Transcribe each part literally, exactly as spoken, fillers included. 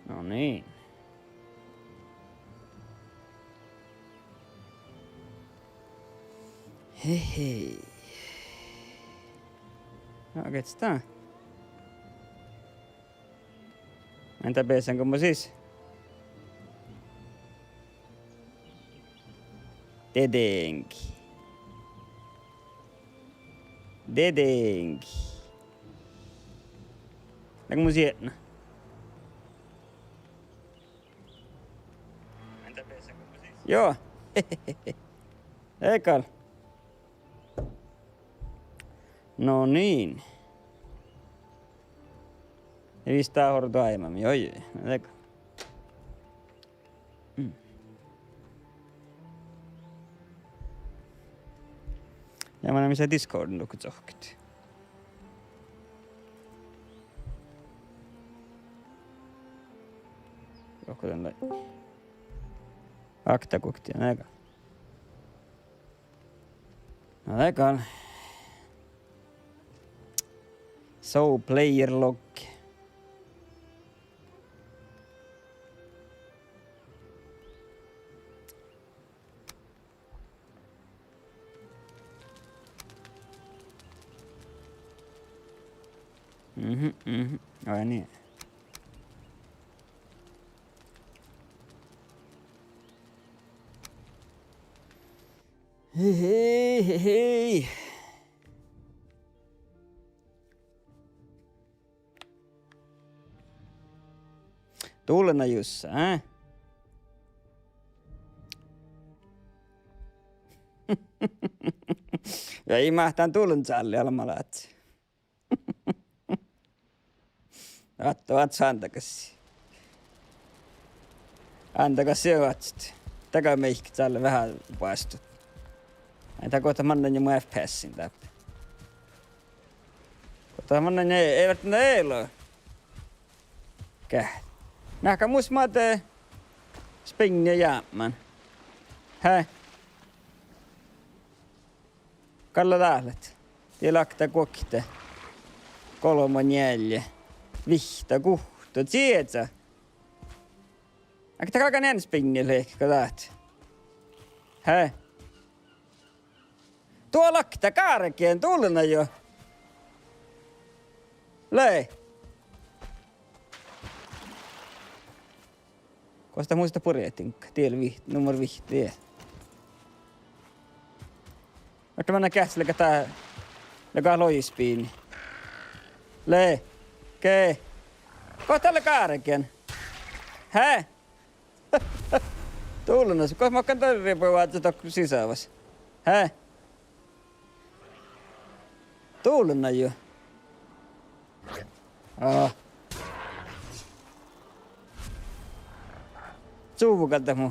No niin. Hei, hei. No, gehččá. Ánda beasan go mun sis. Dedinge. Dedinge. Leago mun sietna? Joo. Egal. No niin. Ja vistá hordu aimami, oi, oi, ego. Mm. Ja mun lean mis Discordin dohko čohkkit. Dohko dan lei. Akta guokte, ego. No, dat gal. Show player log. Mhm, mhm. Ai niin. Hei, hei, hei, hei. Dulna jussa, eh? Ja ii máhtán dulnat čálle almma láhci. Ahte, ahte ándagas. Ándagas ja oaččut. Daga mihkkege čálle veahá boastut. Ai, dat gohčodit mannan ja mu FPS-in dáppe. Gohčodit mannan ja, ii verte na elo. Ge. Meahka mus maid spinnje jápmán. Hää? Gal dat lea. Die lea okta guokte. Golbma, njeallje. Vihtta, guhtta, čieža. Ahte galgá ean spinnjat lehket go dat. Hää? Duo lea okta gárgien, dulna juo. Lei. Gos dat mus dat burjetiŋgga, die lea vih-, nummer vihtta. Ahte manne geahččat leago dat, leago lojis biinii. Lei. Ge. Gos dat lea gárgien? Hää? Dulna, gos makkár darribuoža dohko sisavas? Hää? Dulna juo. Aa. Čuvvo gal dat mu.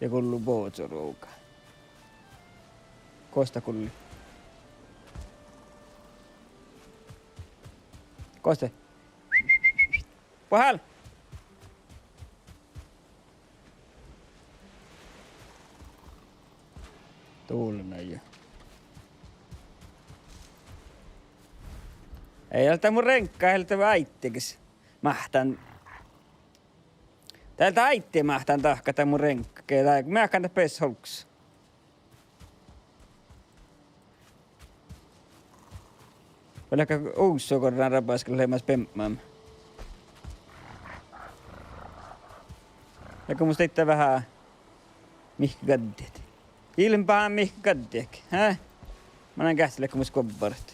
Ja gullo boazoruoga. Gos dat gullii? Gos dat? Buohal! Dulna juo. Ii leat dat mu reŋgga, ii leat dat áidde ges máhtán. Dat áidde máhtán dahkat dat mu reŋgga, ge dat meahkan dat bes olggos. Go leat usso gorran rabasge leat leamaš bemman. Ja go mus daidda veahá mihkkege gaddejit. Ilbahán mihkkege gaddejit, hää? Mannan geahččat leago mus gobbarat.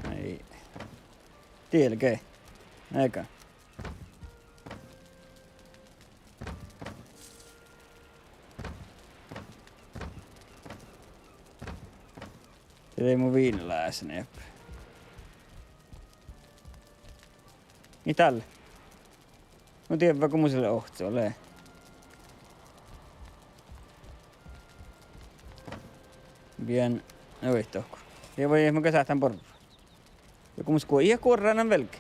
Ai. Dielge. Ega. De lei mu viinna lásan eppe. Ii dalle. Nu dievva go mus lea ohcci, ole. Bien. Oi, dohko. Ja vai, mun gal sáhtán borrat. Ja go mun guo-, ii guorra nan velge.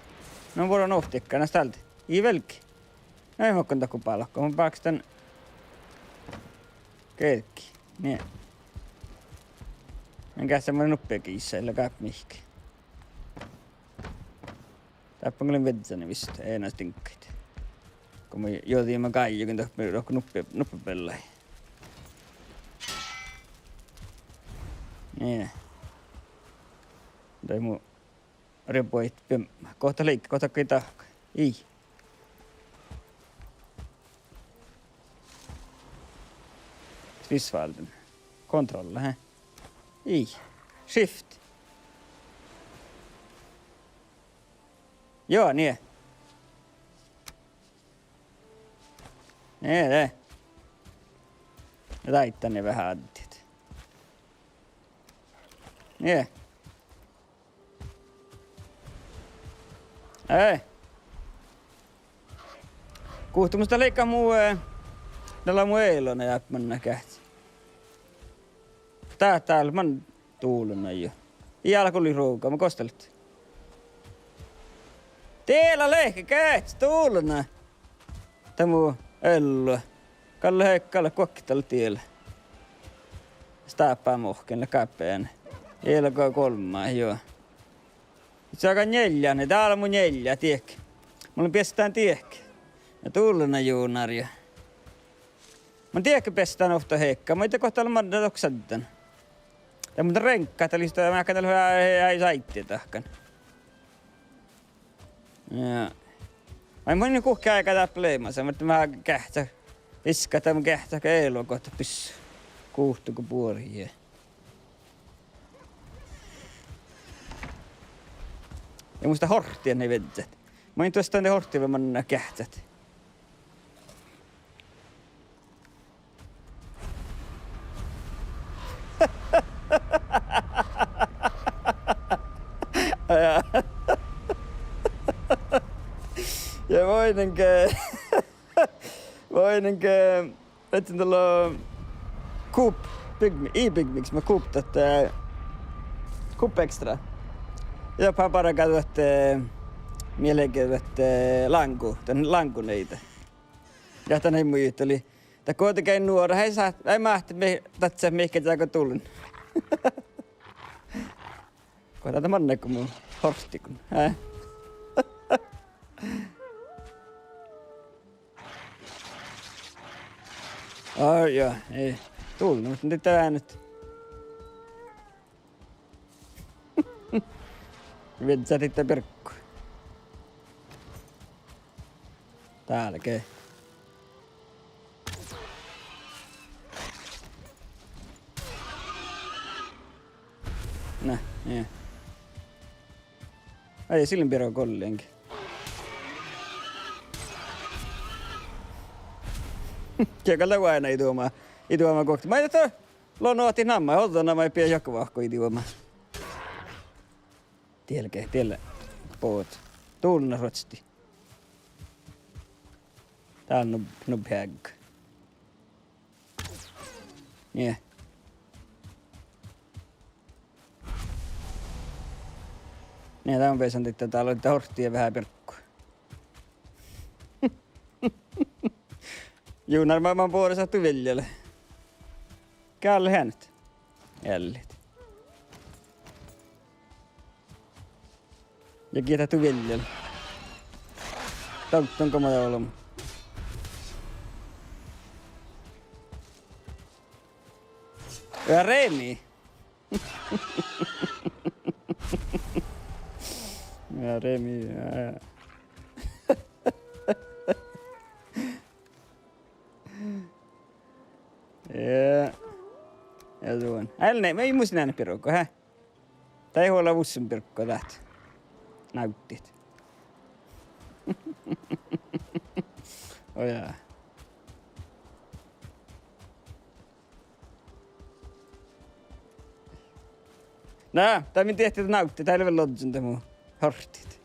Na vuorrán ovttiikkana stalde. Ii velge. Na, ii makkon dohko bálkot, mun báksten geđggi. Nie. Mun geahččen maid nuppe giissa, ii leat gáppa mihkkege. Dáppe mun lean viežžan vist eanaš diŋggaid. Go mun jođihin gájjohin dohko, dohko nuppe, nuppe beallái. Nie. Dai mu Reboit biebma. Gohta leigga, gohta gal dahká. Ii. Svisválden. Kontrolla, he? Ii. Shift. Joo, nie. Nie, de. Ja dáidá veahá addit. Nie. Eh. Guhte mus dat leigga mu, eh, dat lea mu eloneapmana geahččat. Dat, dat lea man dulona jo. Ii álgá gulli ruovgama, gos dat lea. Diela lehket geahččat dulona. Dat mu ello. Gal lea, gal lea guokte diela. Stábbá muhtin, lea gáppehan. Ii leat go golmma, joo. Ii leat go njeallje, dál mu njeallje, diek. Mun lean beassan diek. Ja dulona Junar ja. Mun diek beassan ovtta hekka, mun ii gohta lean man dohko šaddan. Ja mun reŋggan, dat lei ista, mun galggan dal, ai, ai, sáiddi dahkan. Ja. Ai, mun guhkkin áigá dáppe leamašan, muhto mun geahččan, viskan, dat mun geahččan elo gohta bis. Guhte go buori. Ja mus dat horttia nie viežžat. Mun in duostan de horttia vel manná geahččat. Ja. Ja vuoiŋŋa, vuoiŋŋa, viežžan dalle Coop Big Mi-, ii Big Mix, ma Coop dat, eh, Coop Extra. Ja pá bargá dat, eh, mii leat dat, eh, láŋgu, dan láŋguneide. Ja dan ii muitala. Dat go dat gal nuorat, ai sa-, ai máhte mi-, dadjat mihkkege go dullen. Go dat manná go mun horttiiguin, hää? Ai, ja, ii. Dullen, muhto dihte ánnet. Viežžat dihte birggu. Dálge. Na, nie. Ai, ii lean birra gollen. Ge gal lea oaidná iđoma, iđoma guokte. Maid dat lea, lea nu ahte namma, ođđa namma, ii pidä juohke vahku iđoma. Dielge, diel-, bođii. Dullen ruohtti. Dál nu-, nuppe heagga. Nie. Nie, dan beasan dihte dal, dat horttia veahá birggu. Junar, ma-, man buorre sáhttet viellel. Gal leat eanet. Eallit. Ja gitta du viellel. Dovddon go ma olbmán. Ja Remi. Ja Remi, ja, ja. Ja. Ja duon. Ealli, ma in mus eanet birgu, hää? Dahje ii leat vuosttaš birgu dat. Návddit. Ojá. Na, dat min diehtá návddit, dat lea vel ožžon dat mu horttit.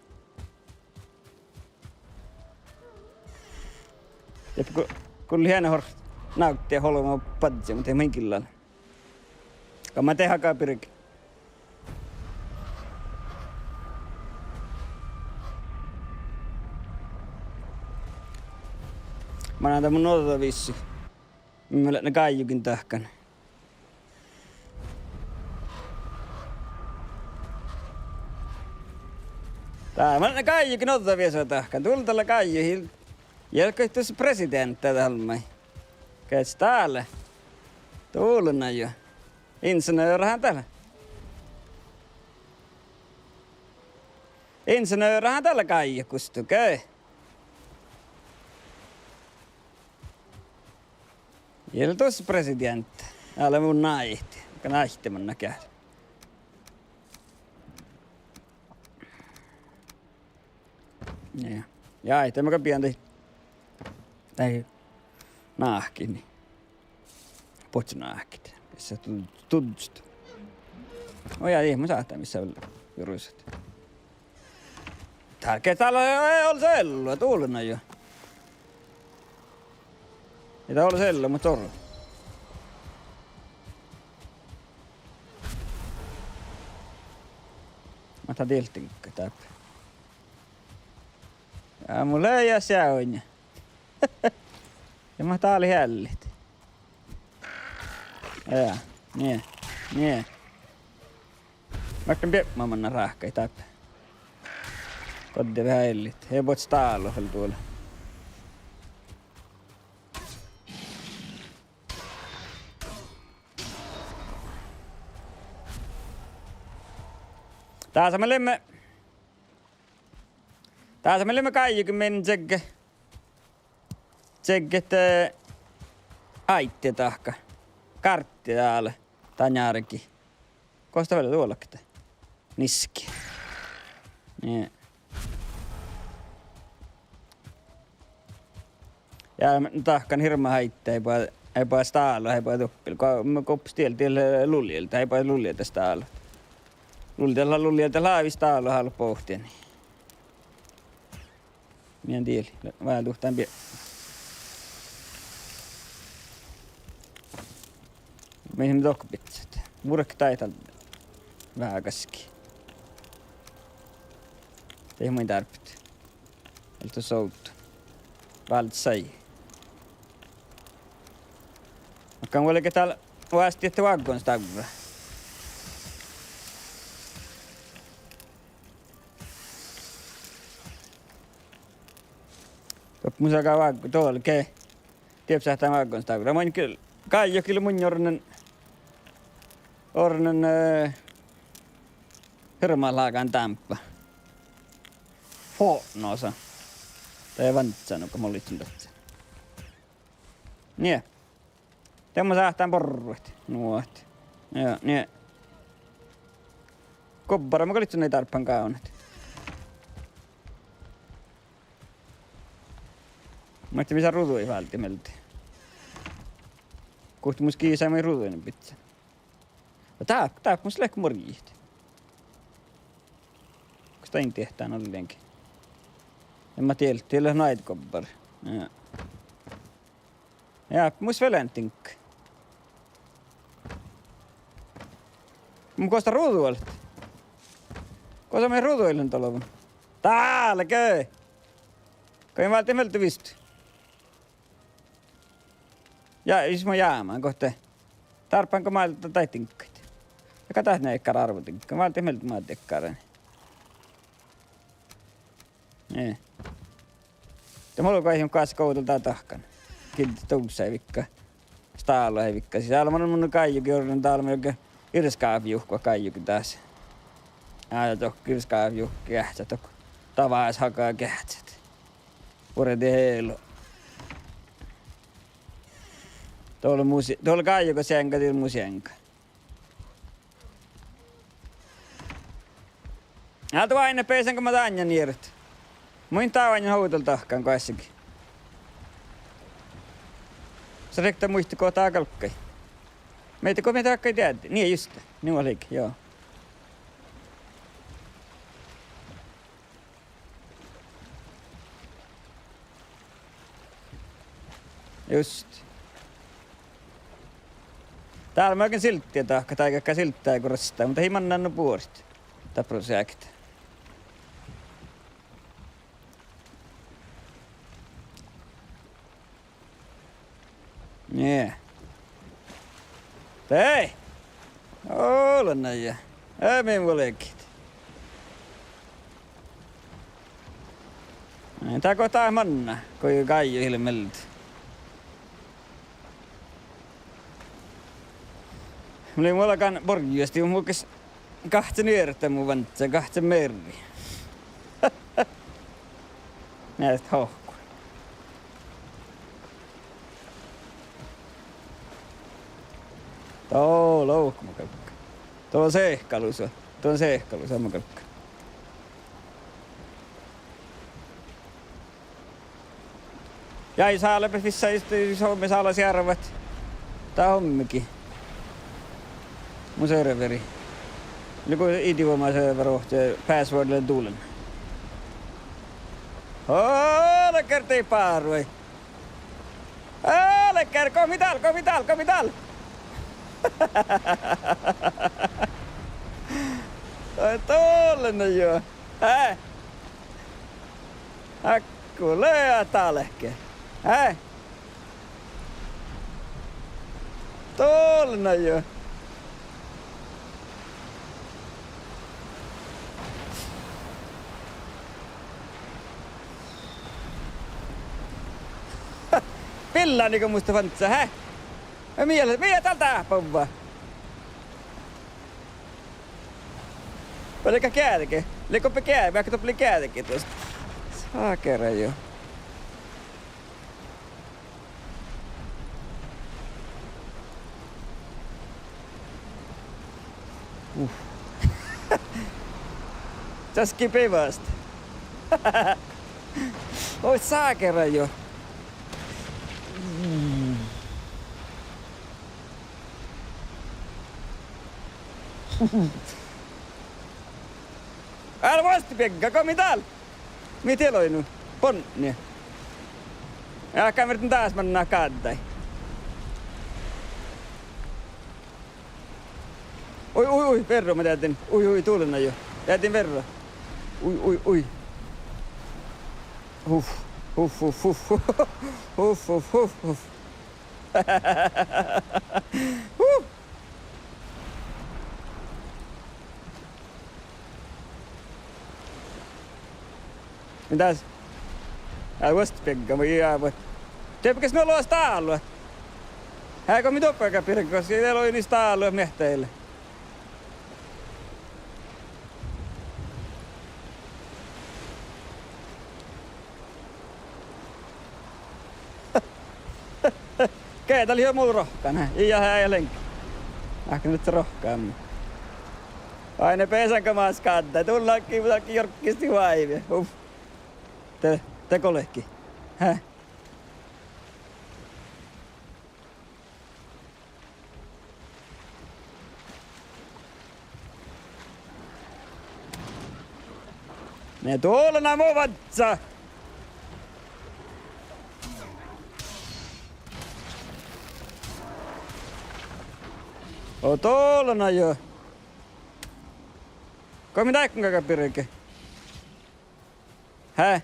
Ja go-, gullet eanet hor-, návddit olbmá badjel, muhto ii maid gillan. Gal ma dehágan birge. Mannan dat mun ođđa visot. Mii leat gáiggohin dahkan. Dál, mii leat gáiggohin ođđa visot dahkan. Dál dat lea gáiggohit. Ja goit dus presideanta dál maid. Geahča dál. Dulnna juo. Ingeniørahan dál. Ingeniørahan dál gáiggohit gusto ge. Ja dus presideanta. Ale mun náiti. Ka náitte mannan geat. Nie. Ja, ja, de mun gal bean daid, daid náhkit, nie. Bohcco náhkit. Bessát du-, duddjot. Oi, ja, ii, mun sáhtán mis vel jurusat. Dál ge, dál e-, e-, ollu ello, dulnna juo. Ii dat ollu ello, muhto orru. Mat dat diehtit dáppe. Ja mun lean ja seain. Ja mat dál eallit. Ja, nie, nie. Máhtán biepmu mannan ráhkadit dáppe. Goddái veahá eallit. Ja bohcco stálu vel duole. Dasa mii leimmet. Dasa mii leimmet gáiggohin min čegge. Čegge, eh, áidde dahká. Gárddit dál. Dán járgi. Gos dat vel duolgat? Niski. Nie. Ja dahkan hirbmat áiddet, eai boa, eai boa stálu, eai boa duppil. Go-, m-, gos diel, diel lulje, eai boa lulje dat stálu. Lulje dat lea, lulje dat lea vis stálu, hálit bohten. Mii diel, vál duhtán bie-, mii dohko bidjat. Vurkit dál veaháš gaskki. De mun dárbbašin. Elto sovddu. Váldit sai. Makkár vuolgit dál oastit ahte vággon stávra. Doppe mun sáhtán vággo-, doalge. Diehtit sáhtán vággon stávra. Maid gal, gáiggohit lea mun orren, orren, eh, hirbmat lágán dámba. Fotnosa. Dat ii vánccá nugo mo lei čuođi. Nie. De mun sáhtán borrat. Nuohta. Ja, nie. Gobbara mun gal lei čuođi dárbbašan gávdnat. Muhto mis lea ruđuid váldit mielde? Guhte mus giisa maid ruđuid bidjat. Ja dá, dá mus leat morjit. Gos dain diehtán ollengi. Ii mat diel, diel leat nu áidda gobbara. Ja. Ja, mus vel ean diŋgga. Mun gos dat ruđu leat? Gos maid ruđuid lean dolbmuin? Dálge! Go in váldit mielde visot. Ja jus mun jámán gohte. Dárbbašan go máldet daid diŋggaid. Ja go dat niekkár árvvodiŋgga. Váldit mielde mat diekkár. Nie. De mun gal goit goassege ovdal dá dahkan. Giđđet dovzzaid viggá. Stáluid viggá. Sis ale mun, mun gáiggohin orren dál, mun gal irskáfejuhku gáiggohin dás. Á, dohko irskáfejuhku geahččat, dohko davás haga geahččat. Buorre diehtit elu. Dole mu s-, dole gáiggoseaŋga, dil mu seaŋga. Ale doainna beasan go ma dáinna nierret. Mun in dávainna ovdal dahkan goassege. Son riekta muitte go dá galggai. Mii, go mii dákkái deaddi. Nie juste. Nu lei, jo. Just. Dál mun galgen silddii dahkat, dahkat silddii go rastá, muhto ii mannan nu buorit dat prosekta. Nie. Dei! Ole na ja. E min vuolgit. Dá go dat manná, go gájehilmet. Mun lean vuolgán borjjastit, mun ges gáhččen earret mu vándda, gáhččen mearri. Measta hohku. Dolo, ma galggan. Dolo sehkalusa. Dolo sehkalusa, ma galggan. Ja sála be fissá, just, just, Somme sála searvat. Dat hommekin. Mu serveri. Lei go idioma server, ohce password lea dullen. Ole kertei bárvai. Ole ker, gommi dál, gommi dál, gommi dál. Ai, dolo na juo. Hää? Ákku lea dálke. Hää? Dolo na juo. Billá nigo musta fánca, hää? Ja mii, mii dál dáhpáva. Vai lea ge gearge? Lea goppe gearge, vaikko doppe lea gearge duos. Sakera juo. Uf. Časki bivast. Oi, sakera juo. Álo vuostá biegga, gommi dál. Mii dieid nu? Bonnje. Ja, gal mii dás manná gáddái. Ui, ui, ui, verro ma deaddin. Ui, ui, dullen juo. Deaddin verro. Ui, ui, ui. Huf, huf, huf, huf. Huf, huf, huf, huf. Huh. Midas? Ii vuostta biegga, ma ii ábut. Dieđe ges nu lea stálu. Hää go mii doppe gal birget, gos ii leat ni stálu miehtá ealli. Ge, dat lei jo mu rohkana, ii ja hää ja lenk. Áhkku dat rohkama. Ain bessan go mas gáddá, dullá ge, dat ge jorggisti váivi. Uf. De, de golki. Hää? Ne dolo na mo vázza. Oi, dolo na juo. Go mii dáiggun gal birget? Hää?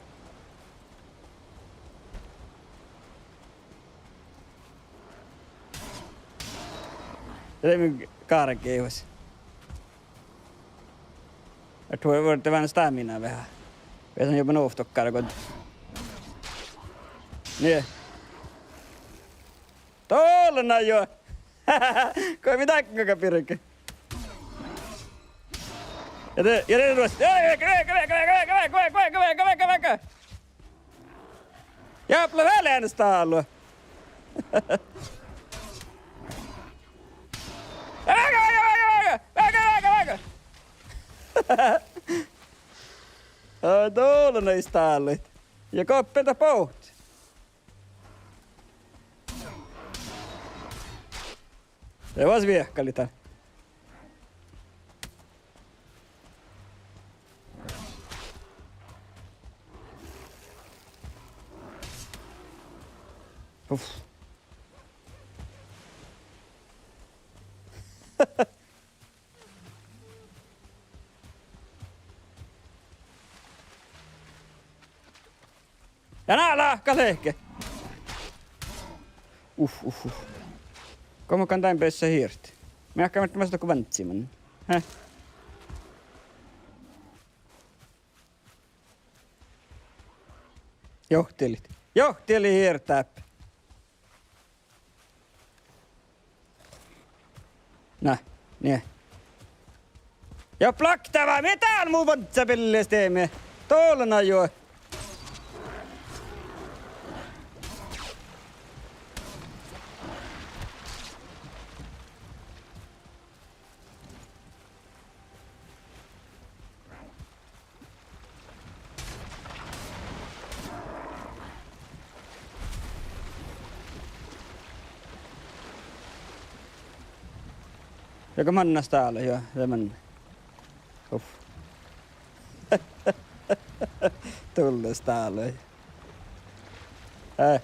Ja de mun gárgejus. Ahte vuorre, vuorre vel stamina veahá. Veahá juobe nu ovttokkár go. Nie. Dolo na juo. Go mii dáiggun gal birget? Ja de, ja de ruos. Ja, ja, go, go, go. Jápla vel eanu stálu. Ja veahá, veahá, veahá, veahá, veahá, veahá. Ai, dolo na stáluid. Ja goppe dat bohtet? De vas viehkalit dan. Uf. Ja ná lahka lehke. Uf, uf, uf. Go mun gal dan beassat hirt? Mearkka, mearkka, mearkka, dohko vánccii man. Hä? Johtilit. Johtilit hirt dáppe. Na, nie. Ja blakta va, mii dál mu vánccá billis dieme. Dolna jo. Ja go manná stála, jo, de manná. Uf. Dulles stála. Eh.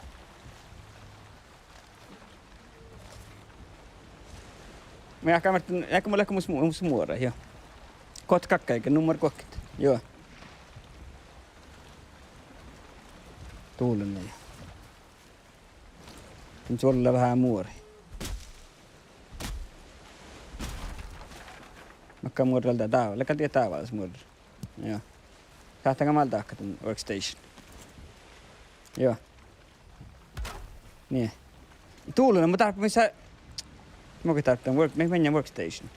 Mearkka, mearkka, mearkka, mearkka mus mu-, mus muora, jo. Gohtet gakkaiga, nummar guokte, jo. Dullen. Mun čuollen veahá muori. Makkár muorra dál, dá-, lea gal die dábálaš muorra. Jo. Sáhttá gal máldat dan workstation. Jo. Nie. Dullen, mun dárbbašin sa-, mun gal dárbbašin work-, mii, mii workstation.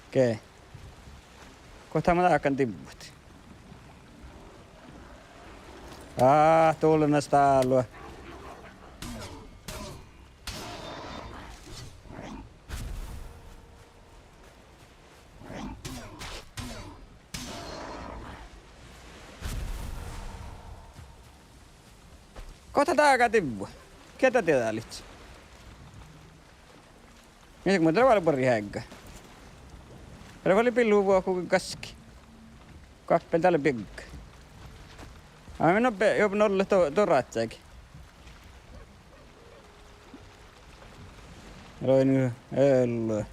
Okei. Gohtet mun dákan divvut? Á, dullen stála. Gohtet dága divvu? Gitta dieđálii? Mii, mun dal vale buorre heaga. Dal vale billu vuohku gaskii. Goappa dal biegga. Á, mii no be-, jo, nolle do-, doraččaga. Roini, ello.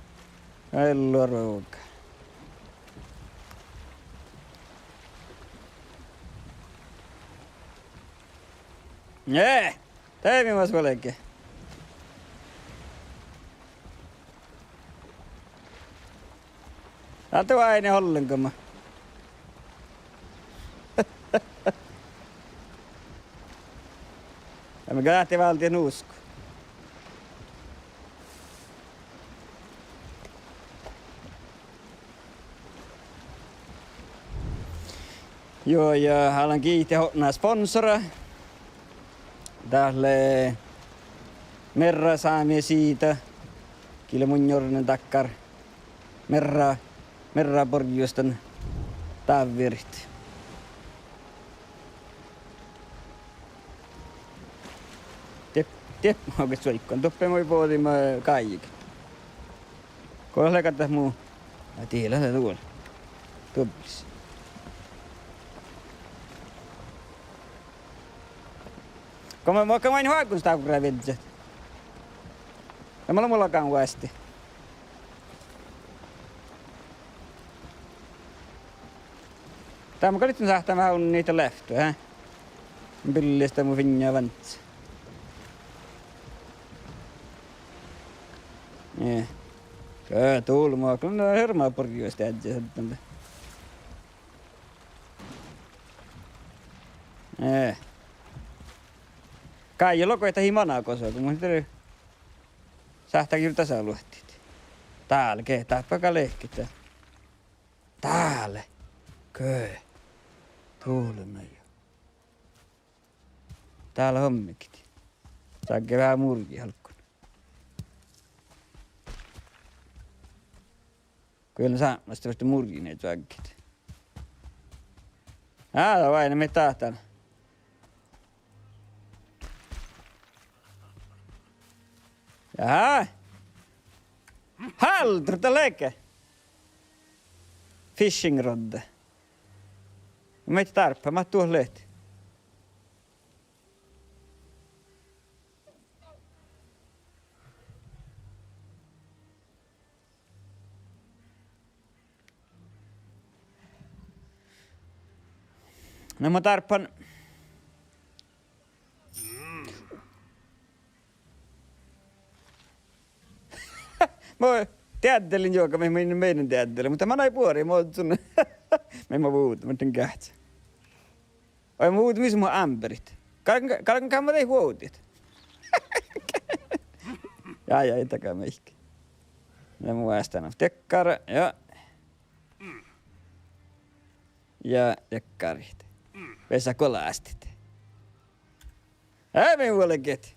Ello ruovga. Nie! Dieđe mii mas vuolgit. Ahte oaidná ollenko ma. Ja mii gal ahte válddit nusko. Jo, ja hálan giitit otná sponsora. Dát lea Merra sámi siida, gii lea mun orren dakkár. Merra, Merra borjus dan dávvirit. Diep-, diep-, ma gal suoikon, doppe moai bođii ma gáiget. Go lea gal dat mu, a, die lea dat dul-, dublis. Go ma, ma gal main hoagun stávrra viežžat. Ja ma lean mulatán vuostti. Dá mun gal ledjen sáhttán veahá unnit lehpet, hä? Billis dá mu fiinna vánccá. Nie. Ge, dulma, gal lea hirbmat borjus deaddjis addán. Nie. Gáje logai dat ii mana gosa, go mun de sáhttá juo dasa luohtit. Dál ge, dáppe gal lehket. Dál. Ge. Dulna jo. Dál hommiget. Čuogge veahá murjit álggus. Go lea sápmelaš, de murjit čuogge. Á, dat oaidná mii dáhtán. Jahá. Háldor dat lea ge. Fishing rodde. Mii dárbbašit, mat duot leat. Na mun dárbbašin. Mo deaddelen juoga, mii, mii, mii deaddelen, muhto manai buori, mo sun, mii mo vuđđa, mo den geahččá. Oi, mo vuđđa, mis mu ámberit. Galgen, galgen gáma dieid vuovdit. Ja, ja, ii daga mihkke. Na mu eastán diekkár, ja. Ja diekkárit. Vesa golástit. Ei, mii vuolgit.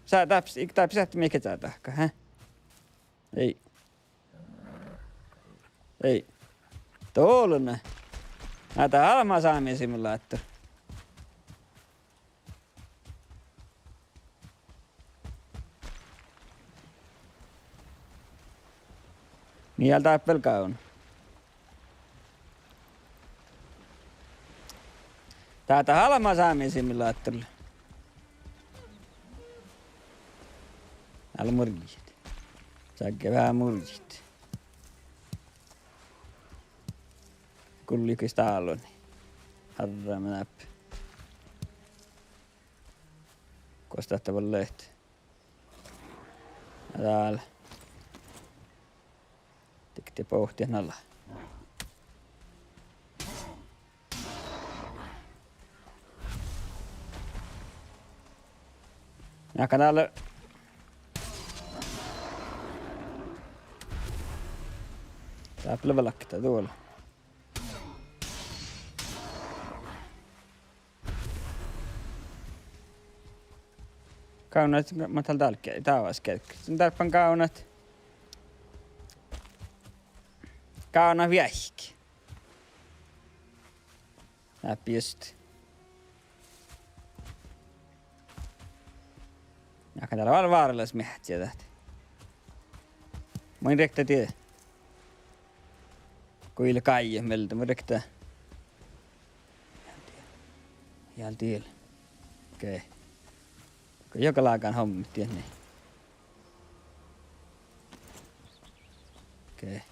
Sá dáps-, dáppe sáhttá mii čađahit, hä? Ei. Ei. Dollá. Na dat albma sámi simulaattor. Mii eat dáppe vel gávdnat. Dat, dat albma sámi simulaattor. Dál murjit. Čágge veahá murjit. Gulli gal stálloni. Harra me dáppe. Gos dat vel lea? Dál. Dikte bohtet nala. Jáhkán dál. Dáppe lea velkka duola. Gávdnat, mat dál ge-, dávas geađgga. Son dárbban gávdnat. Gávdnat veahkki. Dáppe just. Jáhkán dál várra, várra leat meahccá dat. Mun in rievtta die. Go ii leat gáidjat mielde, mun in rievtta. Ii dieđe. Okei. Go juoga lágan hommit diet, nie. Okei.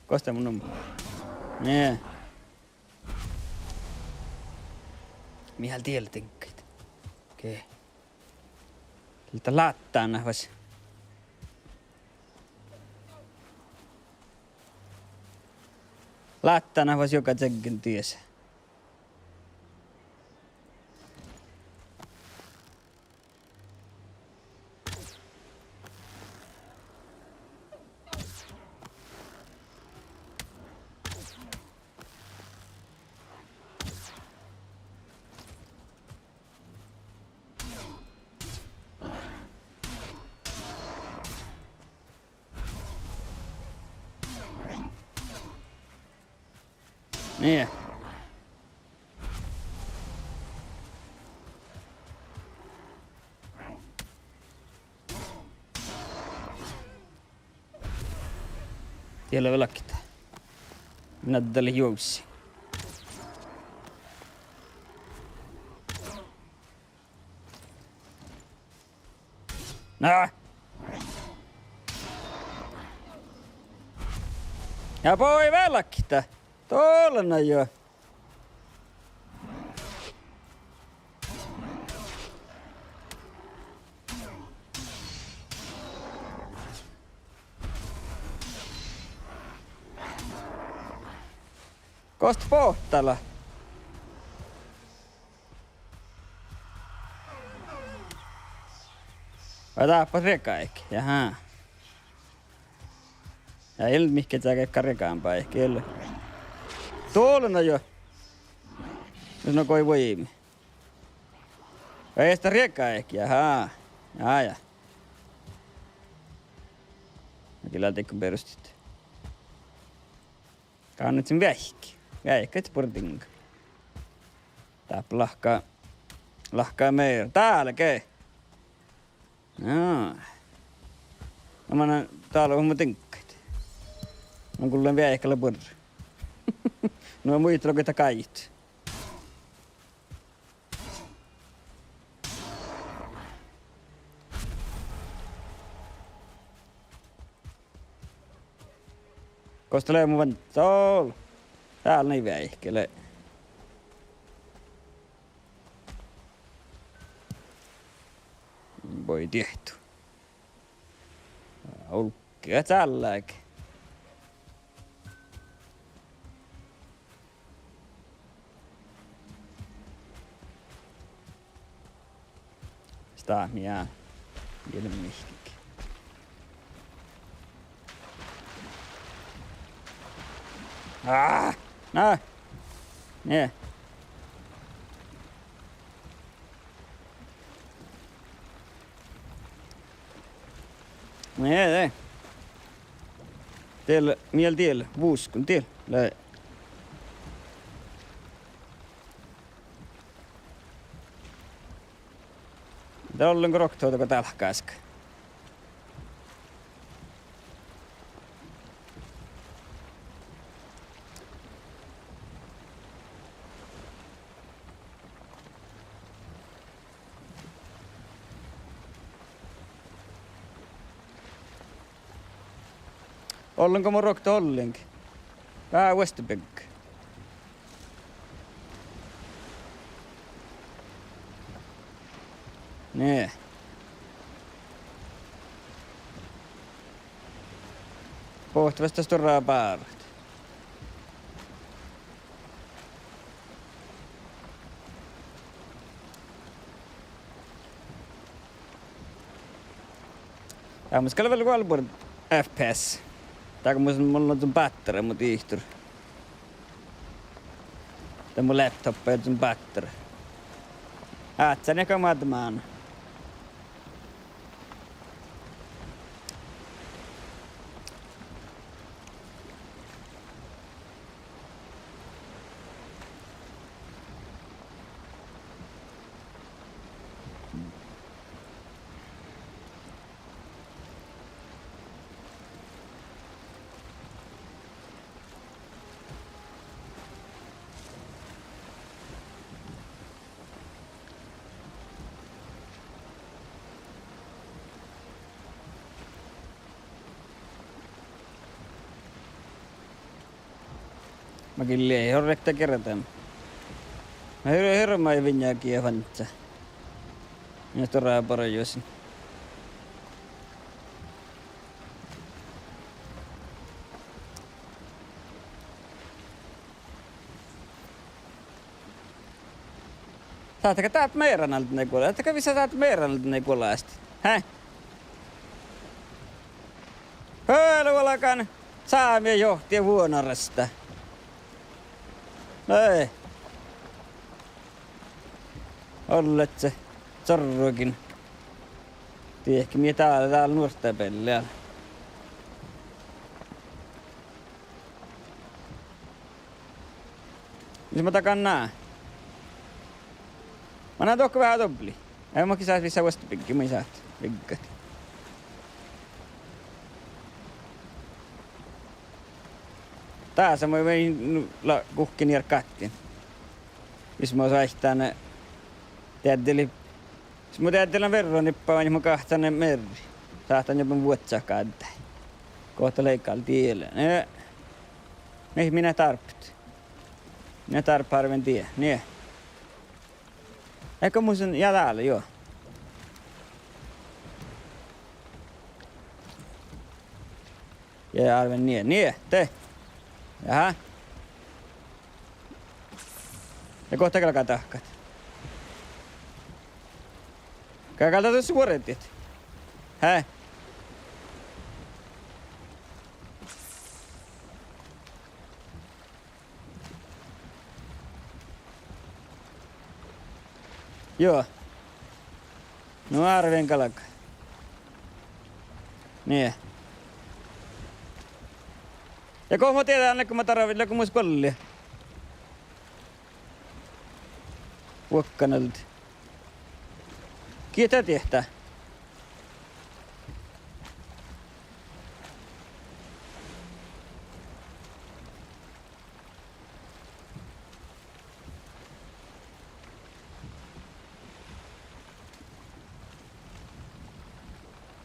Gos de mun num-, nie. Mii dál diet diŋggaid. Okei. Lea láttán vas. Láttán vas juoga čeggen dies. Nie. Die lea velkka. Naddalit juovssi. Na. Ja boi velkka. Dolla jo. Gos bohtala? Vai dáppe riegáiget? Jaha. Ja ii leat mihkkege čágge riegábáiget, ii leat. Dolla jo. Jus nu goit vuimi. Vai eai dat riegáiget, jaha. Ja, ja. Gii lea dego berostit. Gávdnat son veahkki. Veahkki, et buorre diŋga. Dáppe lahka, lahka mearra. Dál ge. Ja. Na mannan dál mu diŋggaid. Na gullen veahkki lea buorre. Na muitalan go dat gáidit. Gos dat lea mu van-, dál. Dál ii veahke lea. Vuoi diehtu. Olgge, dat sállái. Stát mii ii leat mihkkege. Á! Na. Nie. Nie, de. Diet, mii dieid, vuskon dieid lea. Dat ollen go ruoktot go dálkkásaga. Ollen go mun ruoktot ollen. Dá vuostebygga. Nie. Bohtet vuosttaš stuorra bárat. Ja mun skal vel guolbur F P S. Dego mun, mun lean báttara mu dihtor. Dat mu laptop lea báttara. Áhččen ii go madmán. Ma gillii, ii orrekta gerdan. Ma hir-, hirbmat vinjagiid fánnjá. Ja stuorra bargosin. Sáhtát ge dáppe mearran alde guola-, sáhtát ge vissa dáppe mearran alde guolasttit? Hää? Höle vuolgán sámi johtit vuonarasta. Ei. Olledje sorrugiin. Dieđe mii dál, dál nuorttabealde. Mis mun dagan ná? Mun lean dohko veahá dobbla. Ei, mun gal sáhtán vissa vuostebyggi, mun sáhtán byggat. Dasa mun vel nu-, la-, guhkkin ii leat gáttin. Mis mun sáhtán, eh, deaddeli-, mis mun deaddelen verroneappá, mun gáhcán mearri. Sáhtán juoben vuodjit gáddái. Gohta lei gal diela. Eh, mii, mii dárbbašit. Mii dárbbašit árben die. Nie. Ego mus lea ja dál, juo. Ja árben nie, nie, de. Jahá. Ja gohta galgá dahkat. Galgá dat vuordit. Hää? Juo. Nu árben galgá. Nie. Ja go mun dieđán, leago mun dárvvan, leago mus guolli. Vuokkanalde. Gitta diehtá.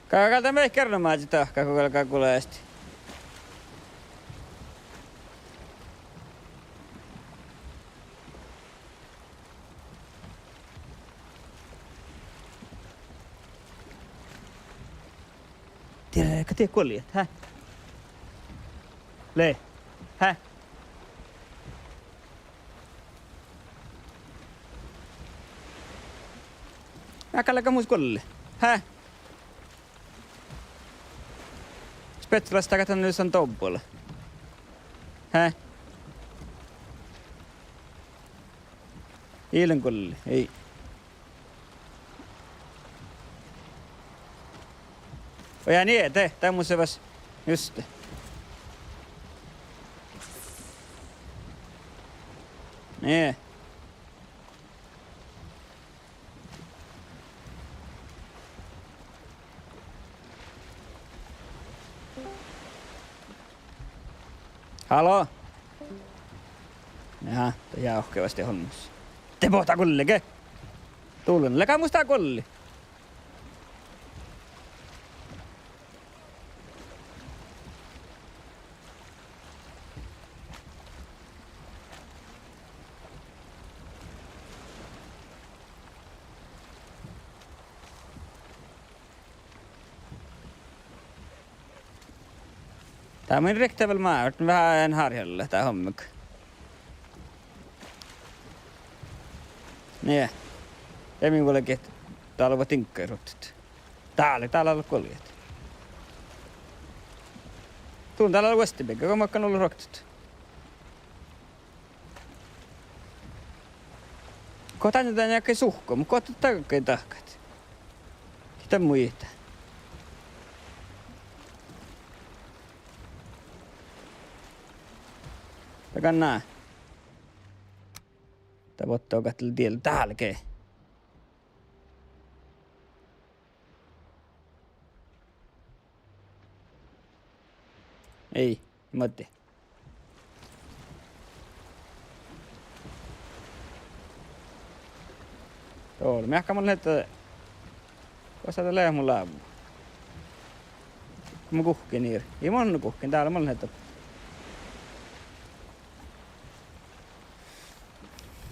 Galgá dat maiddái erenoamážit dahkat go galgá gulasttit. Ii, ka die guoljet, hää? Lea. Hää? Ná, galgá mus guolli. Hää? Spetselastágat dan nu son dobbula. Hää? Ii lean guolli, ii. Oi, ja nie, de, de mus lea fas juste. Nie. Hallo? Jaa, de jáhkevas de olmmoš. De boahtá guolli ge. Dullen, leago mus dat guolli? Dat mun riktet vel mávr, veahá ean hárjehalle dat hommegat. Nie. Ja min vuolgit dál go diŋggaid ruoktot. Dál, dál leat guoljet. Dullen dál vuostti bigge, go makkár ollu ruoktot. Go dan, dan jáhkái suhko, muhto go dat galggai dahkat. Gitta muittán. Dakkár ná. Dat botta gal diel dálge. Ii, moadde. Dolle, meahka mun lean, eh, gos dat lea mu lávvu. Mun guhken ir. Ii mun guhken, dál mun lean doppe.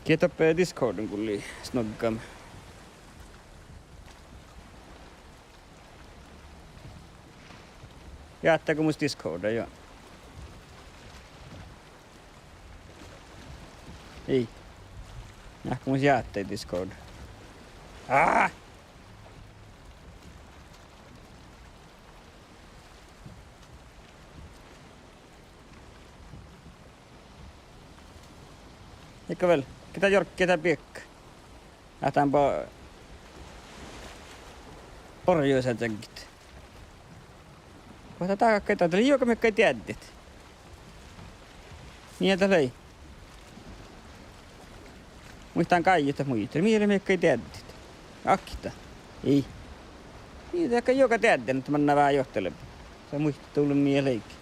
Gitta doppe Discordin gulli snoggáme. Jáhkkágo mus Discorda, juo. Ii. Jáhkká mus jáhkkái Discord. Aa! Iige vel, gitta jorgga dat biekka. Ahte dán ba-, borjus dat dakkár. Go dat galggai, dat lei juoga maiddái deaddit. Nie dat lei. Muittán gáidjut dat muittán, mii lea maiddái deaddit. Ahte. Ii. Nie dat galggai juoga deaddit, muhto manná veahá johtileabbi. Son muittán dullen mii leigga.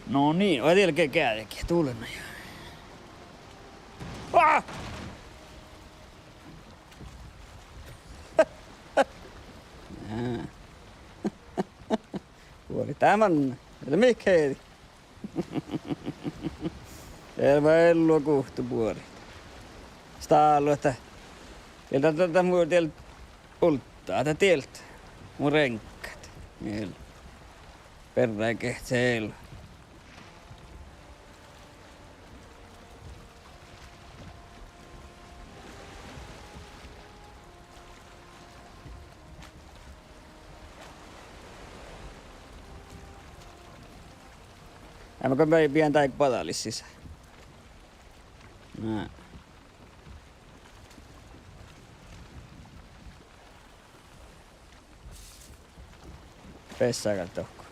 No nii, vai diel ge-, geađgii, dullen. Aa! Jaa. Buori, dat manná. Ii lean mihkkege. Eai vel guhte buorit. Stálu ahte. Diel dat, dat, dat mu diel ultta, dat diel mu reŋkkat. Diel. Berre ge-, diel. Eai mun go bie-, bieđán daid badalis sisa. Ná. Beassága dohko.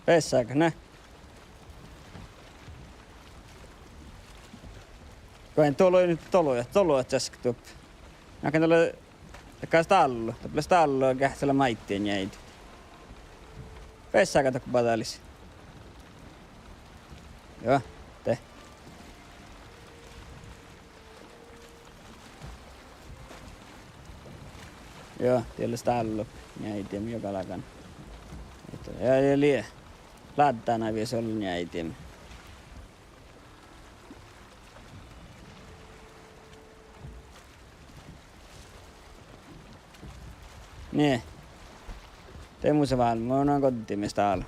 Beassága, ne. Go in dolo, dolo, dolo časktu. Naken dalo, dakkár stállu, dat lea stállu, geahččala maiddái njeaidit. Beassága dohko badalis. Juo, de. Juo, die lea stállop njeaidiem juo galgan. Ahte, ja, ja lea. Láddán vieš olu njeaidiem. Nie. De mus lea válmá, mun lean goddii mus dál.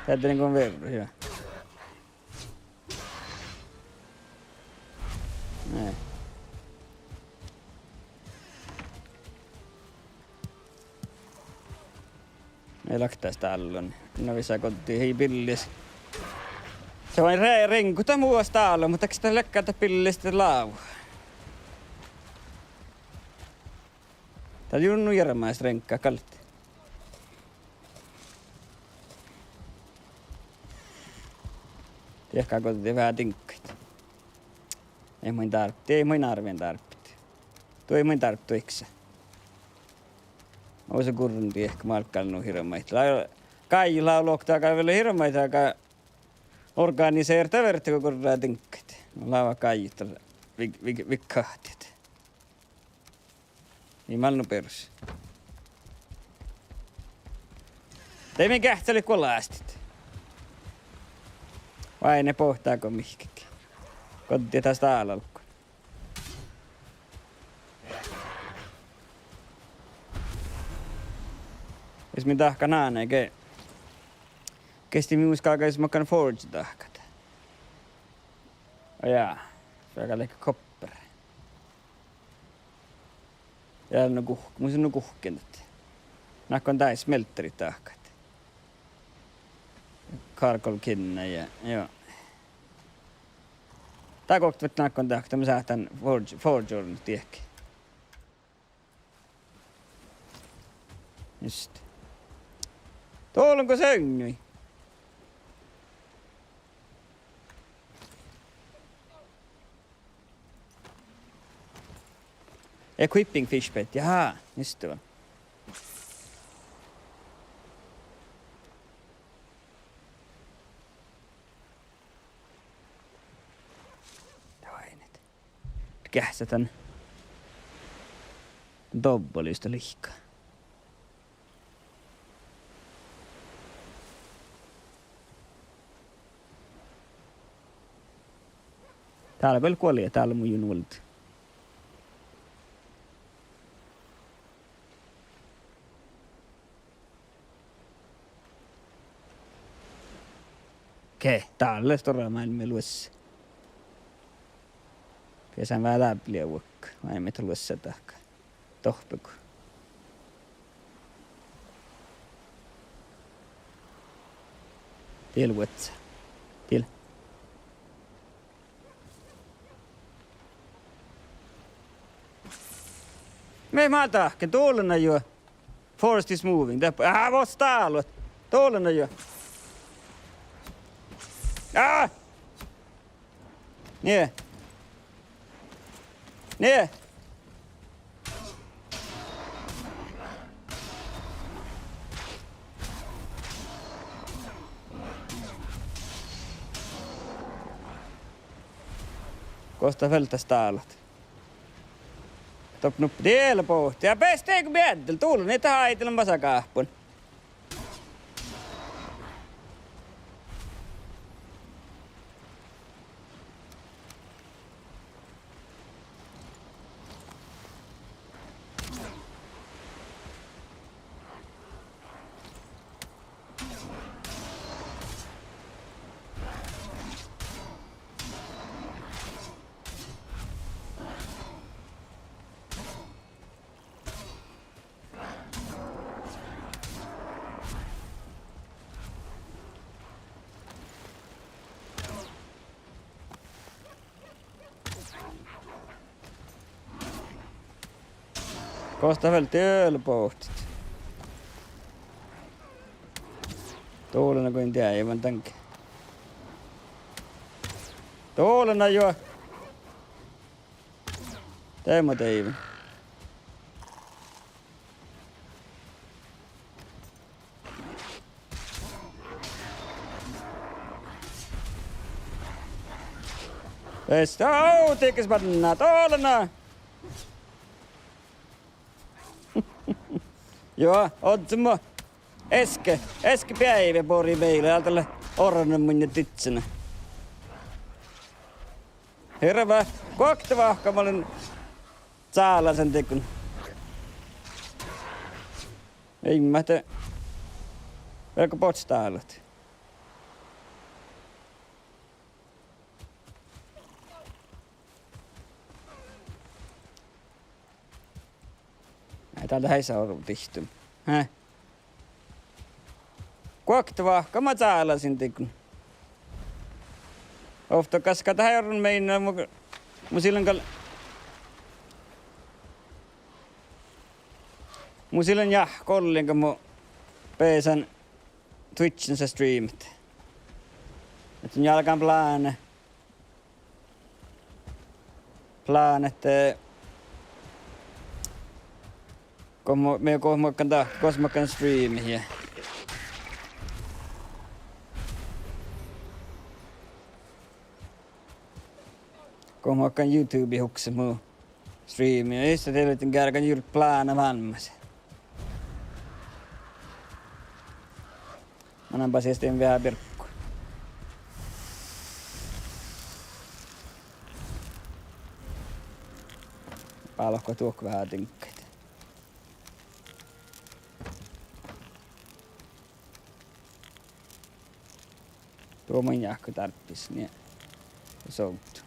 Tiedjen go vevret, juo. Nie. Mii laktas dál. Na vissa goddii ii billis. Son vai re-, reŋgut dat mu dál, muhto gal dat leat gal dat billis de lávu. Dat lei nu jearmás reŋggat gal. Diehka goddii veahá diŋggaid. Ii main dárb-, ii main árven dárbbašit. Duo ii main dárb-, duo iksa. Osa gurrun diehka málkal nu hirbmat. Lea, gáijjut lávdá okta gal vel hirbmat, aga organiserata verte go gurra diŋggaid. Nu láva gáijjut vig-, vig-, viggahit. Ii mál nu beroš. De mii geahččalit guolásttit. Vai ne bohtágo mihkkege. Goddii dat stálalgu. Ges mii dahkat nane ge-, ges de mus galggašit makkár forge dahkat. Ja, fea gal lea koppára. Ja nu guh-, mus lea nu guhkkin ahte. Náhkon daid smelterit dahkat. Charcoal kinna ja, juo. Dat guokte vel náhkon dahkat, dat mun sáhtán forge-, forge-, diehka. Just. Dollon go seŋŋui. Equipping fish bed, jaa, just det. Davai, nyt. Geahččat dan dobbelista lihka. Dál vel guoli, dál mun juo vuolde. Okei, dál lea stuorra máilmmi luossat. Piesan veahá dábievuokka, vai mii luossat dahkat. Dohppego. Dieid vuodse. Dieid. Mii mii dahkat, dollon juo. Forest is moving. Dáppe, ah, vos stálo. Dollon juo. Ah! Nie. Nie. Gos dat vel dat stálat? Doppe nuppe diela bohte. Ja bes dego mieddel, dollon, ii dat áidelen basagáhppon. Gos dat vel diela bohtet? Dollon go in diehka, mun dange. Dollon juo. Dieid mun deivven. Esta, au, dieđus manná, doalana. Juo, ožžon mo easka, easka beaivvi bori bealle, ale dalle orrunna munnje didjiide. Hirbmat, guokte vahka mo lean cálásan dieđusge. Ii, ma ahte, velgo boččo dálut. Ai, dál lea hui orru dihte. He. Guokte vahka mo cálásan dieđusge. Ovtta gaskka dat orrun mii, mun, mun gal, mun gal jáhkán ollenkaan mo beasan Twitchiin streamat. Ahte mun álgán plána. Plána ahte gos mo-, mii gos mo galggan dat, gos mo galggan streamat ja gos mo galggan YouTubea hukset mu streami. Ja iste dieđusge galggan juo plána vámmás. Mannan basii veahá birgu. Bálkot duohko veahá diŋggaid. Duo mun jáhkán dárbbašin ja sovddan.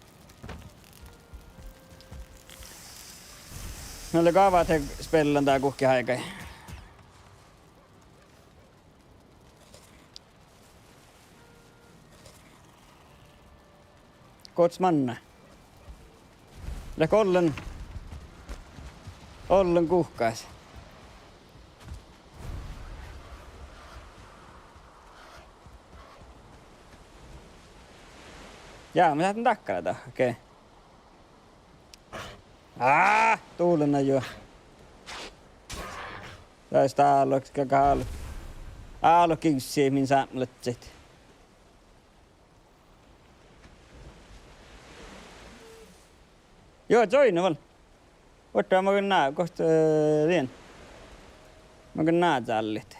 Mun lean gávahit spellan dál guhkki áigái. Gohčodit manná? Leat ollen, ollen guhkás? Jaa, mun sáhtán dakkár dahkat, okei. Á, dulena juo. Dás dál, ka-, gal-, álo givssi min sápmelaččaid. Juo, čuoidnu vel. Vuortá maŋŋel ná-, gohčodit, eh, dien. Maŋŋel nádállit.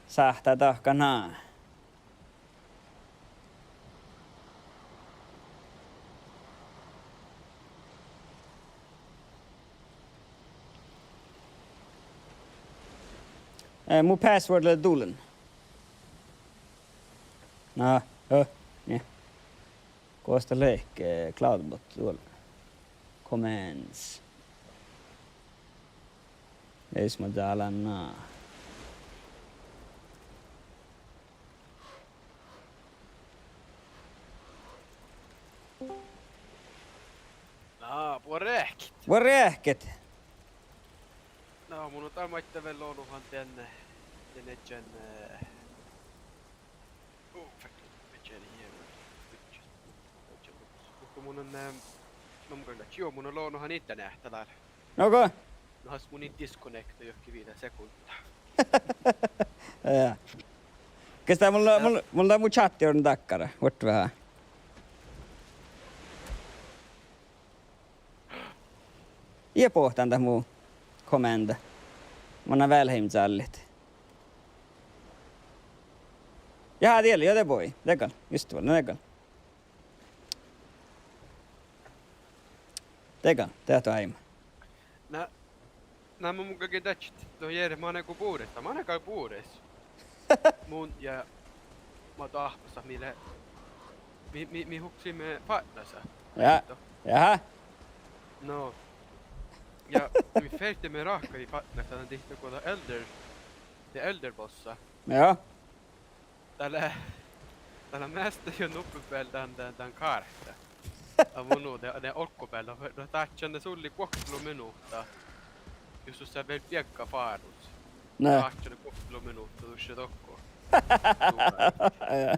Sáhttá dahkat ná. Eh, mu password lea dulen. Na, eh, nie. Gos dat lea, eh, Cloudbot duol. Commands. Eis ma dálan na. Na, buorre eahket. Buorre eahket. Na, mun lean dál maiddái vel lonuhan dien, dien iežan, eh, oh, fuck, iežan hieman. Muhto mun lean, eh, no mun gal, juo, mun lean lonuhan internehttä dál. Nogo? No has mun in disconnecta johonkin viidá sekundda. Ja. Kas dat mun, mun, mun dat mu chatti orun dakkár, vuortá veahá. Ja boahtán dat mu commanda. Mun lean veahá heimdállit. Ja, dieid, ja, de bođii. De gal, just vel, de gal. De gal, de ahte oaidná. Na, na mun galggan dadjat, no, jere, manai go bures, dat manai gal bures. Mun ja ma dáhpásan mii lea, mii, mii, mii hukseimmet fatnasa. Ja, aito. Jaha. No. Ja mii ferteimet ráhkadit fatnasa dan dihte go dat elder, de elder bossa. Ja. Dat lea, dat lea measta juo nuppe beale dan, dan, dan kártta. Ja mun nu de, de olggobealde, dat, dat ádjá sulli guokteluga minuhta. Jus sus lea vel biegga fárus. Ne. Ádjá guokteluga minuhta dušše dohko. Ja.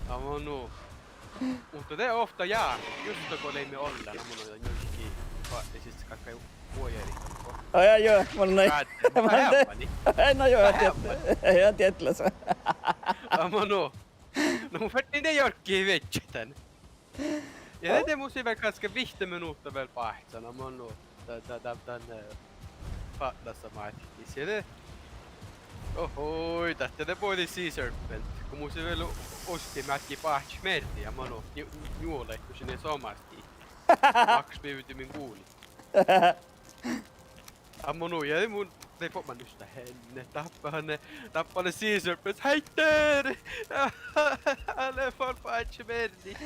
Ja mun nu. Muhto de ovtta jáhkit, just go leimmet ollen, mun nu, ja njuiki, fa-, sis galggai vuojarit dohko. Ai, ai, juo, mun nai. Ádden, mun nai. Ai, no juo, ja diet-, ja dietlaš. Ja mun nu. No mun ferten de jorgga viežžat dan. Ja de, de mus lei vel gaskka vihtta minuhta vel báhcán, amma nu, da, da, da, dan, eh, fatnasa mátkis. Ja de, ohoi, dat de bođii sea serpent. Go mus lei vel ošti márkki báhcán mearrái, amma nu, nju-, njuolai, dušše somás dihte. Mákkáš mii viidáimet guliid. Amma nu, ja de mun, de fot man dušše henne, dáppe han, dáppe han sea serpent, heiter! Ale fal báhcán mearrái.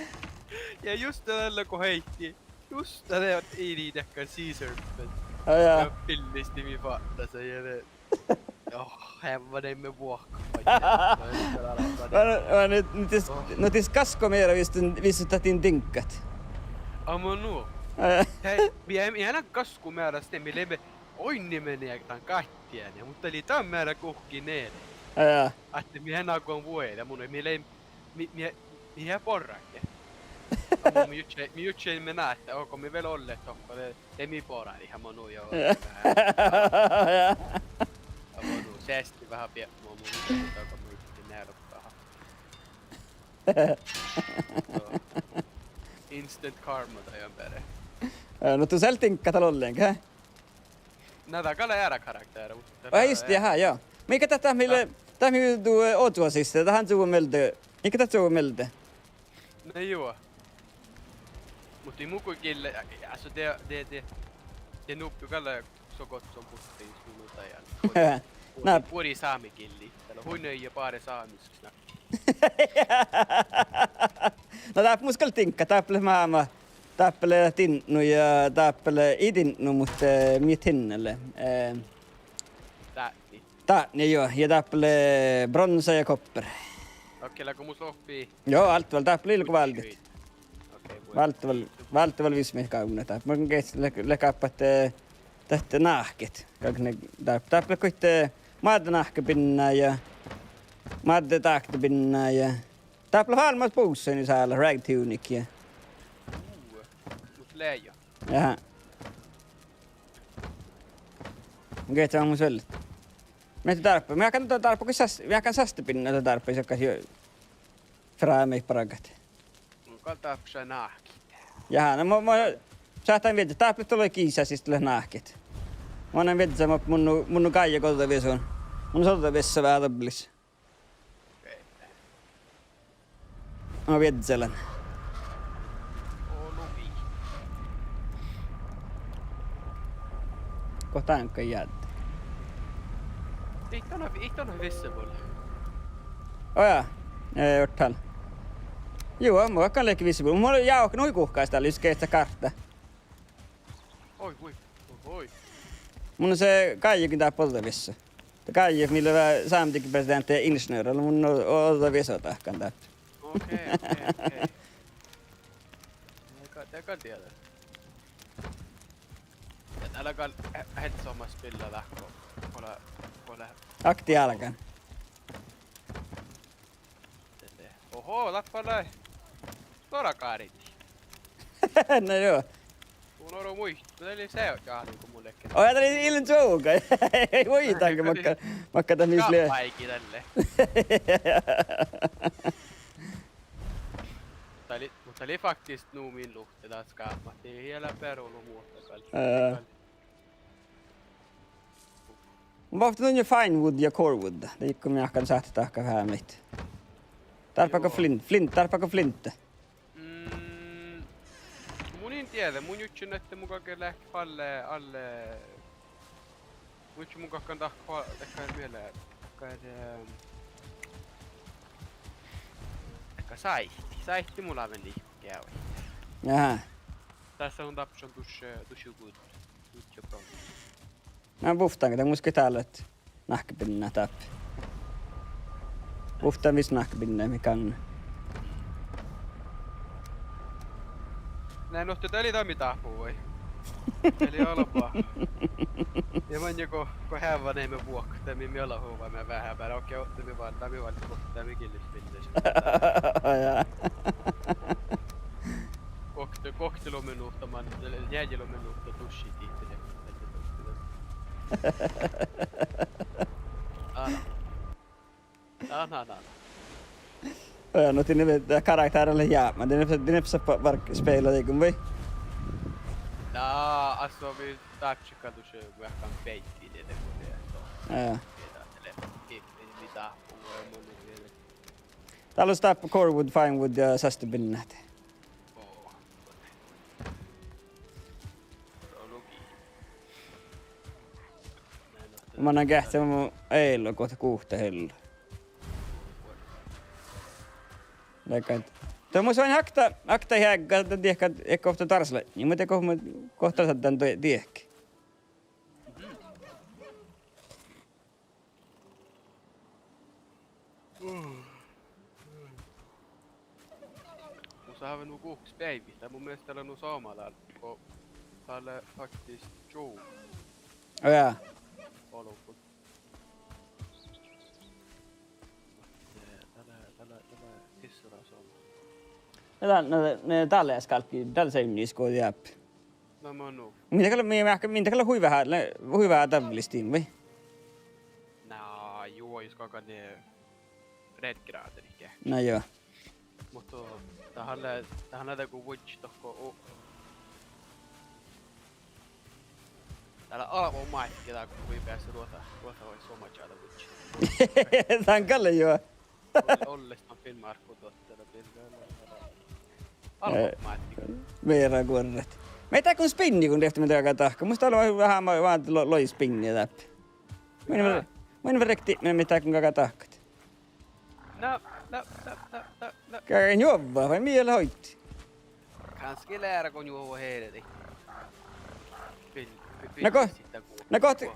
Ja just dalle go heittii. Just dat de ii dakkár sea serpent. Ja, ja. Ja pillisti mii fatnasa ja de. Oh, heavvaneimmet vuokkat. Vel, vel, nu, nu, dis, oh, nu, dis gaskkomeara visot, visot dat din diŋggat. Amma nu. Ja, ja. Hei, mii, mii eat gaskkomeara ahte mii leimmet oinnimin dan gáttiin, muhto dat lei dan meara guhkki nere. Ja, ja. Ahte mii eat go vuoidit, mun, mii leimmet Mii, mii, mii eat borrat ge. Amma mii jurddašin, mii jurddašin, mii, ahte, oh, go mii vel ollet dohko, de, de mii borradit, amma nu jo. Ja. Amma nu, seasti veahá biepmu, mun jurddašin, dohko mun jurddašin nervvá. Instant karma dan beare. Eh, no, du, vel diŋggat dal ollen, ge? Na, dat gal lea eará karakter, muhto dat lea. Oi, just, jaha, jo. Mii ge dat, dat mii lea, dat mii du, eh, ođđa siste, dat han čuvo mielde. Mii ge dat čuvo mielde. Na jo. Muhto in mun go gille, altså, de, de, de, de nuppi gal lea so gott som borte, jus mun nu daján. Na. Buori sámegillii. Dál hui nøye bare sámi. Na dáppe mus gal diŋggat, dáppe lea máma, dáppe lea Dinnu ja dáppe lea, ii Dinnu, muhto, eh, mii Dinnu lea. Eh, Dátni. Dátni, jo, ja dáppe lea bronsa ja kopper. Okei, leago mus lohpi? Jo, allt vel, dáppe lea ilgaválddit. Okei, vuoi. Válddit vel, válddit vel visot mii gávdnat dáppe. Mun geahččan, lea, lea gáppa ahte, eh, dat náhket. Galgá ne dáppe, dáppe lea goit, eh, moadde náhkebinna ja moadde dáktebinna ja dáppe lea fálmás buvssain sála, rag tunic ja. Uu, mus lea jo. Jaha. Mun geahččan, mus vel. Mii dáppe, mii áiggun dáppe goit sas-, mii áiggun sastebinna dáppe, sakkas jo frámei bargat. Mun gal dáppe šat náhket. Jaha, na mo, mo, sáhtán viežžat, dáppe lea giisa siste leat náhket. Mo mun viežžan, mo mun, mun gájján ođđa viesu. Mun ođđa viessu veahá dobbelii. Okei. Mun viežžan. Olu vii. Go dán gal jádde? It don, it don visible. Oja, eh, ortal. Juo, mun gal lean visible. Mun jávkan hui guhkás dál, jus geahččat gárttaa. Oi, hui, oi, hui. Mun lean gájján dáppe ođđa viessu. De gájjá mii lea sámeteappelseanti ingeniøra, mun o-, ođđa viessu dahkan dáppe. Okei, okei, okei. De gal, de gal dieđán. Ja dál lea gal he-, helt somá spilla dát go, go lea, go lea. Akti álgán. Oho, dáppe lea. Stuorra gáridii. Na jo. Mun oro muittán, dat lei seaža álo go mun ledjen. Oi, dat lei illen čuovga. Ii vuoi, dán ge makka, makka dat mis lea. Gáppaáigi dalle. Dat lei, muhto dat lei faktisk nu min luhtte dat skábma. Dat ii leat beare olu muohta gal. Ää. Mun bohten nu pine wood ja core wood. Dego mii áhkán sáhttet dahkat veahá maid. Dárbbašit go flint, flint, dárbbašit go flint? Mm, mun in dieđe, mun jurddašin ahte mun galggan leat falle, alle, mun jurddašin mun galggan dahkat, dakkár mielde, dakkár, ehm, dakkár sáiti, sáiti mun láven liikot geavahit. Aha. Dás lea dáppe dušše, dušše good. Na, buvttán ge, dan mus ge dál leat náhkebinna dáppe. Buvttán visot náhkebinna mii gáŋŋa. Na, nu ahte dat lei dat mii dáppe vuoi. Dat lei albma. Ja maŋŋá go, go heavvaneimmet vuokte, mii, mii olahuvvame veahá beare, okei, okei, mii váldit, mii váldit vuokte, mii gillis minnes. Ja. Okte, okte lea minuhta, man, njeallje lea minuhta dušše dihte. Áno. Áno, áno, áno. Ja, no, din, de karakterit lea jápmán, din, din, din, bargga spela dego vai? Na, altså, mii dárbbašit gal dušše veahkkan beaivvi dego dieđusge. Ja. Dál lea dáppe core wood, fine wood ja sástebinnet. Mannan geahččamin mu eallu go guhtta hellu. Leaga, de mus oaidná okta, okta heagga, de diehkat, ii go ovtta darseladni, muhto ii go, go darseladdan diehkat. Mus lea nu guhkes beaivvi, dat mu mielas lea nu somá dál, go dat lea faktisk čuovvu. Ja. Olgun. Dat lea, dat lea, dat lea issora somá. Ja dál, na, ne dál leat skálkki, dál seimnis go jáppe. Na, ma nu. Min dat gal, min, min dat gal hui veahá, hui veahá davvilistiimi vai? Na, juo, jus galgá ne red graderit ge. Na juo. Muhto dat lea, dat lea dego vuodjit dohko o-, dat lea albmo mátkki dál go hui beasat ruođa, ruođa vai somá čáđa vuodjit. Dan gal juo. Olles dan Finnmárkku dohko dat birra albmo mátkki. Meara guorrat. Mii dákkár spinni go diehtá, mii dákkár dahkat. Mus dál lea veahá ma-, ma-, lo-, loi spinni dáppe. Muittán, muittán verret, mii dákkár galgá dahkat. Na, na, na, na, na, na. Galgá njuovvat vai mii lea hoidit? Kanskje leat go njuovvat herdit. Bil-, bi-, na go-, na gohte,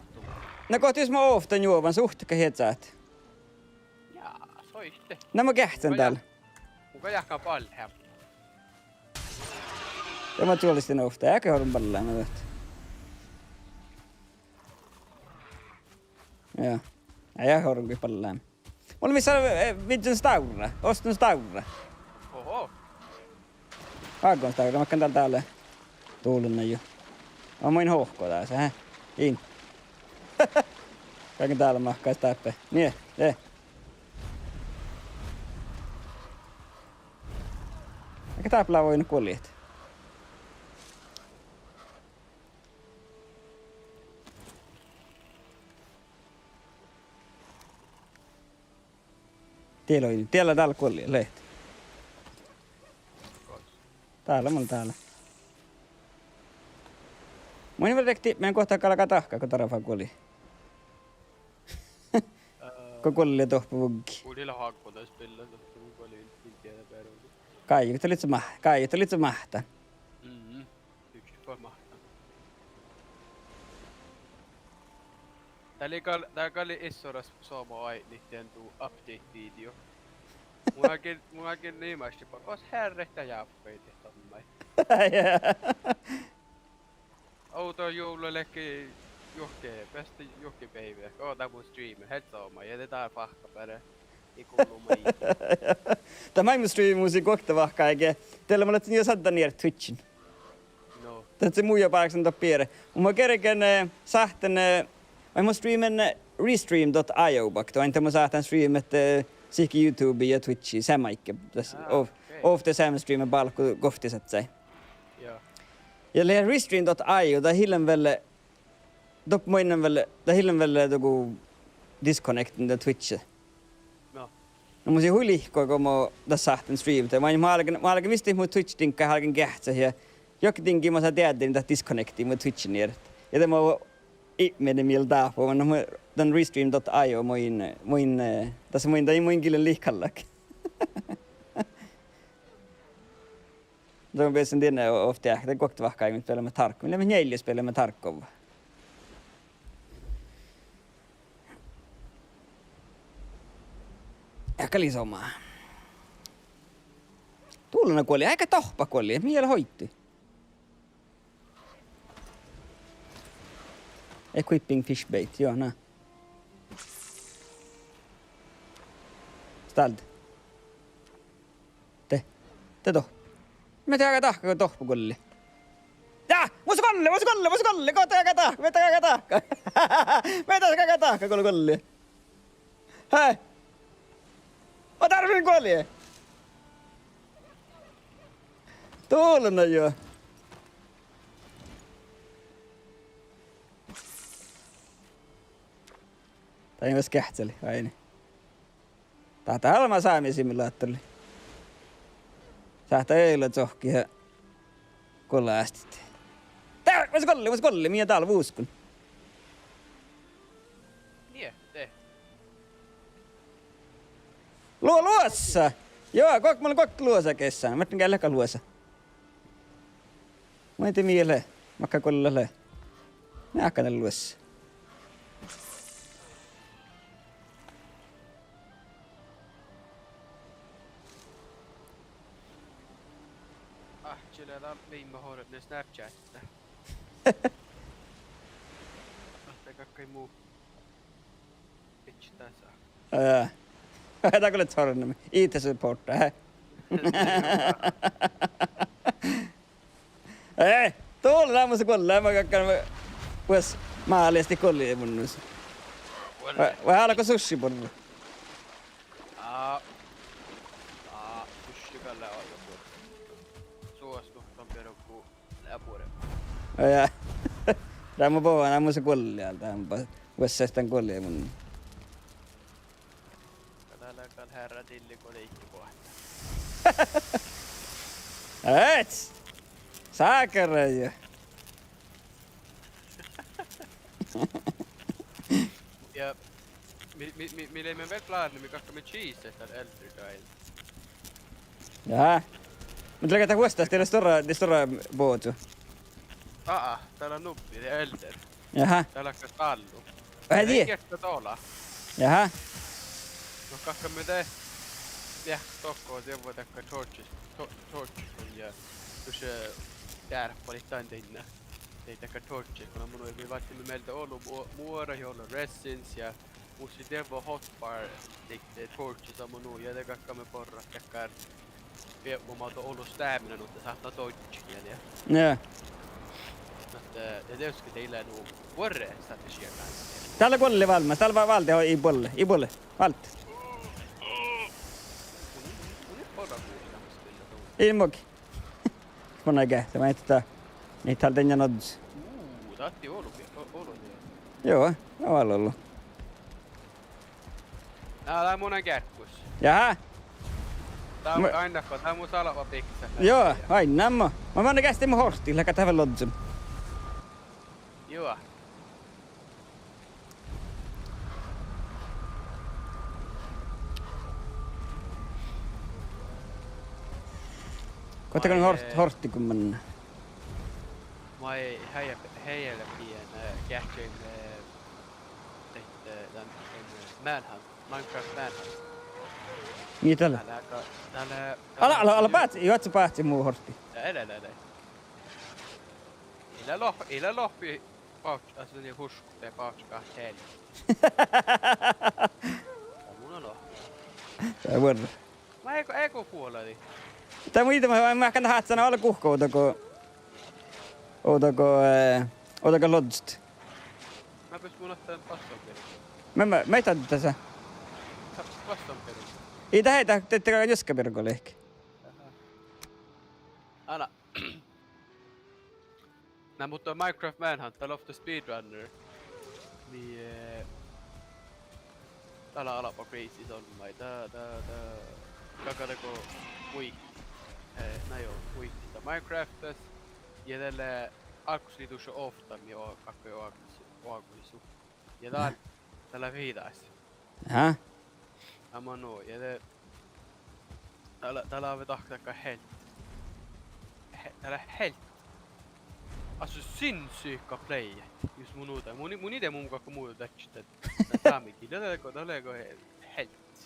na gohte jus mo ovtta njuovan suhte go headsát. Ja, soitte. Na mo geahččan dál. Mun gal jáhkán ballát. Ja ma čuolestin ovtta, eai ge orun ballama dat. Ja. Eai orun ge ballama. Mun lean mis, eh, vižžan stávra, ostan stávra. Oho. Ággon stávra, makkár dál, dál lea. Dulnna juo. Mun in hohko dás, eh. In. Galggan dál mahkáhit dáppe. Nie, de. Eai ge dáppe leat vuoiŋŋat guolit. Die lei, die lea dál guoli, leat. Dál lea, mun dál lea. Mun in verret dihte, mun gohta galgá dahkat go darfá guoli. Go guoli lea doppe vuggi. Guoli lea hággu dat spillas, dat mun guoli in dieđe berođa. Gáiđit, dat lei su má-, gáiđit, dat lei su máhtán. Mhm. Yhtä goit máhtán. Dat lei gal, dat gal lei issoras somá oaidnit dien du update-video. Mun álgen, mun álgen nimaš ba-, os herret ja jápkadit dommái. Ovdajuovllaid ledje juohke, beste juohke beaivvi, go dat mu streame, helt somá, ja de dál fáhkka beare. Ii gullu maid. Dat maid mu streamus guokte vahku áigge. Dalle mun lean juo šaddan eret Twitchiin. No. Dat lei mu ja báhcen doppe eret. Mun gergen, eh, sáhtán, eh, maid mun streamen, eh, Restream dot io bakt. Ain dat mun sáhtán streamet, eh, sihke YouTubei ja Twitchii seamma áigge. Das, ah, ov-, okei. Ovtta seamma streamen bálkku govttisattai. Ja. Ja lea Restream dot io, dat ii lean vel Doppe mun in vel, dat ii lean vel dohko disconnecten dat Twitchi. No. Na mun sii hui lihkku go mo dat sáhtán streamata. Mun, mun álgen, mun álgen visot mu Twitch diŋgga, álgen geahččat ja juohke diŋgii mun sáhtán deaddiin dat disconnectii mu Twitchin eret. Ja de mo ipminen miel dáhpáhuvvá, mun, dan Restream dot io mun, mun, eh, das mun, dan mun gillen lihkallak. Don bessen dieinna ovtta, de guokte vahku áigge bealeme Tarkov. Mii leat njeallje bealeme Tarkov. Ja gal lei somá. Dulnna guoli, eai ge dohppat guoli, mii lea hoiddu. Equipping fish bait, jo, na. Stald. De, de dohp-. Mii gal dahkat go dohppat guoli. Ja, mus guolli, mus guolli, mus guolli, go dat gal dahkat, mii gal dahkat. Mii gal dahkat go guolli. Hää. Mun dárven guoli. Dulna juo. Dá ii leat geahččalit, vai ii? Dá, dá lea mat sámi simulator. Sáhttá ella čohkkit ja gullá ástit. Dá, mus golli, mus golli, mii dál vuskon. Nie, de. Luo-, luossa! Juo, guok-, mun lean guokte luosa geassan. Muhto gal lea luosa. Maid mii lea, makkár guolli lea. Mearkka lea luossa. Ah, čilá dál viimma horfni Snapchatiin. Ahte gakkái mu Bitch, dasa. Ää. Dá go leat horfni, it support, hä? Eh, dulna, mun sa guollin, ma gakkan, ma, pues, mális dihte guolli munnus. Guolli. Vai, vai álgá sushi borrat? Aa. Aa, sushi gal lea ajo borrat. Suos, no, dan bieru go Lea buorre. Ja. Dá mun bovan, dá mun sa guolli, dá mun ba-, vuossá dan guolli mun. Dá lea gal herra dilli go leikki boahtá. Ets! Sákaraja! Ja mii, mii, mii, mii leimmet vel pláni, mii gakkaime čeese dal Elder Giant. Jahá. Mun drekka dat vuosttaš, dat lea stuorra, dat stuorra bođu. Aa, dat lea nubbi, dat Elder. Jahá. Dat lea gal dállu. Ai, dat lea die- giertta dola. Jahá. No gakkaime de, diehtit dohko, dievva dakkár torches, to-, torches ja dušše dearppalit dan dainna. Dieid dakkár torches, go mun, mii vácciime mielde olu mu-, muora ja olu resins ja mus lei dievva hotbar, dieid, eh, torches amma nu, ja de gakkaime borrat dakkár biebmu mađe olu stamina nu ahte sáhttá dodget ja. Ja. Ahte, ja dieđusge dat lea nu buorre strategiaga. Dál lea guolli válmmas, dál lea válde, ii buolle, ii buolle, válde. Mun, mun, mun in borra guollii, mun spilla dán. In muhto. Mun ii geahčča, ma ii tiedje, mii dal dainna ožžo. Uu, dat lei olu, o-, olu. Juo, no vel ollu. Ná, dat mun lean gearggus. Jahá. Dat mun, ma-, ain-, dat mun sáhtán biksat. Juo, ain-, namma. Ma, mun lean geahččan mu horttiid, leago dat vel ožžon. Juo. Guokte go hort-, horttiid go manná. Maid hei-, heielbien, eh, geahččain, eh, dieid, eh, dan, dan, eh, Manhunt, Minecraft Manhunt. Mii dat lea? Dat lea, dat lea, dat lea, ala, ala, ala báhci, juo, oaččo báhci mu horttii. Lei, lei, lei, lei. Ii leat loh-, ii leat lohpi báhc-, ahte nie huško, de báhccat hel-. Ja mun lean lohpi. Dá vuorre. Ma ego, ego guoladii. Dat mun ii, ma, ma, ma gal háhcán ala guhká ovdal go, ovdal go, eh, ovdal go lozzet. Na bes mun ahte bassonbirgu. Ma, ma, ma ii dasa. Bassonbirgu. Ii dat, dat, dat, dat juoskabirgu lihkii. Aha. Ala. Na, muhto Minecraft Manhunt, dat lea ovtta speedrunner. Mii, eh, dat lea albma crazy son maid, dat, dat, dat, galgá dego vuitit, eh, na juo, vuitit dat Minecraftas. Ja dat lea, álggos lei dušše ovtta mii o-, galggai oagasi, oagasi su-. Ja dál, dat lea viđas. Aha. Amma nu, ja de, dat lea, dat lea vel dahkat dakkár helt. He-, dat lea helt. Ase sinnssyka playet, jus mun ovdal. Mun, mun ii dieđe mu galgá mu dadjat dat, dat damageid. Dat lea go, dat lea go he-, helt.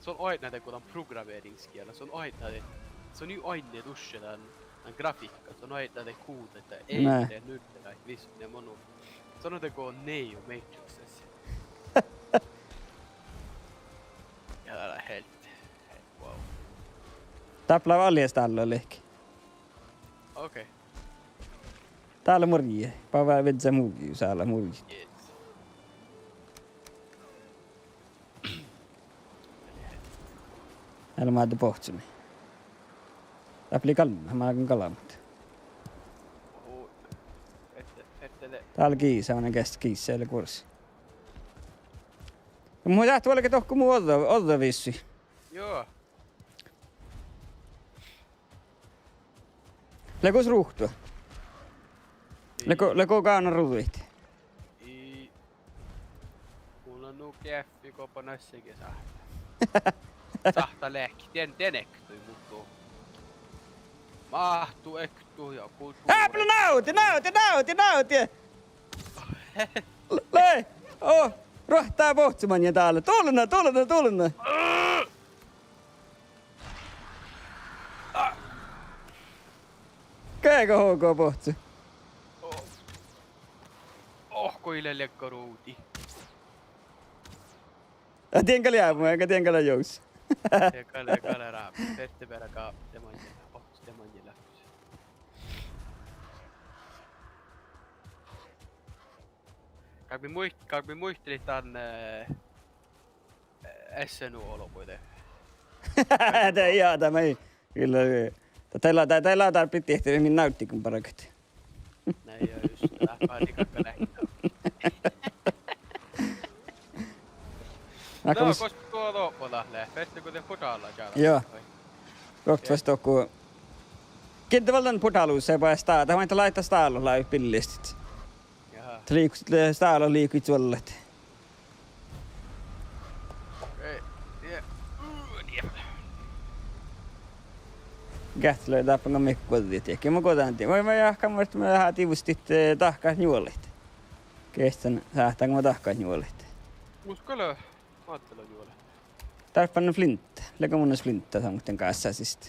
Son oaidná dego dan programmeringsgiela, son oaidná de-, son ii oaidná dušše dan, dan grafihkka, son oaidná de kuvddaid, dat ei, ne, de nulleraid, visot, ne, mun nu-. Son lea dego Neo Matrixes. Ja dat lea helt, helt wow. Dáppe lea allies dálle lihkii. Okei. Dá lea murje. Bavá vižžá murje, sála murje. Yes. Eai leat moadde bohccomii. Dáppe lei galbma, magan galbmat. Uu, ette, ette de. Dál lea giisa, mane geasset giisa, lea guoras. Mun sáhtán vuolgit dohko mu ođđa, ođđa vissui. Juo. Lea gos ruhtu? Lea go, lea go gánan ruđaid? Ii. Mun lean nu geaffi go ban assegiid sáhtán. Sáhttá leahkit, dien, dien ektui, muhto máhttu ektui ja go du- Ápla, náhti, náhti, náhti, náhti! Lei! Oh, ruohttá bohccot maŋŋel dál. Dulna, dulna, dulna! Geaga hogo bohcci. Oh. Oh, go ii lean leigga ruđiid. Ah, dien gal jávdno, dien gal jus. Dien gal, gal rábet. Ferte beare gápte maŋŋel. Oh, de maŋŋel. Galggai muit-, galggai muitalit dan, eh, S N O-olbmuid. De, ja, dat mii, kyllä, dat, dat lea, dat, dat lea dárpet dihte min návideamen bargat. Na ja, just, dat bargat galggai leat. Na, no, gos-, gos du dohko dat leat? Fertejit go de portála čađa? Joo. Vai? Ruoktot fas dohko. Giddevallá portálusa, ja boahtá, dat maid láittá stállot lávejit billistit. Jaa. Dat liikut, stállot liikujit vuollat. Ei, ja, uu, nie. Geahččat lea dáppe go mii guođđit diekkár. Mun guođđan diekkár. Mun, mun jáhkán muhto, mun veahá divustit, eh, dahkat njuolit. Geahččat sáhttán go dahkat njuolit. Mus gal lea máttela njuolit. Dárbbašan flinta. Leago mun flinta, dat mun gássán siste.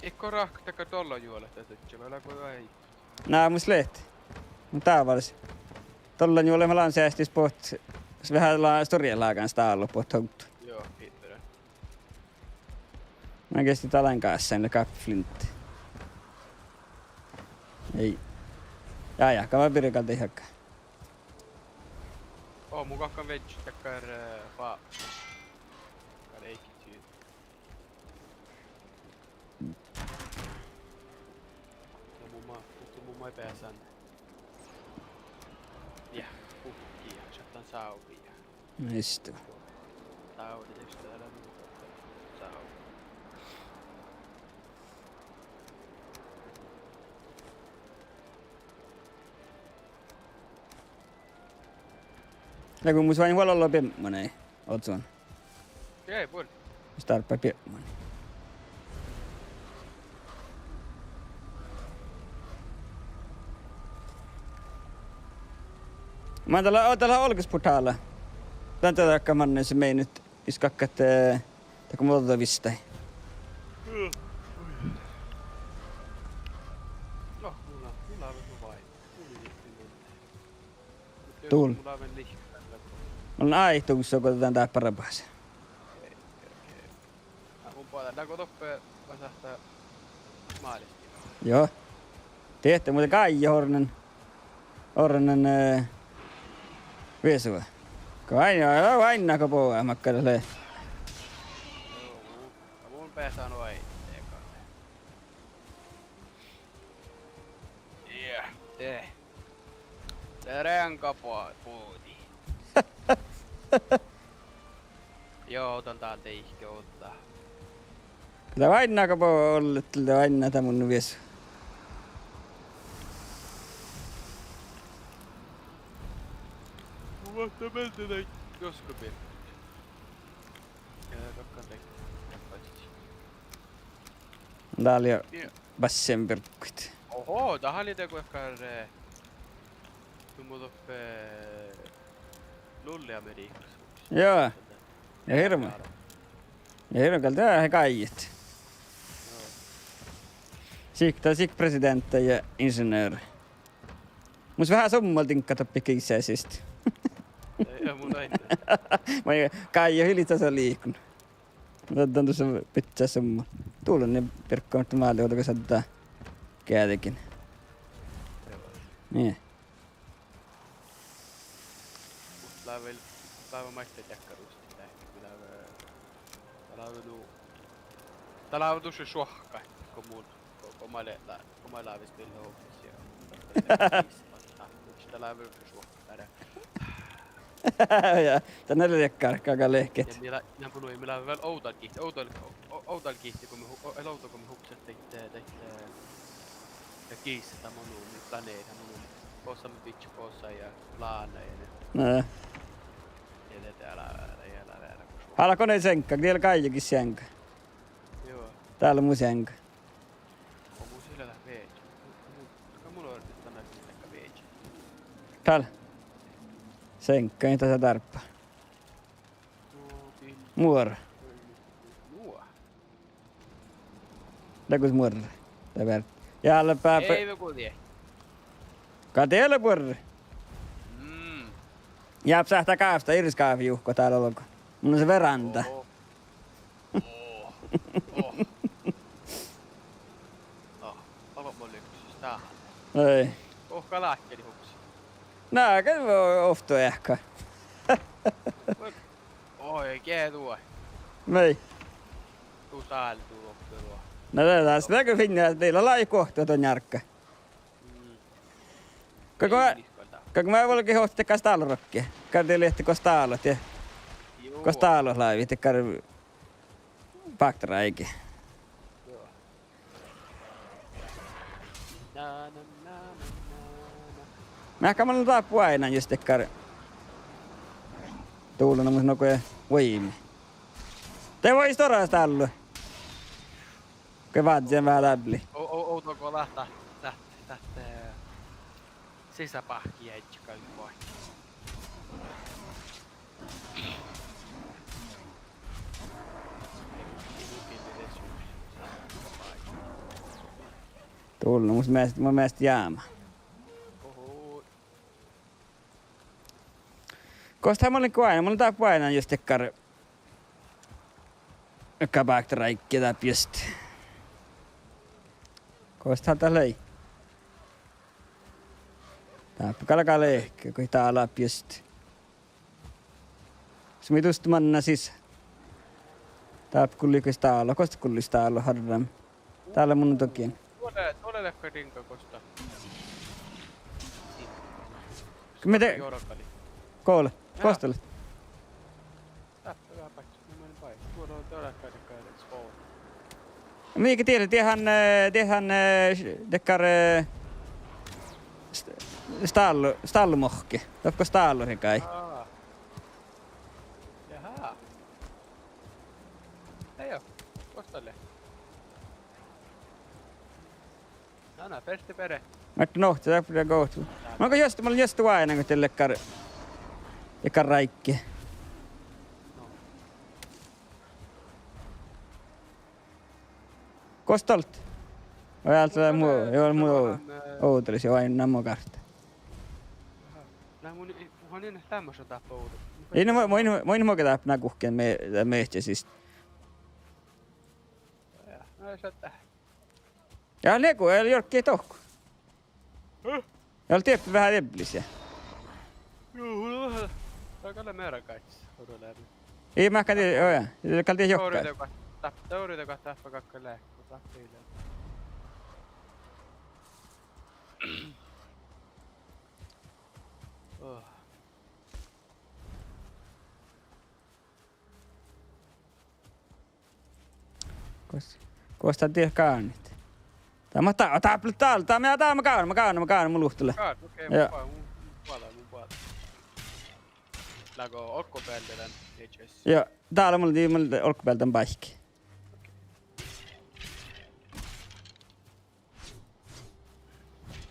It go ráhkadit dakkár dolla njuolit, dat ii leat go ai. Na, mus leat. Mun dábálašin. Dolla njuolit mun lean seastis bohtet, veahá lea stuorra lágan stállot bohtet ovdal. Joo, hippere. Na geahččat dat lean gássán, lea gápet flinta. Ei. Ja, ja, gal birra gal dieid haga. Oh, mun galggan viežžat dakkár, eh, fábmá. Gal eai čii. Ja mun ma-, muhto mun maid beasán. Ja, guhkki ja šattan sávvi ja. Istu. Sávvi, istu, ii lean mu sávvi. Leago mus váin vuolalo biebmanii ođđon. Jei, buorre. Mis dárbbašii biebmanii. Mun dal lea, dal lea olgos portála. Dan de dakkár manne, mii nu, jus galggat, eh, dakkár mo ođđa vistái. No, mun lea, mun lea nu vai. Dul. Mun lea vel lihkku. Mun áitus go dan dáppe rabas. Okei, okei. Na, mun boađán, leago doppe, va sáhttá málistit. Joo. Dieid, muhto gáijjat orren, orren, eh, viesu. Go áinna, áinna go boađát makkár lea. Joo, mun, mun beasán oaidnit gal. Ja, de. De reaŋga bo-, bođii. Joo, dan dál deike ođđa. Lea oaidná go bo-, ollet, lea oaidná dat mun viesu. Mun máhtán mennit dan joskui birgit. Ja, dohko de. Dál lea. Ja. Bassen birgit. Oho, dat lea de goit gal, eh, nu mo doppe, eh, Lulli Amerihkás. Joo. Ja hirbmat. Ja hirbmat gal dat gáijjit. Joo. Sihke, dat sihke presidenta ja inženyra. Mus veahá sommal diŋggat doppe giisa siste. Ei, ja mun ain. Maid gáijjat ii leat dasa liikon. Mun dan dušše bidjat sommal. Dulon birgit, muhto málle ođđa go šaddá geađgin. Joo. Nie. Muhto lávii, lávii maid deakka ruštit, dat lávii, dat lávii nu. Dat lea dušše šuohkka go mun, go, go ma le-, go ma lávejin spillohuktis ja, dat lea dušše šuohkka dáre. Ja, dat lea dakkár galgá lehket. Ja mii lea-, ja mun, mii leat vel ovdal gii-, ovdal, o-, ovdal giitte go mii hu-, o-, el ovdal go mii hukset daid, daid, eh, ja gis dat mun nu-, mii planere, mun nu-, bossa, mii bidjat bossa ja lána ja ne. Na. Ja de, de lea, de lea veaháš. Háliidit go ne seŋgga, die lea gájjagis seŋgga. Juo. Dál lea mu seŋgga. Go mun sis lean veahkkin. Mun, mun, mun orun, ahte mun lean veahkkin. Dál. Seŋgga, in dasa dárbba. Muorra. Muorra. Dego muorra. Dat beare. Ja, ale pá-, pá-, ei ve go die. Gal die lea buorre. Mm. Ja sáhttá gávtta, iris gáfe juhkot dál olgo. Mun lean veranda. Oho. Oh. Oh. Oh. Alo mo lihkus dáhan. Ei. Oh, galgá lihkus. Na, ge-, o-, ovtta eahkái. Oi, ge duo. Mii. Du dál du ovtta duo. Na, dat, dat, dat go fiinna, dat lea guokte don járgga. Mm. Go, go, ei mis gal dat. Go mo vuolgit ovtta dakkár stállorokki. Dakkár die lihkus stállot, die. Juo. Go stállot lávii, dakkár bakteráigi. Juo. Na, na, na, na, na, na. Meahkkár mun lean dáppe oaidnán jus dakkár. Dovllá mus nugo vuoiŋŋa. De vuoi stuorra stállu. Ge vázzen veahá dábli. O-, o-, ovdal go lea dat, dat, dat, eh, sisabáhkki jagi gal boahtti. Dovllá mus measta, mu measta jámá. Oho. Gos dat mun lean oaidnán, mun lean dáppe oaidnán jus dakkár, dakkár bakteráigi dáppe just. Gos dat lei? Dáppe galgá lehket, go dat lea dáppe just. Sis mii dušše manná sisa. Dáppe gullii gal stállot, gos dat gullii stállot, harram? Dál lea mun dogiin. Duo lea, duo lea dakkár diŋga gos dat. Mii de-, jorgalii. Gos lea, gos dat lea? Dáppe veahá báikki, mun manan bai. Duo lea, duo lea dakkár, dakkár spawn. Mii ge dieđán, dieđán, eh, dieđán, eh, dakkár, eh, st-, stállu-, stállumohkki. Dohko stállot gal. Aa. Jahá. Ei oo, gos dat lea? Na, na, ferte bere. Márka nohte, dat lea gohtu. Mun go just, mun just oaidnán go dat lea dakkár, dakkár ráigge. No. Gos dat lea? Oi, áltá mu, jo, mu, ovdalis, jo, ain namma gárta. Lea mun, mun in leamaš dáppe ovdal. Ii, na, mun, mun, mun in moge dáppe na guhkkin me-, dat mehčča sist. Ja, na, šattá. Ja, lego, ja, jorgge dohko. Hm? Ja, dieppe veahá dieblis ja. Jú, dat gal lea meara gáiččas, orru leat. Ii, meahkkán die, jo, ja. Gal die johkái. Dovrí de gal, dovrí de gal dáppe galgá lehkut, dáppe ii leat. Oh. Gos, gos dat dieđát gánit? Dat mat dá, dáppe dál, dá, mun, dá mun gávdnan, mun gávdnan, mun gávdnan, mun luhttán lea. Gávdnat, okei, mun boađán, mun boađán, mun boađán. Leago olggobealde dan, I guess. Ja, dál mun, mun olggobealde dan báikki.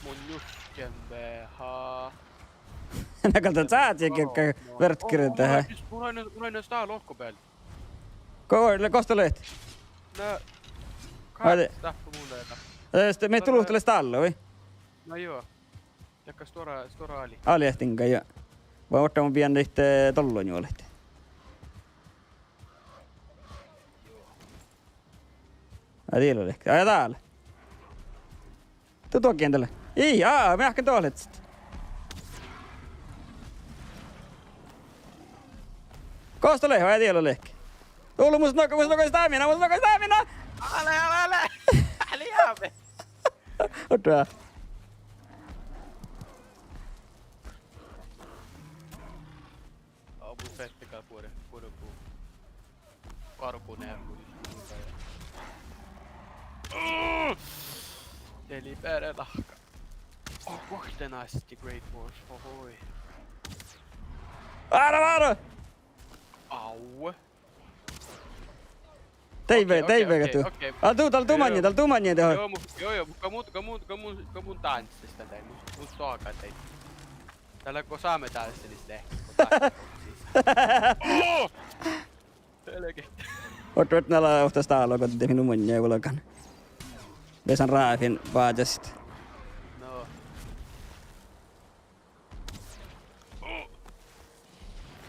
Mun njušken veahá. Na gal dat sáhttá, ge-, ge-, verdkirdehe. Mun oidnen, mun oidnen stállot olggobealde. Go-, gos dat leat? Na, gal dat mun lean. Eh, mii luhttán lea stállot, vai? Na juo. Dakkár stuorra, stuorra ali. Alidiŋga, ja. Vai ortama bijan daid, eh, dollonjuolit. Ai, diela lea. Ai, dál. Tuo dogiin dalle. Ii, aa, meahkkán dohko leat. Gos dat lea, ai, diela lea. Dovllá mus nugo, mus nugo stamina, mus nugo stamina! Ale, ale, ale! Ale, jääme! Oda. Aa, mun fettekal buori, buori ku. Karkun earui. Aa! Deli bere lahka. Oh, guokte nasty Great Dwarf, ohoi. Várra, várra! Au. Okei, okei, okei. Dei ve-, dei vege du. Aa, du, dal du maŋŋel, dal du maŋŋel de. Joo, mu-, joo, joo, mu-, go mun, go mun, go mun, go mun dánsestan dai, mun, mun soagan dai. Dal lea go sámi dánselis lehpet, go dánselis sis. Oh! Helget. Ođđa, ođđa, na lea ovtta stála go de minu maŋŋel vuolgán. Beasan ráfin bážasit. No.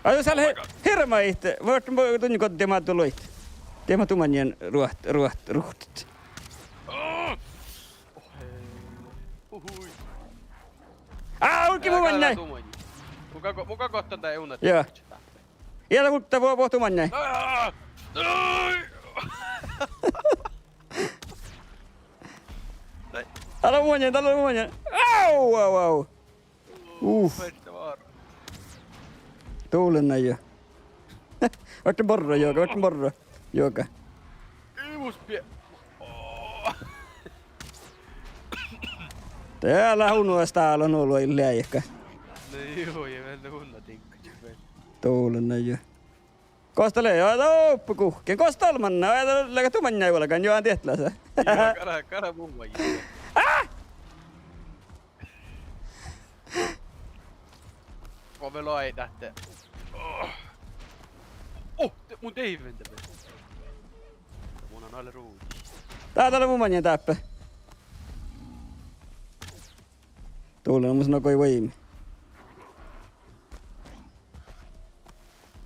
Ai, jos ale hirbmadit, vuortán bo-, dunnje go diet máddut luoit. Diet máddut maŋŋel ruoht-, ruoht-, ruohtit. Aa, ulge mu maŋŋel! Mun gal go-, mun gal gottan dán unna. Joo. Ii leat ulgge vuo-, vuohtu maŋŋel. Aa! Ai! Dál lea mu maŋŋel, dál lea mu maŋŋel. Au, au, au. Uf. Fertevara. Dovllán jo. Ođđa borra, juoga, ođđa borra, juoga. Ii mus pie-, oh. Dá lea unođa stála nu luo leaika. No juo, ja vel unna diŋgga čak vel. Dovllán jo. Gos dat lea, ja doppe guhkkin. Gos dat lea manne, ja dat lea du maŋŋel vuolgán, juo, diet lea sa. Juo, gara, gara mu maŋŋel. Ah! Go vel oaidná ahte. Oh, de-, mun deivven de. Mun lean ale ruđiid. Dá, dá lea mu maŋŋel dáppe. Dovllán mus nu goit vuoimet.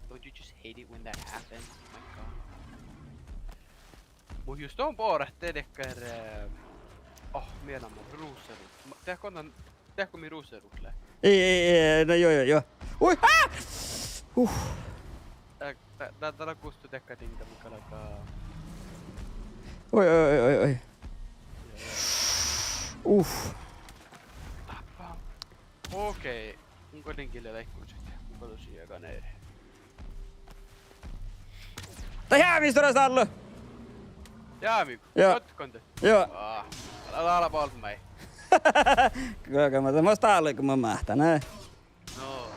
Don't you just hate it when that happens? Oh my God. Mun just don borat de dakkár, eh, oh, mii leat ruserut. Ma-, dehko na, dehko mii ruserut lea? Ii, ii, ii, na juo, juo, juo. Ui, ah! Uh. Dá, dá, dá lea gustot dakkár diŋga, mii galgá. Oi, oi, oi, oi, oi. Uf. Táppá. Okei. Mun gal in gille leigga čuođi. Mun gal dušše jagi eret. Dat jámis duoras dállu. Jámis? Joo. Gotkonde. Joo. Aa, ala, ala balmai. Guoga ma, ma stála go ma máhttán, ne? No.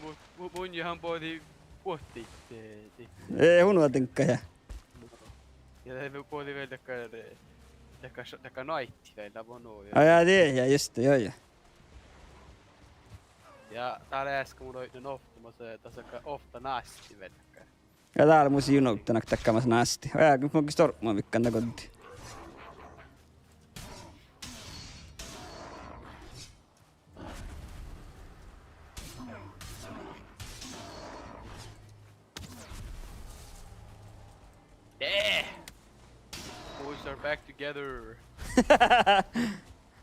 Mu-, mu-, mun jahan bođii vuohtit, eh, di-. Ii, unođa diŋgga, ja. Ja de bođii vel dakkár, eh, dakkár, dakkár náiti vel, dat var nu, ja. Aa, ja, de, ja, just det, joo, joo. Ja dál easka mun oidnen ovtta, mas, eh, dasa ka ovtta násti vel dakkár. Ja dál mus junovidan dakkár mas násti. Ja, mun gal stormman viggán dat goddii. Yeah! Boys are back together.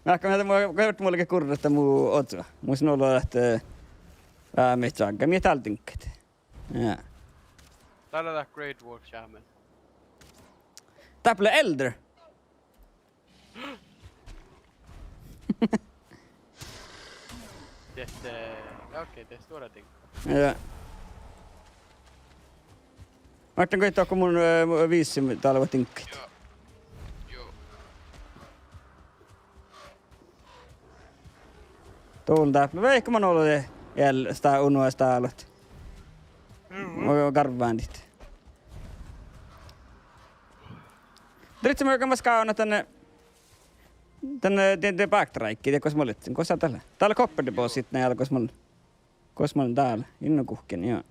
Máhkán, mu, mu, mu, mu, gurra ahte mu ođđa. Mus nu lea ahte, ää, mii čágga, mii dál diŋggat. Ja. Dál lea dat Great Dwarf čámen. Dáppe lea Elder. Diet, eh, okei, diet stuorra diŋgga. Ja. Máhttán goit dohko mun, eh, mu-, visii dál leat diŋggat. Joo. Joo. Dovllán dáppe, veahkka man olu de eal-, stá-, unođa stálat. Mun garvván dit. Dritse, mun galggan gávdnat dan, dan, de, de backtrackii, de gos mun lean. Gos dat lea? Dál lea copper deposit, ne, ale gos mun, gos mun lean dál. Innu guhkkin, joo.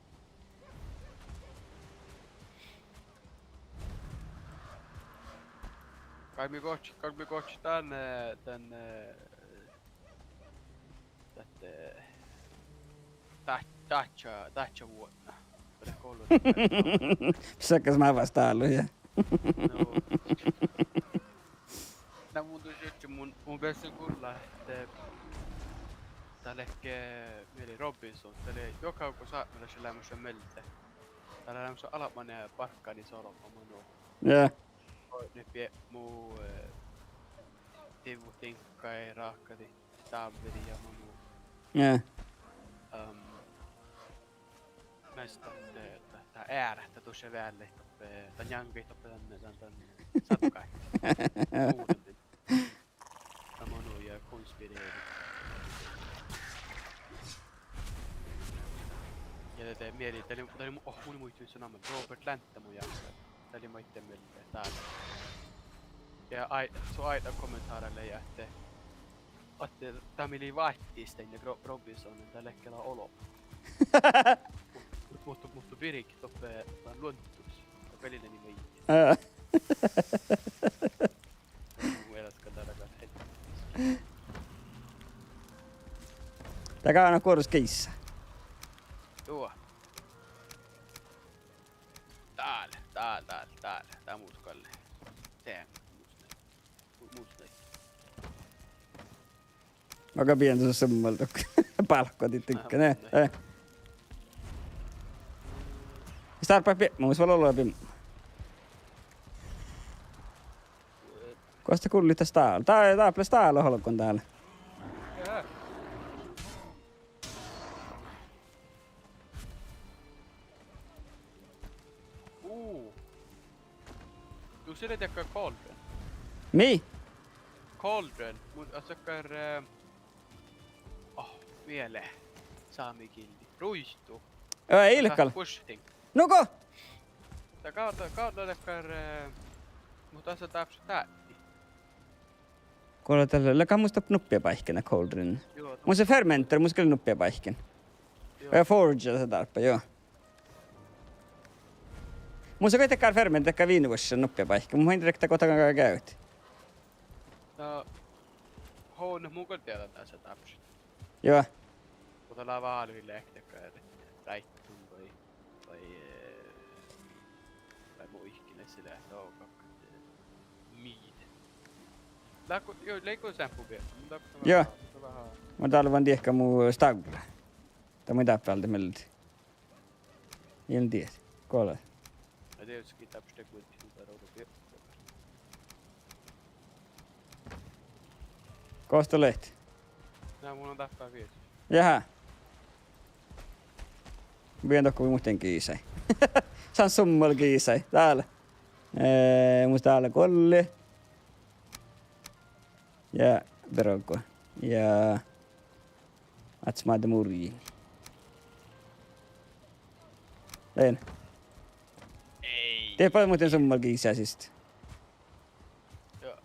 Galggai gohčodit, galggai gohčodit dan, eh, dan, eh, dat, eh, dá-, dáhča-, dáhčavuodna. Dat lea gollu. Sakkas mávvas dálu, ja. No. Na mun dušše, mun, mun bessen gullan ahte dat lea ge, mii lei Robinson, dat lea juohke go sápmelaš leamaš mielde. Dál lea leamaš albma bargganis olbmot nu. Ja. Oidne biepmu, eh, divvut diŋggaid, ráhkadit dávveriid ja mo nu. Ja. Ehm, measta dat, dat, dat eará, dat dušše veallái doppe, dat njaŋgii doppe dan, dan, dan sadgái. Suurin. Ja mo nu ja konspirerii. Ja de, de mielii, dat lei, dat lei mu-, oh, mun in muitte su namma, Robert Lantta mu jáhkái. Dat lei maid mielas dál. Ja ai-, su áidna kommentára lei ahte, ahte dat mii lei váittestain ja Gro-, Robinson, dat ledje dat olo. Muhto, muhto Birgit doppe dan luondus. Dat gal lei maid. Ää. Mu mielas gal dat lea gal hel-, dat gal lea guoras giisa. Juo. Dál, dál, dál, dál. Dat mus gal lea. Seaŋ, mus lei. Mus lei. Maga bieŋ dušše summaldokka. Bálkkodit dihte, ne? Eh. Mis dárbbašit biepmu, mus vel ollu biepmu. Gos dat gullit das dál? Dá, dá lea stála olgun dál. Ú. Dušše lea dakkár cauldron. Mii? Cauldron. Mun, altså, dakkár, eh, oh, miele. Sámegillii. Ruitu. Ää, ilkal. Buštin. Nugo? Dat gal, dat gal lea dakkár, eh, muhto dat lea dárbbaš dáhti. Go lea dalle, lea gal mus dáppe nuppi báikkin cauldron. Juo, mus fermenter, mus gal nuppi báikkin. Juo. Ja forge dat dárbbaš, juo. Mus gal dakkár fermenter, dakkár viinvuošša nuppi báikkin. Mun in drekta go dat gal geavahit. Na, ho, na mun gal dieđán dat lea dárbbaš. Juo. Muhto dat lea válit lea dakkár ráittun vai, vai, eh, vai muikin, lea gal, eh, miid. Lea go, juo, lea go seammá bie-, mun dárbbašan veahá, mun dárbbašan veahá. Mun dálvan diehka mu stávlla. Dat mun dáppe alde mielde. In dieđe. Go lea. Ja dieđusge dárbbaš de guđđit, mun dárbbašan veahá. Gos dat leat? Na, mun lean dáppe viesus. Jahá. Bieŋ dohko muhtin giisai. San summal giisai. Dál. Eh, mus dál lea golli. Ja byrgo. Ja Áddet maid murjin. Lean. Ei. Dieppe muhtin summal giisai siste. Joo.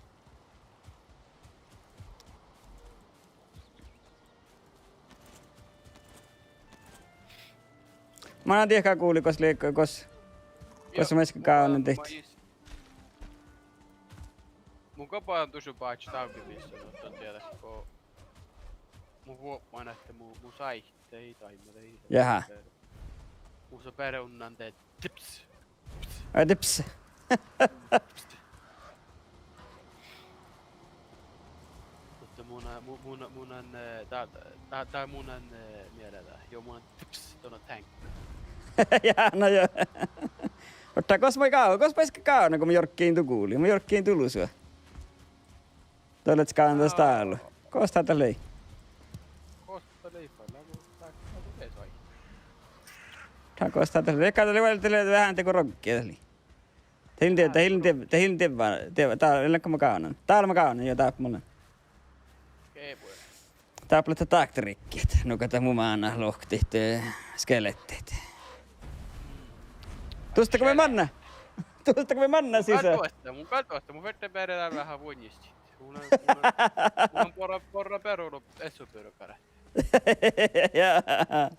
Mana diehka gulii gos lei-, gos, gos, joo, maid gal gávdnan dihte. Mun gal baján dušše báhčit dávggi missa, muhto dieđát go mun vuoppan ahte mu, mu sáhttá daimma dahje. Jahá. Mus lea beare unnan de tips. Ai, tips. Muhto mun, mu-, mun, mun, eh, dá, dá, dá mun, eh, mielas dá. Joo, mun tips, done tank. Jahá, na joo. Muhto gos maid gávdnan, gos maid gávdnan go mun jorggain du gulii, mun jorggain du lusa. Dá lea gávdnan das dálu. Gos dat lei? Gos dat lei, fal-, lea, lea, lea, lea, lea. Dá gos dat lei? Dál lea vel, dat lea veahá dego rogge dat lei. Dat in dieđe, dat in dieđe, dat in dieđe, dieđe, dá lea gávdnan. Dál lea gávdnan, joo, dáppe mun lean. Dáppe lea dat dákteriiget, nugo dat mu máná lohkat, eh, skelettat. Dušše go mii manná. Dušše go mii manná sisa. Mun gal duohta, mun gal duohta, mun ferten beare dál veahá vuoŋŋistiid. Mun lean, mun lean, mun lean borra, borra beare olu essoburgara. Jaa.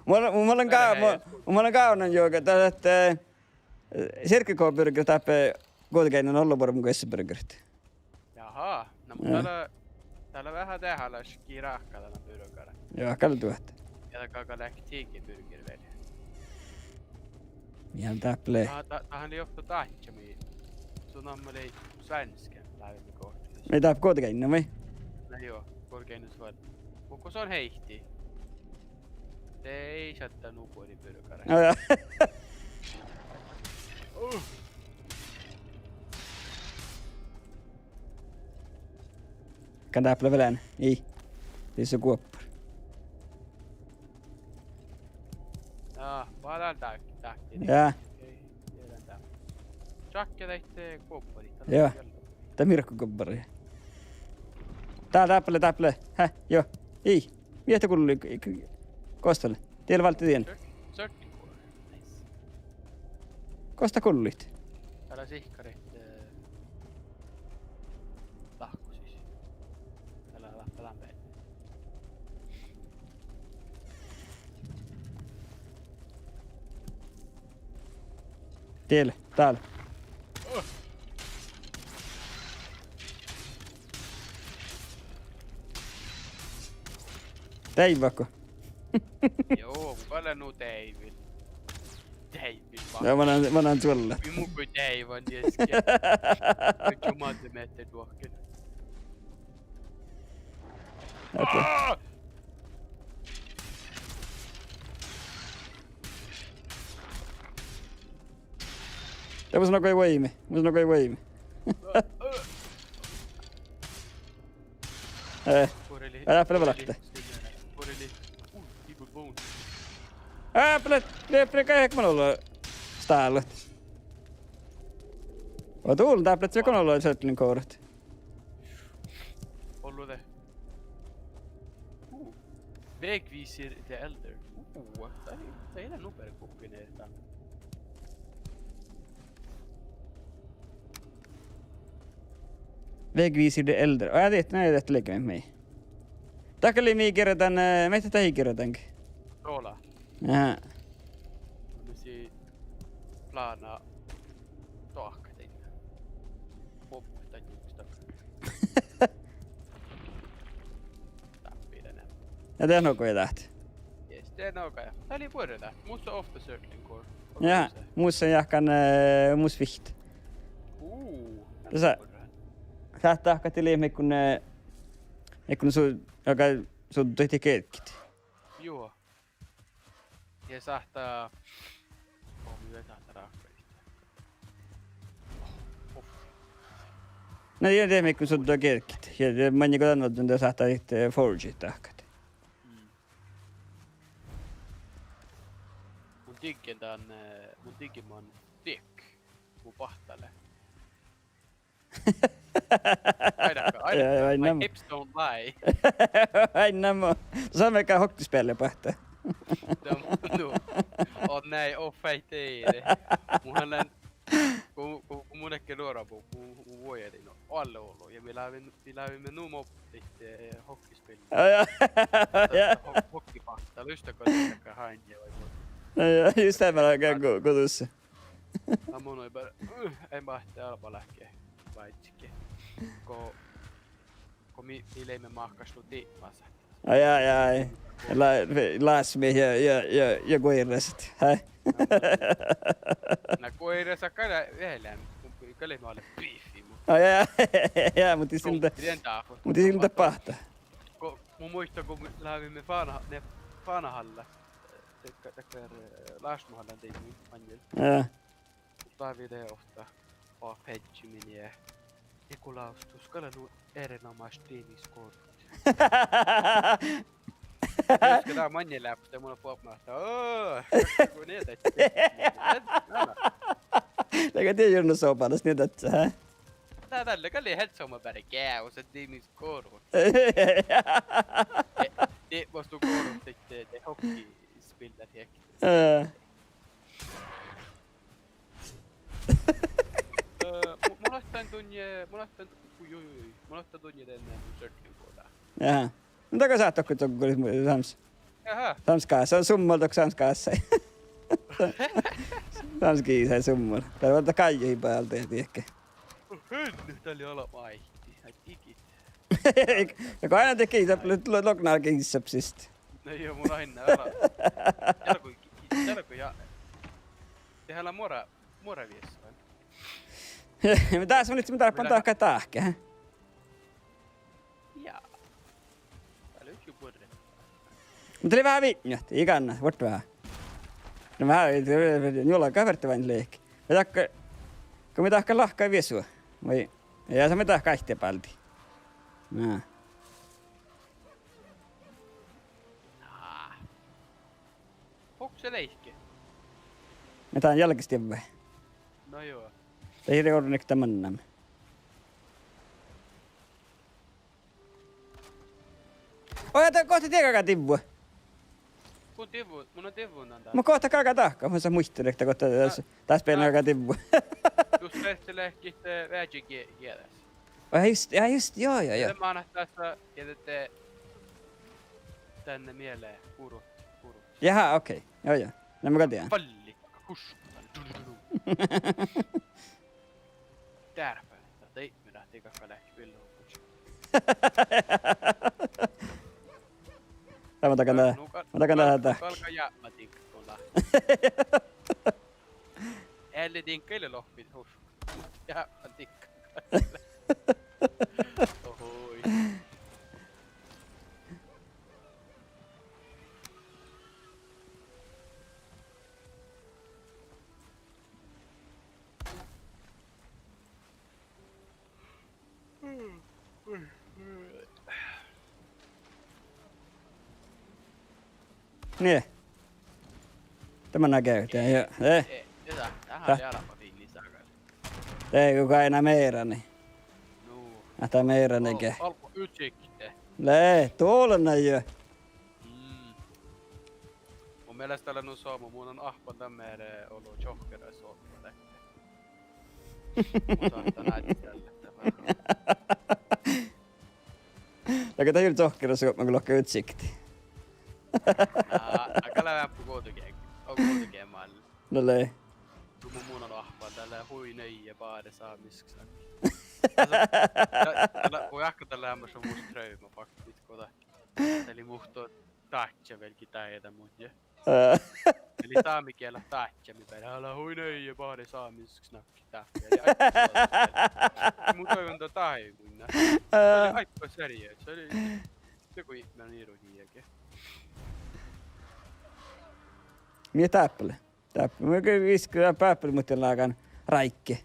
Mun, mun lean gá-, mun, mun lean gávdnan juoga, dat, eh, Cirkel K burgerit dáppe Guovdageainnus ollu borrat mun essoburgerit. Jahá, na mun, jaa, dál lea, dál lea veahá dehálaš gii ráhkadit dan burgara. Jaa, gal duohta. Ja dat gal, gal leat tiigeburger vel. Ja dáppe lea. Dá, dá, dáhan lei okto dáhčča mii. Su namma lei svenske, lávii gohčodis. Mii dáppe Guovdageainnus vai? Na joo, Guovdageainnus vel. Muhto son heittii. De ii šaddá nu buori burgara. Jaa, jaa. Kan dáppe lea vel ean. Ii. Disa guoppar. Ná, ba dál dá-, dáhti. Ja. Ei, ei dán dá. Čakka daid, eh, guopparit, dat lea. Ja. Vel. Dat mirkku guoppari. Dál dáppe lea, dáppe lea. Hä? Jo. Ii. Mii dat gullui, gos dat lea? Die lea válddit dien. Sört-, sörttingur. Nice. Gos dat gullit? Dál lea sihkkarit, eh, dahkosiid. Dál lea, dál lea beal. Die lea, dál. Deaivvat go? Joo, mun gal lean nu deaivil. Deaivil. Ja, manán, manán čuollat. Mii mun goit deaivan dieske. Goit čumadde mehte duohken. Okei. Aa! Dat mus nugo vuoimet, mus nugo vuoimet. Eh. Dáppe lea vel ahte. Dáppe lea, lea, lea gal ehpet stálut. Vel dál dáppe lea vel gal sörttingurat. Ollu de. Uh. Vegvisir the Elder. Uh, dat, dat lea nu beare gokko, ne, dat. Vegvisir the Elder. Aa, dat, na, dat lea mii. Dat gal lei mii girdan, eh, mii dat girdan. Rola. Aha. Mii sii plána doahkat dainna. Bob, dat jukstak. Dáppe lea. Ja de nugo dat. Yes, de nugo. Dat lei buorre dat. Mus lea ovtta sörttingur. Ja, mus lea jahkán, eh, mus vihtta. Uu, dat lea buorre. Sáhttá ahte lei mii kun, eh, mii kun su-, aga suddo dihte gerget. Juo. Ja sáhttá, oh, mii vel sáhttá ráhkadit. Oh, uf. Na, ja de mii kun suddo gerget. Ja de maŋŋel go dan ođđon de sáhttá dihte, eh, forgit dahkat. Mm. Mun diggen dan, eh, mun diggen man diek. Mun báhttán lea. Aidakka, aidakka. Ja, ja, my hips don't lie. Ai, na mo. Son mii gal hockeyspellet báhttá. No, no. Oh, nei, oh, fai teide. Mun han lean, go, go, go mun ledjen nuora, mun, mun, mun vuojadin, no, oalle olu. Ja mii lávii-, mii láviimet nu mobbarit, eh, hockeyspellet. Ja, ja. Ja. Ho-, hockeybáhttá, lusta go, go han ja vai mu-. Ja, ja, just det, men det er go-, go-, god. Na mun oidnen beare, uh, eai máhte albma láhkai váikkuhit. Go, go mii, mii leimmet máhkáš nu dipmásat. Ai, ai, ai. Lá-, lásmit ja, ja, ja, ja guoirrasat. Hää? Na guoirrasat gal lea veaháš, mun gal lean nu ale biifi, mu-. Ai, ja, ja, muhto ii silda, muhto ii silda báhttá. Go, mun muittán, go mii láviimet fána-, ne fánahallat. Dakkár, dakkár, eh, lášmuhallan dieđusge maŋŋel. Ja. Lávii de ovtta, ba, fedjemiin ja Nikolaus, du skal nu erinomaš dimis gorut. Dieđusge dat maŋŋel leat, de mun fuobmášin ahte, oh, go nie dat. Leago die jurnno sobalas nie dat, hää? Na, dalle gal lei helt somá beare geavahit dimis gorut. De, de, mas du gorut, de, de, de hockeyspiller, heakka. Eh. Eh, mu-, mun otan dunje, mun otan, ui, ui, ui, mun otan dunje dan, eh, mun sörttinguin. Jaha. Mun dahká sáhtán dohko, dohko, mu-, sáms. Jaha. Sáms gássái, summal dohko sáms gássái. Sáms giisái summal. Dál vel dat gájjahii bálde, dieđusge. Hen, dat lei ala máiti. Ai, digit. Ja go ain dihte giisap, lo-, lo-, lognár giisap siste. Na jo, mun ain ala. Čielgui, čielgui ja. Dehále muora, muora viessu. Dás mun ii, mun dárppan dahkat dahkat. Ja. Dat lei ju buorre. Muhto lei veahá vitnat, ii gánná, vuorttu veahá. Na veahá, njuolga ferte váin lehket. Ja dakko, Go mii dahkat lahkái viesu. Vai, ja sa mii dahkat áitte báldi. Na. Ná. Hukse leikki. Mii dán jalgis divvai. No juo. Dat ii leat orrunekta mannamin. Oi, dat gohte diegága divvu. Mun divvu, mun divvun dan dál. Mun gohte galgá dahkat, mun sa muitte dat gohte dás, dás beaivvi galgá divvu. Jus ferteleahkit, eh, veažžegieđas. Oi, just, ja just, jo, jo, jo. De mánát dasa, ja de, de, danne mielle, gurut, gurut. Jaha, okei. Jo, jo. Na mun gal dieđán. Valli, husku. Dearpá, dat ii, mii dat ii galgga leahkit billohuppážit. Dá mun dagan, nu gal-, mun dagan nu gal-, dat nu galgá jápmá diŋgga. Ealli diŋgga ii leat lohpit, husku. Jápmá diŋgga. Ohui. Nie. Dá manná geavehit, ja, ja. Eh. Eh, dá, dá lea eará fas lisagal. Dego gainna mearani. Nu. Ahte mearani ge. Al-, algo utsikte. Lea, doallan jo. Mm. Mu mielas dat lea nu somá, mun lean áhppan dan mearre olu čohkkeraid somá dahje. Mun sáhtán áddit dalle. Dego dat ii leat čohkkera somá go lohká utsikti. Ná, dat gal lea veaháš guovdogieđa, guovdogieđa mál. No lei. Go mun, mun lean áhppan, dat lea hui nöje bare sámisk snakk. Dá, dá lea, mun jáhkán, dat lea maid mus trauma faktiskt go dat. Dat lei muhto dáža velgii dáidá munnje. Eh. Eli sámegielat dáža, mii beare, ale hui nöje bare sámisk snakk. Dáppe, ja, ja, ja. Mun doivon dat dáivuin. Eh. Ja, ai, seriøst, se lei, se go ii, mii irohii jagi. Mii dáppe lea. Dáppe, mun ge viskan dáppe, muhtin lágan ráigge.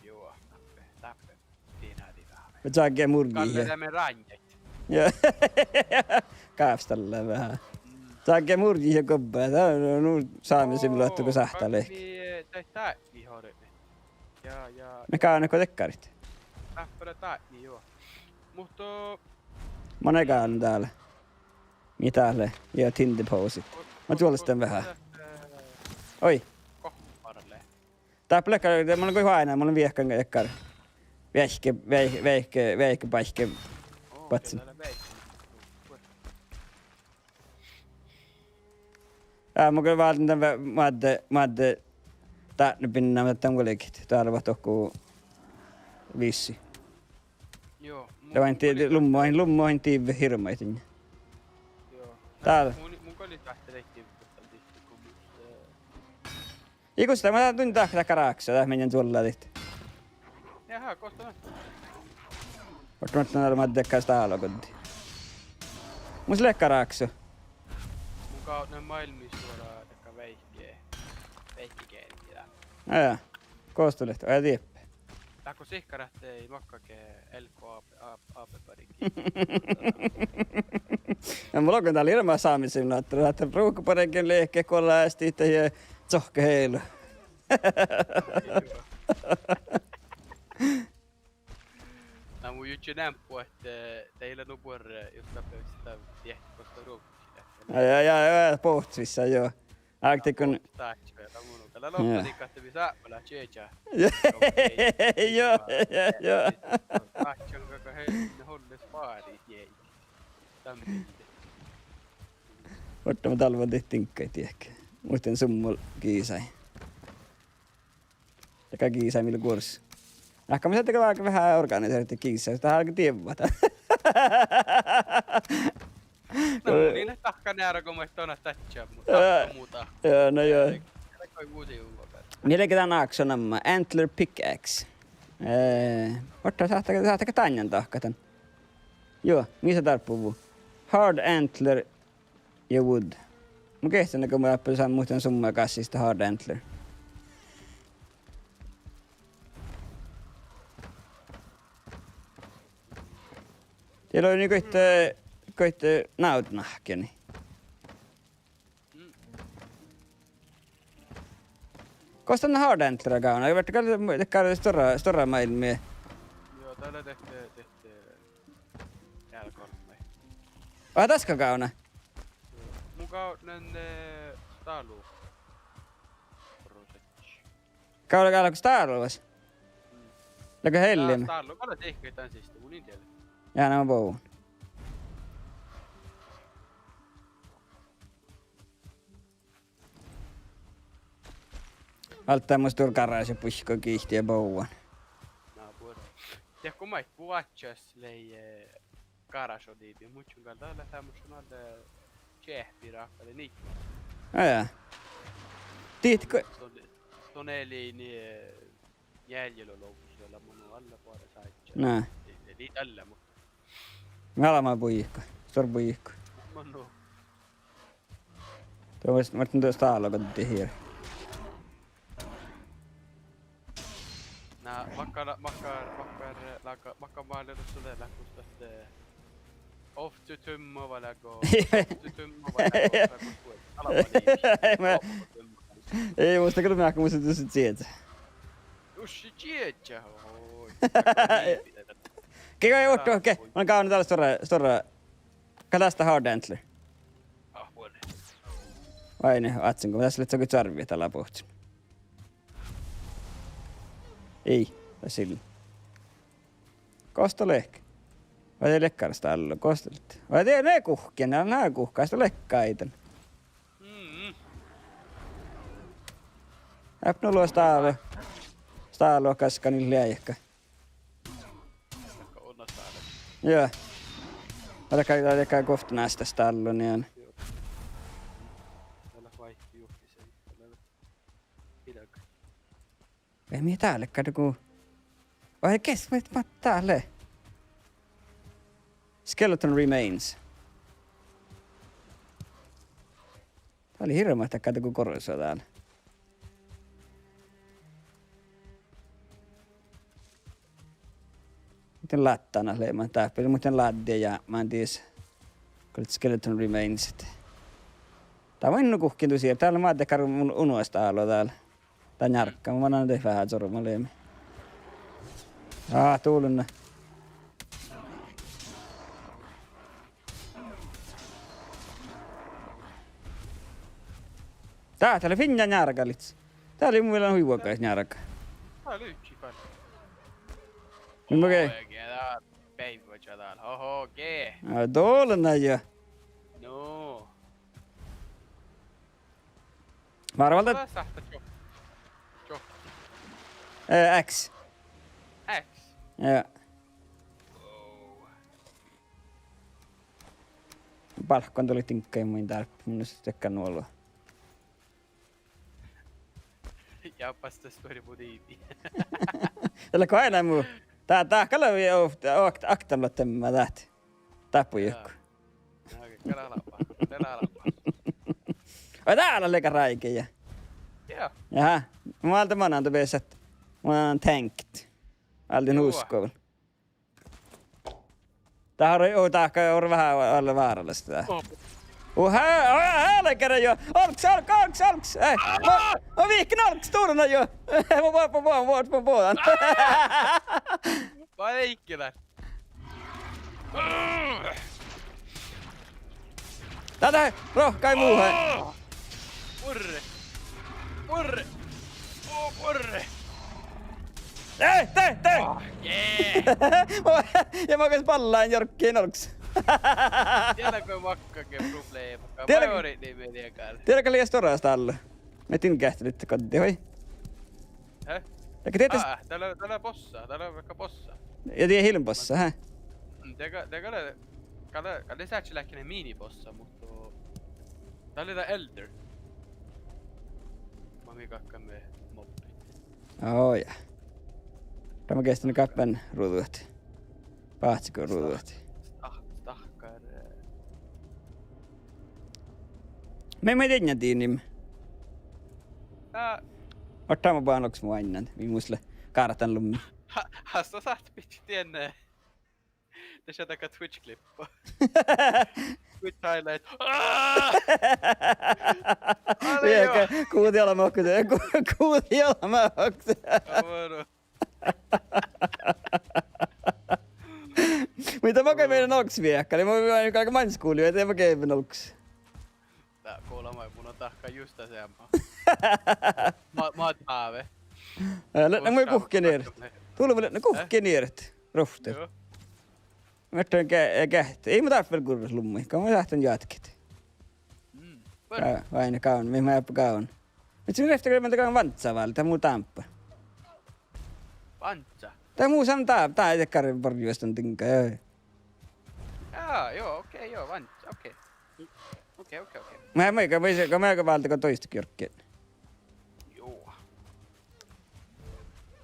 Juo, dáppe, dáppe. Tiena di veahá. Čágge murjjii. Galle ja deme ránnjat. Ja. Gávstallat veahá. Mm. Čágge murjjii ja gobba. Dat nu sámi simulator go sáhttá lehpet. Mii, eh, dat dáidni horvit. Ja, ja. Mii gánnat go dekkarit. Dáppe dáidni, juo. Muhto. Mun gal dál. Mii dát lea? Ja tin deposit. Mun čuolestan veahá. Oi. Dáppe lea, mun lean goit oaidná, mun lean viehkan dakkár. Veahke, veahke, veahke, veahke báikki. Badjel. Á, mun gal válden dan ve-, moadde, moadde dátnebinnama, dat dan vuolgit, dálvet dohko vissi. Juo, mun, lea oainna mun gal lummo, oainna lummo, oainna divvet hirbmadit. Juo. Dál. Mun, mun gal ii dáhte leat divvet dan dihte go mus, eh, Ii gos dat, mun dán dahkat ráksu, dat mii čuolladit. Jaha, gos dat lea? Ortnot na moadde dakkár stála goddii. Mus lea ráksu. Mun gávdnen máilmmi suorra dakkár veahkki, veahkki geanti dál. Á, jaa. Gos dat lea, oi dieppe. Dáhko sihkkarat ii makkage L K A B, A-, A B bargi. Ja mun logan dál ieš sámi simulator, ahte ruovggabargen lehket go lea ástit ja čohkket ealu. Na mun jurddašin eambbo ahte, eh, dat lea nu buorre, jus dat beassá diehtit gos dat ruovggašii. Ja, ja, ja, ja, bohccis, juo. Arctic on. Dáhči, dat mun, dat lea lohká diŋgga ahte mii sápmelaččat čieža. Juo, juo, juo. Dáhči galgá hel-, ne holles fárit, jei. Dán mii. Vuortama dálvan dihte diŋggaid diehtit. Muhtin summol giisái. Dakkár giisái mii lea guoras. Ahte mii sáhttit galggat veahá organiserat giisái, dat álgá dievvat. Na, mun in leat dahkan eará go maid donat dadjat, mu-, dahkan mu dahkat. Jaa, na juo. Ii, ii, ii, ii, ii, ii. Mii leat dán ákso namma, Antler Pickaxe. Eh, ortadit sáhttá, sáhttá ge dáinna dahkat dan. Juo, mis lea dárbbašvuođđu? Hard Antler ja wood. Mun geahčen go mun dáppe lean muhtin summa gássit Hard Antler. Ja lei nu goit, eh, goit, eh, návdnahkeni. Mm. Gos dan Hard Antler gávdná? Vártá gal, gal stuorra, stuorra máilmmi. Joo, dat lea dehte, dehte, eh, ealgálbmái. Oi, daskka gávdná? Mun gávdnen, eh, stálu. Prosessi. Gávdná gal stálu vas? Mm. Leago hellim. Stálu gal dihkadit dan siste, mun in dieđe. Ja, na bovan. Alde mus stuor garáša buikkot gihtet ja bovan. Na, buorre. Dego maid buožžu lei, eh, garáša diibmu, muhto gal dat lea dámušan alde čeahppi ráhkadit niittá. Ja, ja. Dihte go- Son, son lei ni, eh, njealljelogi, lea mun nu alle boares áiggi. Na. Lei, lei dalle, muhto. Gal mat buikkot, stuor buikkot. Mun nu. Tuo mus, mus stálu goddit hii. Na, makkár, makkár, makkár, láhka, makkár málledusa de lea gustat, eh, ovccitumma vai leago, ovccitumma vai leago, leago, alaba liivi. Ei, ma-, ovccitumma. Ei, muhto gal mearkka, muhto dušše čieža. Dušše čieža, oi. Ge-, ge-, ovtta, ge-, mun gávdnen dál stuorra, stuorra, gal das dat Hard Antler. Ah, buorre. Vai ne, ádsen go das lea goit čarvvi dál bohccon. Ii, das ii lean. Gos dat lea? Vai dat lea gal stálu, gos dat lea? Vai dat lea guhkkin, na, na guhkká, dat lea gal dan. Mm. Eap nu lea stálu. Stálu gaskkan in leaika. Gaskkan unna stálu. Joo. Alkaa, alkaa guovttanastas stálu, nie. Joo. Täällä vaihti juhti se. Täällä ilka. Vai mii dál lea, kada ku. Vai kes, vai mat dál lea? Skeleton remains. Dat lea hirbmat, kada ku gorsu dál. Muhto láddet lea man dáppe, muhto láddet ja man dis. Go lea skeleton remains. Dat mun guhkkin dušše, dál lea maid dakkár un-, unastalo dál. Dat njárgga, mun mannan de veahá čormu leami. Á, dulnna. Dá, dá lea fiinna njárga lihkii. Dá lea mu mielas hui vuogas njárga. Dá lea hui fal. Mun ge- Oge, dá beivváža dál. Oho, ge. Á, dulnna jo. No. Várvaldit. Dá sáhttá čuo-, čuo-. Eh, X. X. Ja. Wow. Bálkku dal lei diŋggaid maid dál, mun in dieđe nu lea. Ja bastas bari mu diibmu. Dá lea go ain mu. Dá, dá gal lea, oh, ok-, okta lea diibmu dát. Dáppe juo. Jaa. Ná, gal albma. Gal albma. Oi, dá lea leaga ráigi ja. Jaa. Jaa, mun álden mannan dá beassat. Mun álden tankit. Álden huskkuvvon. Dát ore, oh, dahká ore veahá, ale váralaš dát. Oh. Oh, há, oh, há, leaga jo. Olggos, olggos, olggos, olggos. Eh, ma, ma vihken olggos, dulnna jo. Ma, ma, ma, ma, ma, ma, ma. Vai leaga. Dát, dát, rohkkai muhun. Burre. Burre. Oh, burre. Eh, de, de! Oh, yeah. Ja ma gal ballan jorggan olggos. Dieđe go makkage probleema. Dieđe, dieđe gal lea stuoras dál. Mii in geahččalit goddit, vai? Hä? Ii, dieđe. Aa, dál lea, dál lea bossa, dál lea vaikko bossa. Ja dieđe ii lean bossa, hä? Mm, dieđe gal, dieđe gal, gal, gal lea sáhttá leahkit minibossa, muhto dál lea dat Elder. Mat mii galggaime mobbit. Oh, ja. Dá mun geastan gáppen ruđat. Báhcciga ruđat. Stah-, stah-, stahkar, eh. Mii, mii dieđán dinim. Aa. Oažžut mun boahen loks mu ain, mii mus lea gártanlummi. Ha, ha, sáhtát bidjat dien, eh, Te šaddá Twitch-klippa. Twitch highlight. Aa! Viehka, guđiid olbmot oktii, gu-, guđiid olbmot oktii. Muhto makkár mii leat nalggas viehka, lei mun galggan maŋŋá skuvlii, de makkár mii leat nalggas. Dá, golbma, mun lean dahkan just dat seamma. Mat, mat, Páve. Eh, leat na mu guhkkin ieret. Dulvat leat na guhkkin ieret. Ruovttat. Joo. Muhto ge-, geahččat. Ii mu dáppe vel gurra lummui. Go mun sáhtán joatket. Mm. Gá-, váinna gávdnat, mii, mii eat gávdnat. Muhto mun lean ektui vel gávdnat vándda váldit, dat mu dáppe. Vándda? Dat mu san dá-, dá dakkár borgguvastandiŋga, joo. Jaa, joo, okei, joo, vándda, okei. Okei, okei, okei. Mun, mun, mun, mun, mun váldán go duosta jorggi. Joo.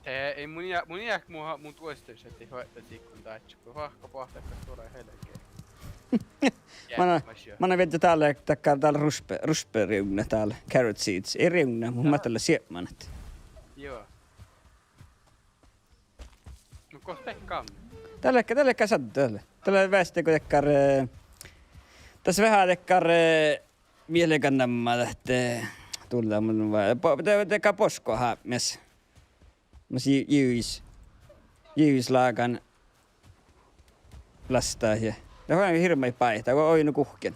Eh, ii mun ja-, mun ja-, mun, mun duostan šattai hoitta sikkun dáčča, go fáhka boahtá, kas duolá helge. Manná, manná viežžat dál, dakkár dál rušpe-, rušperivdna dál, carrot seeds. Ii rivdna, muhto mat leat siepmanat. Joo. No gos dat gal? Dál lea, dál lea šaddat, dál lea. Dál lea veaháš go dakkár, eh, das veahá dakkár, eh, mii leat namma dat, eh, dulda mun va-, bo-, de-, dakkár boškohábmis. Mas ji-, jus-, jus lágan lastta ja. Dat lea hirbmat báitat, go oidno guhkkin.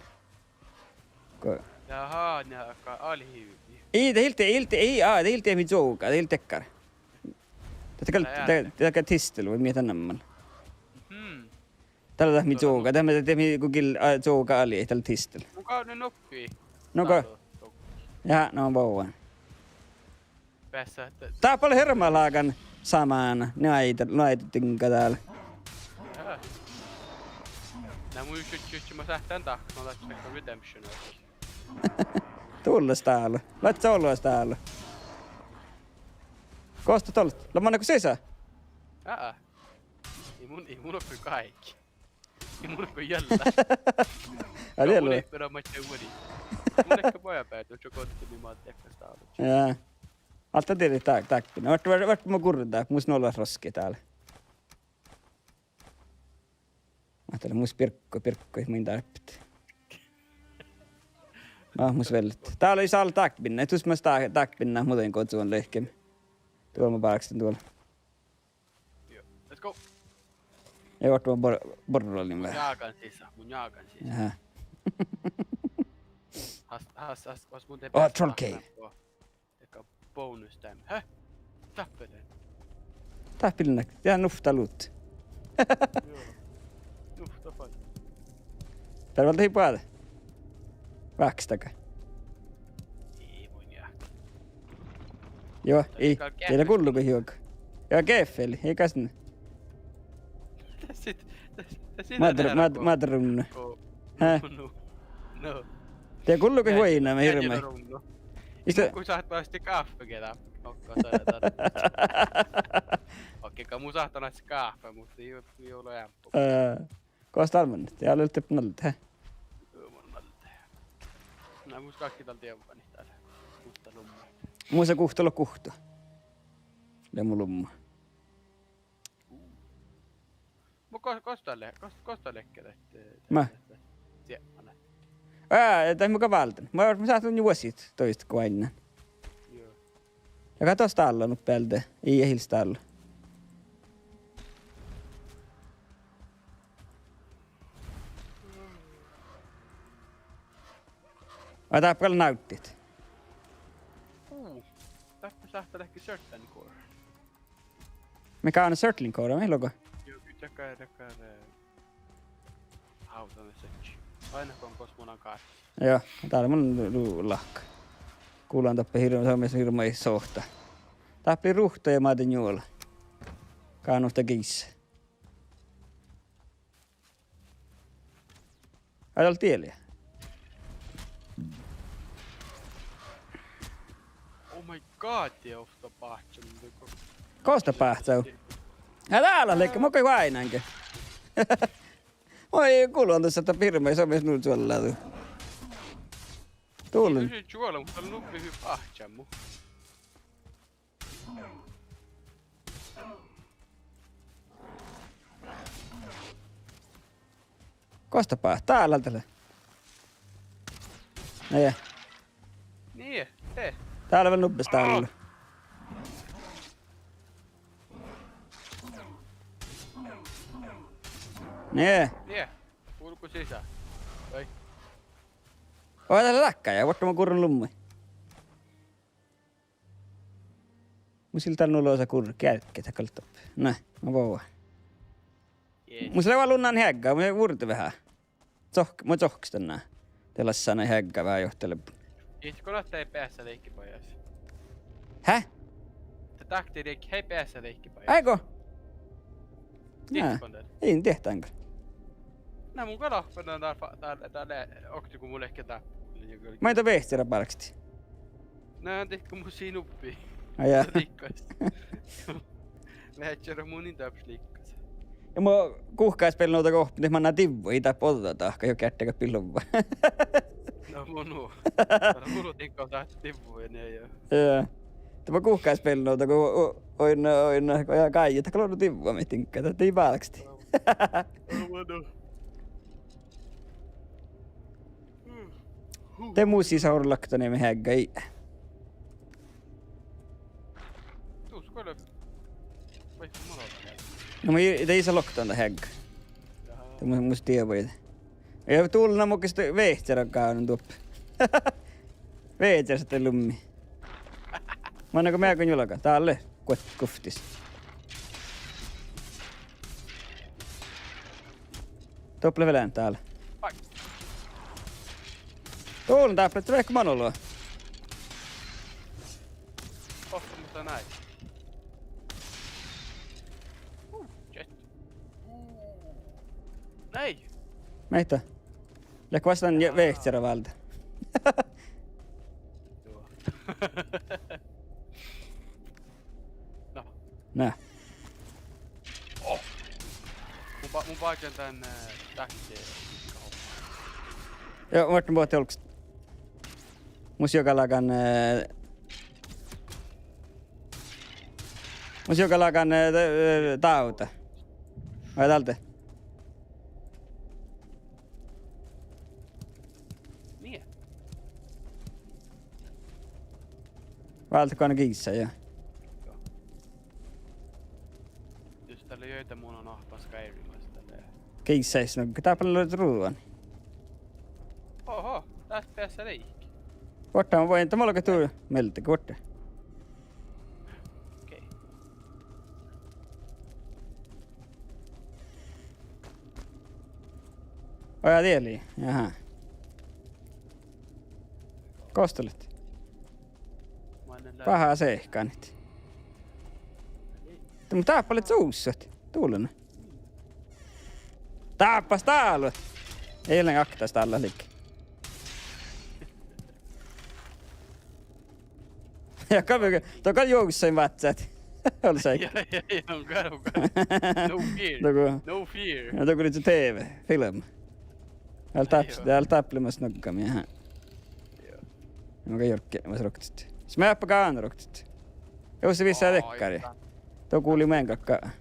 Go- Jaha, ne, ka alhi. Ii, dat ii leat, ii leat, ii, aa, dat ii leat mii čuovga, dat ii leat dakkár. Dat gal, dat, dat gal tistel vai mii dat namma lea. Mhm. Dat lea dat mii čuovga, dat mii, dat mii go gil-, aa, čuovga alde, dat lea tistel. Mun gávdnen nuppi. No go. Jaa, no bovan. Beassá ahte dáppe lea hirbmat lágan samána, nu áidá, nu áidá diŋga dál. Jaa. Na mun čužžon, čužžon, mun sáhtán dáppe, mun dáppe Redemption. Dulles dálu. Lea čuovvas dálu. Gos dat doallat? Lea manne go sisa? Aa. Ii mun, ii mun oppe gáigi. Ii mun go jalla. Ai, mun diet lea. Mun ii pera maid vuori. Mun ii go boađe beare, čuođi mii mat dieđusge stálu. Jaa. Alde dieđe dá-, dákpinna. Vártá, vártá, vártá mo gurra, mus nu leat roskit dál. Ahte mus birggo, birggo, mun dárbbašin. Ah, mus vel. Dál ii leat dákpinna, tus mas dá-, dákpinna, muhto go čuon lehkemi. Duo ma báksten duol. Joo, let's go. Ii vártá bor-, borrolin. Mun ve- jágan sisa, mun jágan sisa. Aha. Has, has, has, has mun de- Oh, troll cave. Dakkár bonus damage. Hä? Dáppe lea. Dáppe lea, ja nuvtta luhtte. Joo. Nuvtta fal. Dál válddá ii boađe. Váhkkestaga. Ii, mun ja- Joo, ii. Diet lea gullogat juoga. Ja gefel, ii gasne. Mad-, mad-, madrunno. Hä? No, no. Diet gullogat vuoiŋŋa, ma hirbmat. Iste- Mun sáhtán oažžut gáhpa ge dá. Okei, gal mun sáhtán oažžut gáhpa, muhto ii, ii ole eambbo. Eh, gos dál mannat? Ja lea dieppe nalde. Mun nalde. Na mus galggai dál dievvanit dál. Guhtta lumma. Mus lea guhtta, lea guhtta. Lea mu lumma. Mu gos-, gos dat lea, gos-, gos dat lea, dat, dat, dat, dat, siepmanat. Ää, dat mun gal válden. Mun, mun sáhtán juosit duosta guoinnan. Joo. Ja ka dat stálla nuppe bealde, ii eahil stálla. Vai dáppe gal návddit? Ú, dáppe sáhttá leahkit Circling Core. Mii gávdnat Circling Core, mii logo? Joo, dakkár, dakkár, eh, hávdame sečči. Ain go gos mun lean gáhpis. Joo, dál mun lu-, lu-, lahka. Gulan dáppe hirbmat, somás hirbmat sohta. Dáppe lei ruhta ja mádde njuola. Gávdno giissa. Ai, dál diet lea. Oh my god, die ovtta báhča, mun go- Gos dat báhcá? Ai, dál lea, mun gal váinánge. Oi, gulan das ahte hirbmat somás nu čuolládut. Dullen. Ii čuola, muhto dál lea nuppi hui báhča mu. Gos dat ba-, dál dat lea. Nie. Nie, de. Dál lea vel nubbi stállus. Nie. Nie. Ulgo sisa. Ai. Oi, dat lea láhkai ja vuortán mo gurron lummui. Mus ii leat dál nu losa gurre geargge, dat gal doppe. Na, ma boa. Jees. Mus lea vel unnan heagga, mun vurden veahá. Cohk-, mun cohkkášan dan. De lassan heagga veahá johtilebbun. Ii go dat ii beasa deike bajás. Hä? Dat dákti deike ii beasa deike bajás. Áiggo. Na, in diehtán gal. Na mun gal oahppan dál fa-, dál, dál, oktii go mun ledjen dáppe. Maid don vehcera bálkestit? Na, dihte go mus lei nubbi. Á, jaa. Liikkas. Vehcera mun in dáppe liikkas. Ja mo guhkás bealle nu dego oahppan, dihte manná divvui, ii dáppe ođđa dahkat, juo geardde gal billuvva. Na mo nu. Dál mun dihte go sáhttá divvui, nie, jaa. Jaa. De mo guhkás bealle nu dego o-, oidno, oidno, go ja gáidjá, dat gal orru divvui, mii diŋgga, dat ii bálkesti. Aa, mo nu. De mus ii sáhte orru loktaneami heagga ii. Tus go lea. Vai, ma logan. Na, ma ii, de ii sáhte loktan dat heagga. Jaa. De mu-, mus dievai. Ja dulna mo ges vehcera gávdnan doppe. Vehcera sáhttá lummi. Manná go meagon julga. Dál lea. Guot-, guvttis. Doppe lea vel eanet dál. Ai. Dulna dáppe lea vehka manu luo. Osa, muhto nai. Uh, shit. Uh. Nai. Mehta. Leat gos dan ja vehcera válde. Juo. No. Na. Oh. Mun ba-, mun báhčan dan, eh, dáhkki. Joo, muhto bohte olggos. Mus juoga lágan, eh, mus juoga lágan, eh, d-, eh, dávda. Vai dálde? Nie. Váldet go giisa, jaa. Joo. Jus dalle juoidá mun oahppan Skyrimas dalle. Giisa, no, dáppe lea ruđa. Oho, dat beasa deike. Vuortán, vuoi, dat mun gal du mielde, vuortán. Okei. Oi, ja, diet lei. Aha. Gos dat lea? Bahá sehkanit. Mu dáppe lea sussat. Dulna. Dáppe stálu. Ii lean okta stállá liikká. Ja gal, dat gal juogas váccát. Olles áigge. Ja, ja, ja, no gal, gal. No fear. Dohko. No fear. Ja dohko lei TV, film. Dál dáppe, dál dáppe lea mas nogga mii, aha. Joo. Mun gal jorggan mas roktet. Smeappa gána roktet. Jusse vissa dekkari. Dohko lei meankka.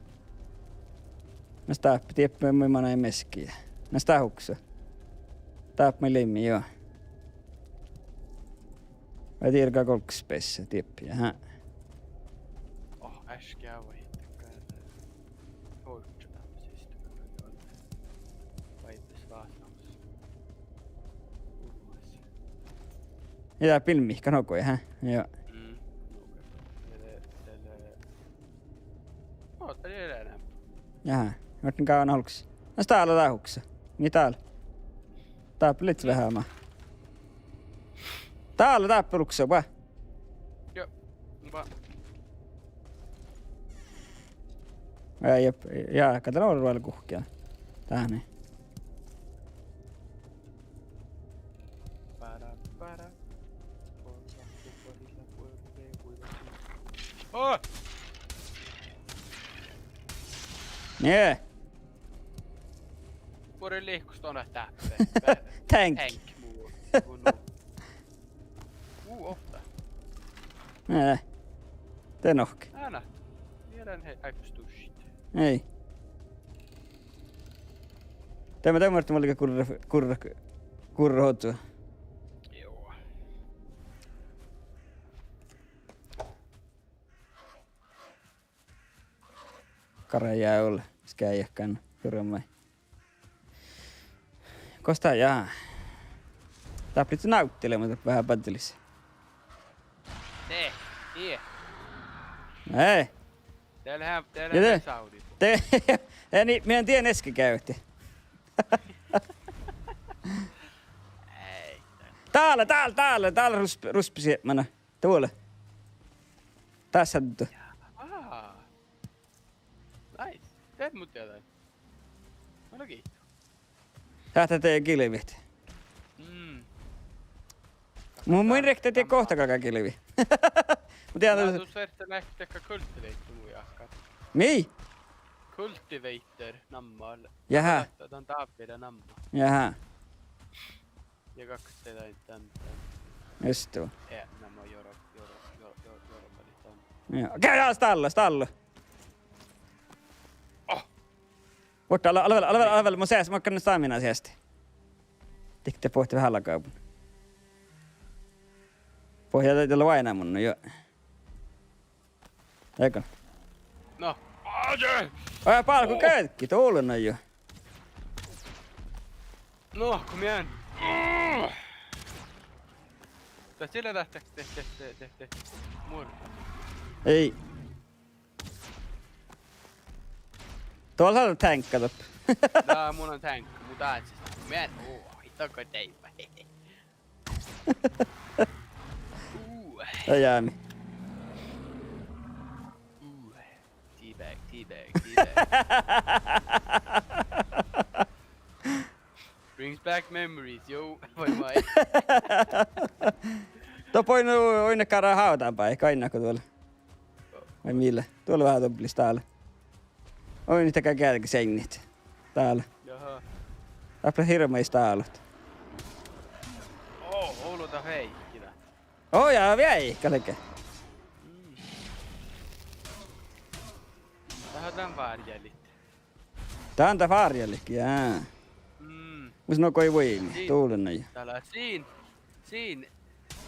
Mas dáppe, dieppe maid manai meski. Mas dát hukso. Dáppe maid leimmet, joo. Vai dierga golggas beassá, dieppe, aha. Oh, eškea vai, dakko, eh, torčča dáppe siste. Vai beassá vásáhus. Ulvas. Ja filmmi, kan hokui, aha, joo. Mm, nugo. Dele, dele. Oh, dat lei eanet. Aha, muhto gávan olggos. Na stála dát hukso. Mii dál? Dáppe lei veahá mat. Dál, dáppe lukso, ba. Joo, ba. Ja, ja, ja, ka dál orru vel guhkki. Dát nie. Para, para. Oh! Nie. Buorre lihkus don dáppe. Tank. Tank mu-, mu-, nu. Uh, ohta. Eh, de nohk. Ána. Mielän he-, ai, pus duššit. Ei. Dieđán, dieđán, Martti, mun lean gurra, gurra, gurra hođđu. Joo. Garjá ol, skeađekkan, jurmai. Gos dat, ja. Dáppe lei návtti leamaš veahá badjelis. De, ie. Ei. De lea, de lea, ja de, sáhudit. De, ja ni, mii dien eske geavehit. Ei. Dál, dál, dál, dál rusp-, ruspasiepmana. Dál. Dás haddu. Aa. Nice. De mun dieđán. Mun lean giitu. Sáhtát gilvet. Mm. Mun, mun in riekta dieid gohta galgá gilvi. Mun dieđán. Ná, dat dus fertet leat dakkár cultivator mu jáhkán. Mii? Cultivator namma. Jaha. Dat, dat dáppe lea namma. Jaha. Ja gakkos dan, dan, dan. Just det. Ja, namma joro, joro, joro, joro, joro, dan. Ja. Okei, ja, stálla, stálla. Oh. Vuortta, ale, ale, ale, ale, mun seas, mun kan stamina seasti. Dihte pohti veahá lágábun. Pohja, dat lea oaidná mun, no joo. Ego. No. Aa, bálku, oh, geađggi, dolo, no joo. No, kom igjen. Dá, sille dá, dá, dá. Mor. Ei. Dá leat tánkka doppe. Dá, mun lean tánkka, mun dáhcen. Mean, oo, ii dá go deibba. Uu. Ai, jäämi. Uu. Teabag, teabag, teabag. Brings back memories, joo, vai mai. Doppe oidne, oidne garra hávdán bái, gainna go duol. Vai mii lea? Duol veahá dobbel stála. Oidne dakkár geađge seainnit. Dál. Jaha. Dáppe lea hirbmat stálat. Oo, olu dat veahá dat. Oo, ja veahá, galge. Mm. Dát lea várjálit. Dát lea várjálit, jaa. Mm. Mus nugo ii vuimi, dulnna. Dá lea sin, sin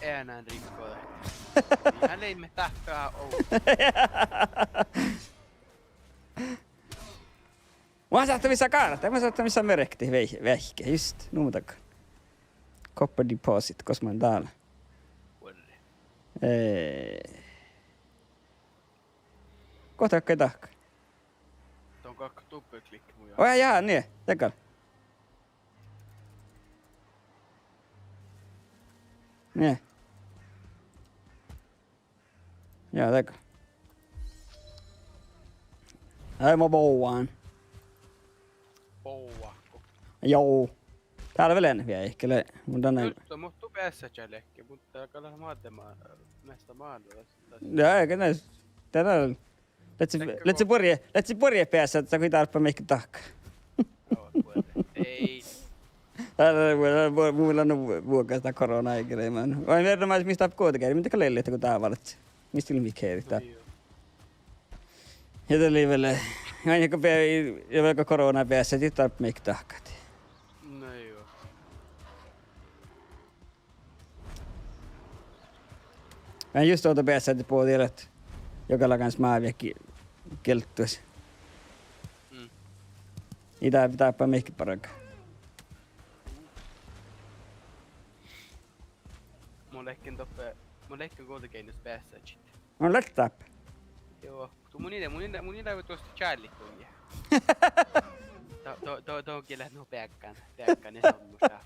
eanan rikko. Ii han leimmet dáppe, oo. Mun sáhtán vissa gártat, mun sáhtán vissa merkit vei-, veahkehit, just, nu mun dahkan. Copper deposit, gos mun dál. Vuorre. Eh. Gos dat gal dahkat? Don galggat dubbelklikka mu. Oo, jaa, nie, dahkan. Nie. Jaa, dahkan. Ai, ma boan. Boa. Joo. Dál vel eanet veahkehit, mun dan. Muhto, muhto beassat čálleke, muhto gal mađe ma-, measta málu. Jaa, gal ne, dál Lehpet, lehpet buorre, lehpet buorre beassat, dat gal dárbbaš maikkár dahkat. Joo, buorre. Ei. Dál, dál, dál, mun lean nu vuogas dat korona áiggi leamaš. Vai verran maid mis dáppe guovdageaidnu, muhto gal lei lihkku dávalaččat. Mis lei mii kerit dá. Joo. Ja dat lei vel, ain go be-, ja vel go korona beassat, dat dárbbaš maikkár dahkat. No joo. Mun just ovdal beassat bođii ahte joga lágan smávehkii gielttuid. Mm. Ii dá, dárbbaš maikkár bargat. Mun ledjen doppe, mun ledjen guovdageainnus beassačit. Mun ledjen dáppe. Joo. Tuo mun ii, mun ii, mun ii leat duostan čállit duođai. Do, do, do, dohko leat nu beaggán, beaggán ja sammušat.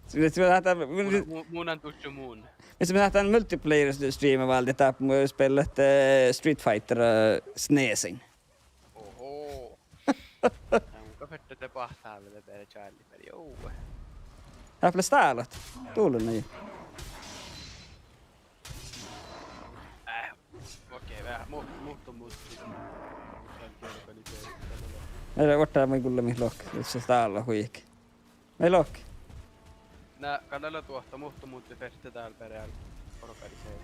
Sii, sii, mun, mun, mun, mun lean dušše mun. Mis mun lean multiplayer streama váldit dáppe, mun spellat, eh, Street Fighter, eh, SNESin. Oho. Mun gal ferten de bahta vele čállit, pero joo. Dáppe lea stálat. Dulnna. Eh, okei, veahá, mu-, muhto, muhto. Gal organiserit dál. Ii leat vuortán maid gullamit lohkat, jos stála huike. Maid lohkat? Na, gal lea duohta, muhto mun ferten dál beare organiserit.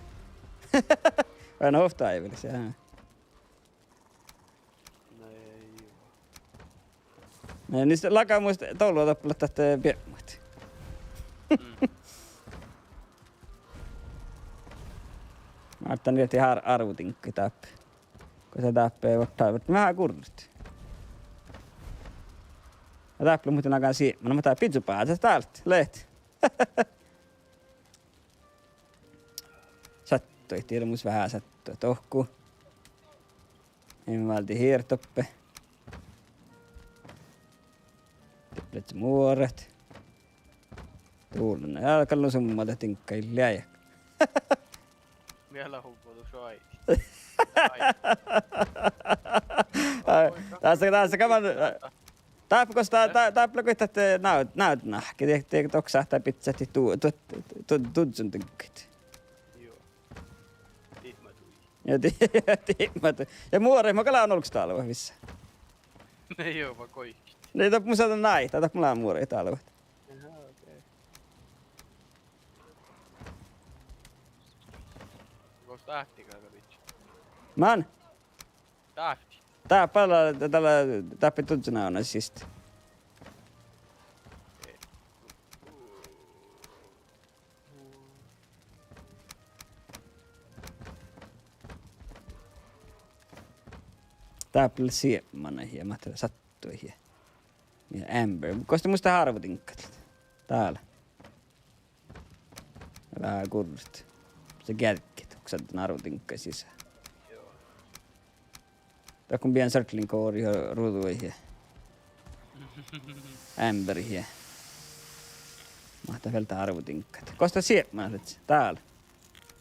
Vai na ovtta aivelis, jaa. Na joo. Na, nis láhkai mus dološ doppe leat dat, eh, biepmat. Mm. Mártán dieđusge ár-, árvodiŋggaid dáppe. Go dat dáppe vuortá, vuortá veahá gurret. Ja dáppe lea muhtin agáin siepmana, muhto biddjobázzát dál leat. Sáttuid, dieđusge mus veahá sáttuid dohko. In válde hirt doppe. Dieđusge muorat. Dullen. Ja gal nu summa dat diŋgga ii leat. Mii leat huppat šuoji. Ai. Ai, dás, dás, kaman, dáppe gos dá, dá, dáppe lea goit dat, eh, náv-, návdnahke, die, die dohko sáhttá bidjat du-, du-, du-, duddjon diŋggaid. Juo. Dihmadii. Ja di-, dihmadii. Ja muoraid mat gal leat olggos dálvvat vissa. Ne juo, va goit. Ne, dat mus sáhtán náitat, dat mus leat muoraid dálvat. Aha, okei. Gos dávtti gal bidjat? Man? Dávtti. Dáppe lea, dat lea, dáppe duddjon ávdna siste. Dáppe lea siepmanaid ja máhttet sáttuid ja. Ja Amber. Gos de mus dat árvodiŋggat leat? Dál. Veahá gurret. Mus lea geargget, go sáhtán árvodiŋggaid sisa. Dohko beasan circling core ja ruđaid ja Amberit ja. Máhttet vel dat árvodiŋggat. Gos dat siepmanat leat? Dál.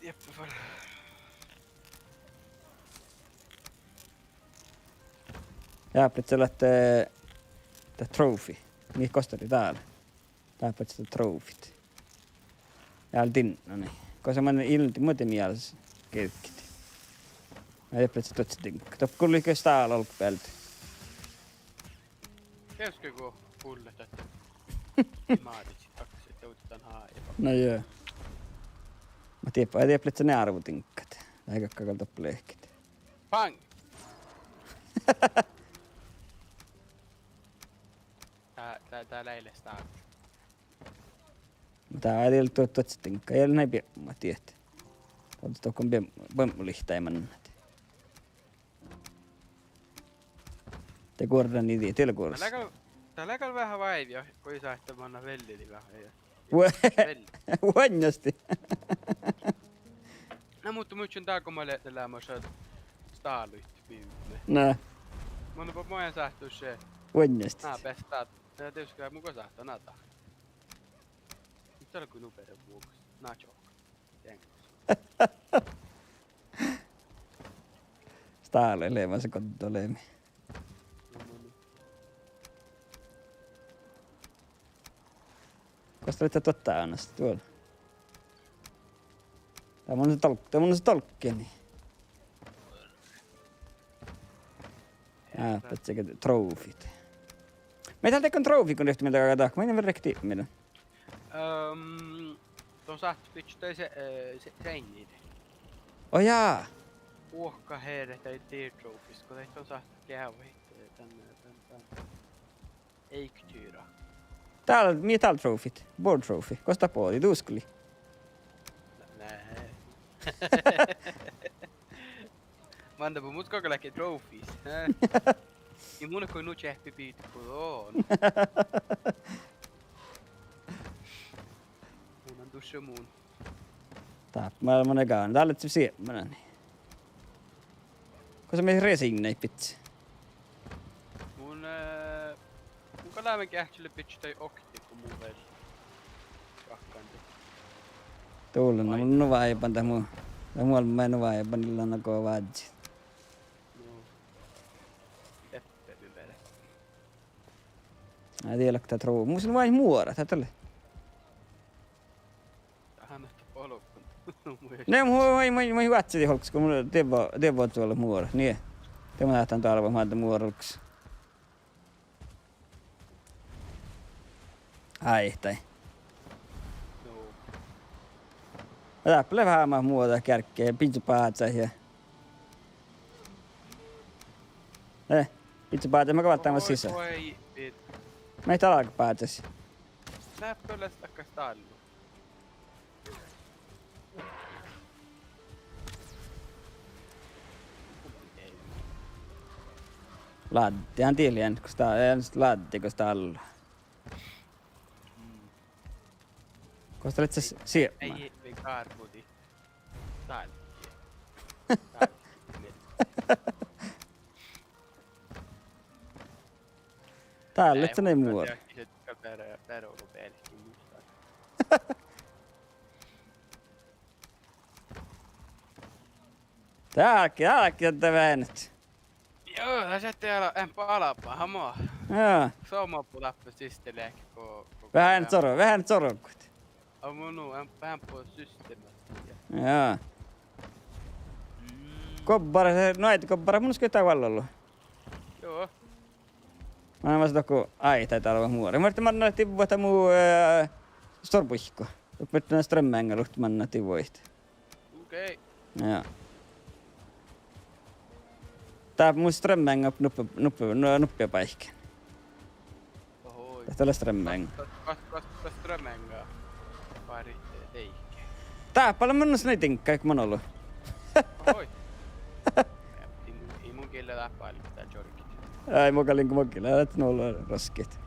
Jeppe, fal. Ja, dáppe lea dat, eh, dat trophy. Mii gos dat lea dál. Dáppe lea dat trophyt. Ja dál diŋgga, nai. Gos manne ilmmat muđui mielas geargget. Ja dáppe lea dat duodjediŋgga. Doppe gullet gal stála olggobealde. Dieđusge go gullet dat. Mádit sit daksit, dovdit dan hájaba. Na juo. Muhto dieppe, dieppe lea dat árvodiŋggat. Dá galgá gal doppe lehpet. Pang! Dá, dá, dá lei leat stála. Dá ii leat duo-, duodjediŋgga, ii leat nai biebmu, diet. Dá dohko biem-, biebmulihtai mannat. De guorran ii dieđe, dieđe guorras. Dá lea gal, dá lea gal veahá váivi, go ii sáhte manna velli veahá, ja. Vuo-, velli. Vuoiŋŋastit. Na, muhto mun ádden dál go mat leat leamaš stáluid biimet. Na. Mun ba-, mun sáhtán dušše. Vuoiŋŋastit. Na, bes dat. Na, dieđusge mun go sáhtán ná dat. Muhto dál go nu bere vuogas. Na, čohk. Deŋgos. Stálaid leamaš goddolemi. Gos dat lea duot ávnnastit duol? Dat mun dol-, dat mun dolggan. Á, dat lea ge-, trophyt. Mii dal dego trophy go rievtti mielde galgá dahkat, mii vel rievtti mielde. Ehm, don sáhtát bidjat daid se-, eh, se-, seainniide. Oh jaa. Buohkat hearet daid trophies, go daid don sáhtát geavahit, eh, dan, eh, dan, dan. Eiktyra. Dál, mii dál trophyt? Board trophy. Gos dat bođii? Duskli. Na, ne. Manne bu mus go galgá trophies, eh? Ja mun go nu čeahppi bidjat go don. Mun lean dušše mun. Dáppe, ma-, mun gal, dál lea siepmanaid. Gos mii resiinnaid bidjat? Mun, eh, mun gal lean geahččalit bidjat daid oktiid go mun vel ráhkadan. Dullen, na mun nu váiban dat mu-, dat mu olmmái nu váiban ii lean go vázzi. No. Eppe mii veret. Ai, dieđusge dat tro-, mus lea vai muora, dat lea. Dá mat olbmot. Ne, mu-, mu-, mu-, mu-, vázzi olggos go mun dievvo-, dievvo-, dievvo-, muora, nie. De mun dáhtán dálvet maid muora olggos. Ai, dai. No. Dáppe lea veahá mat muora geargge, biddjobázat ja. Eh, biddjobázat mat go válddán mat sisa. Oi, oi, bit-, Meid álgá bázes. Nää pöllestakkas dállu. Láddihan dieid lean gos dá, eh, láddi gos dállu. Mm. Gos dat lea s-, siepmái. Ei, ei, gárvudi. Dálkki. Dálkki. Dál lea muhto muora. Dálkki, dálkki, dálkki, dálkki. Joo, dat šattai ala-, eambbo alabahama. Joo. Somá bu dáppe siste leahkit go, go veahá eambbo sor-, veahá eambbo sorgut. Á, mun nu, eam-, eambbo systemet. Joo. Mm. Gobbarat, nu, áiddi gobbarat, mun gal dál vállá ollu. Joo. Mun lean vas dohko áidit dál muora. Muhto manná divvo dat mu, eh, stórbuikko. Doppe strømmeŋŋa luhtte manná divvo it. Okei. Joo. Dá mun strømmeŋŋa nuppe, nuppe, nu-, nuppe báikái. Ohoi. Dat lea strømmeŋŋa. Gos, gos, gos, gos strømmeŋŋa fárrii deike? Dáppe lea mun nu snai diŋgga, mun olu. Ohoi. Ii mun, ii mun gille dáppe álgit dál čorget. Ai, mun gal in go mun gille, dat nu lea roskit.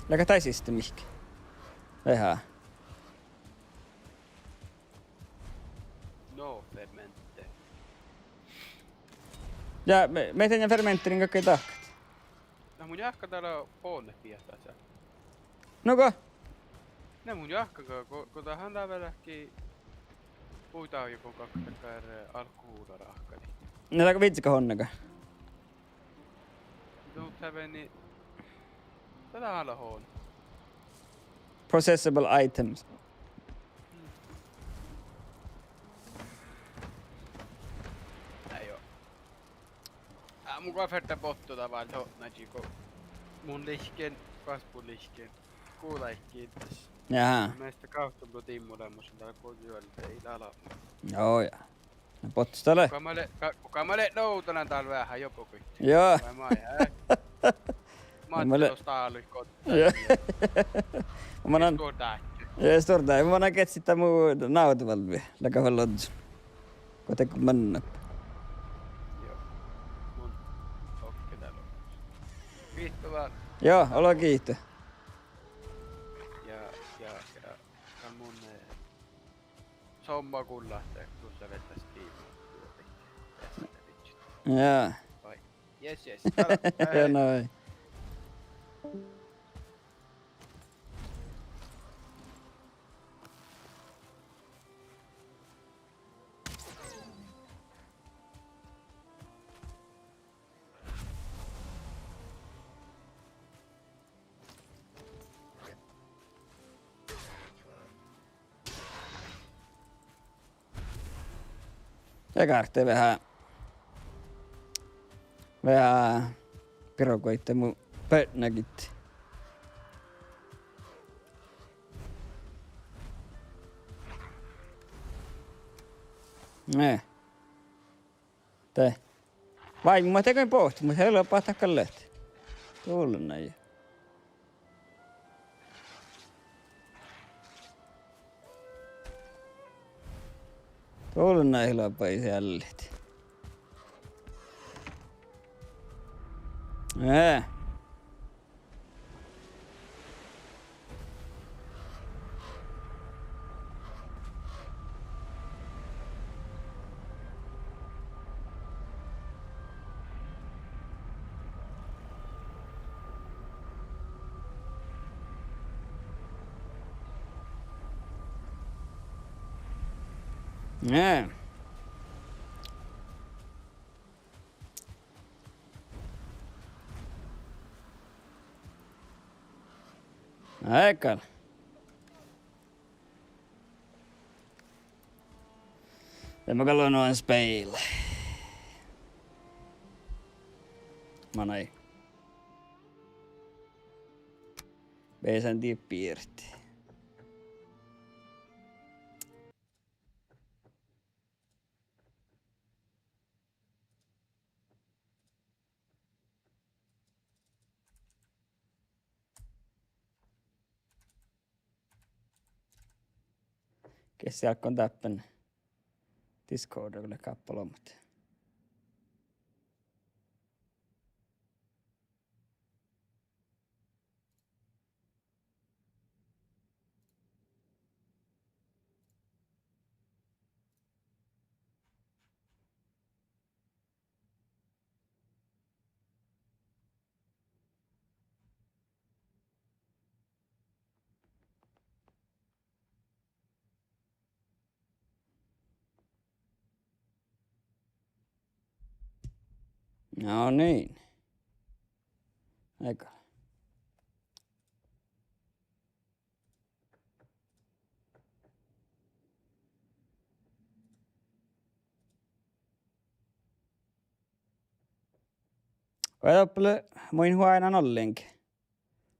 Leago dat siste mihkkege? Veahá. No, fermente. Ja, mii, mii dieđát fermenteringa gal dahkat. Na mun jáhkán dál bonet biehtá. Nugo? Na mun jáhkán go, go, go dat han dá veaháš buidájugo go dakkár, eh, alkohula ráhkadit. Na dat go viidáš onne go. Don't have any. Dá lea alahon. Processable items. Á, joo. Á, mun gal ferte bottu dál váldit otnážii go mun lihkken, Kaspu lihkken. Guđajit giđđas. Jaa. Measta gávcci lea diimmu leamaš dál go juolgga ii leat ala. Joo, jaa. Na bottus dal lea. Kuka mat leat, ka-, kuka mat leat nu dan dál veahá jobo guitte. Joo. Vai maid, eh? Mat leat stáluid goddái. Joo. Mannan, ja stuorra dahje. Ja stuorra dahje. Mannan geahččá mu návdda válvvi. Leago vel ožžon. Go dego mannan. Joo. Mun dohko dál olu. Giitu vel. Joo, olu giitu. Ja, ja, ja. Ja mun, eh, somá gullat ahte dušše veaháš diimmu. Jaa. Vai. Yes, yes. Jaa, no vai. Ja gárte veahá, veahá birogui mu beatnagit. Ne. De. Váimmu dego bohtet, muhto eai leat báhtat gal leat. Dulnai. Dulnai lea bai seallit. Eh. Eh. Áigán. De mun gal logan nu spealle. Manai. Beasan die bierte. Geasi álgán dáppe Discordii, go leat gáppa olbmot. No niin. Aika. Vai doppe lea, mun in oainnán ollengi.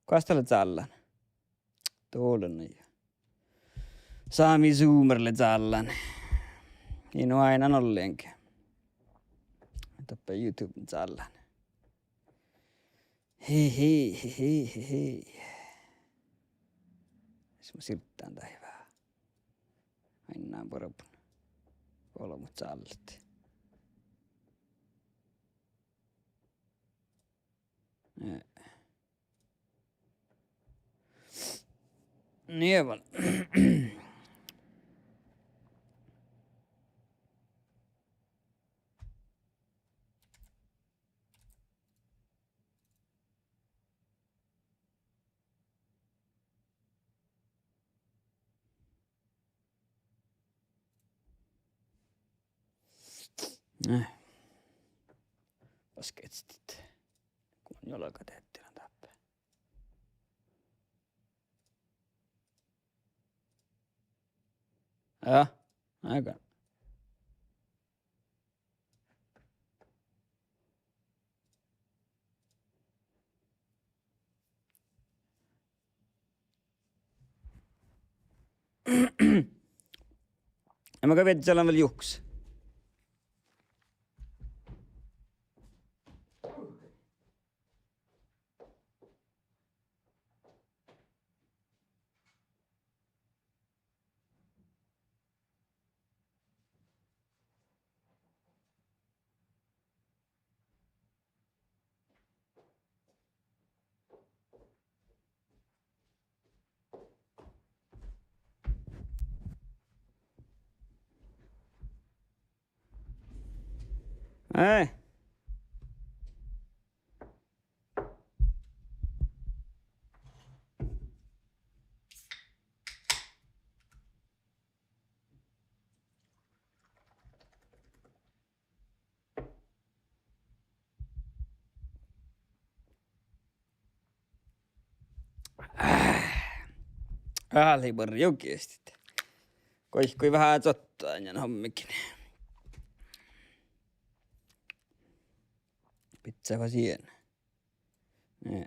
Guasta lea cállan? Doalon ja Sámi zoomer lea cállan. In oainnán ollengi. Doppe YouTuben cállan. Hi, hi, hi, hi, hi, hi. Sis mun sirdán daivvá. Ainnán buorebun. Olbmot cállat. Eh. Nie vel. Eh. Basketistit. Go mun juolga deattilan dáppe. Ja, aika. Ema ka viežžalan vel juhkus. Eh. Álgii buorre juo geastit. Goit, goit veahá čuotta dan hommegiin. Bidjá fas ien. Eh.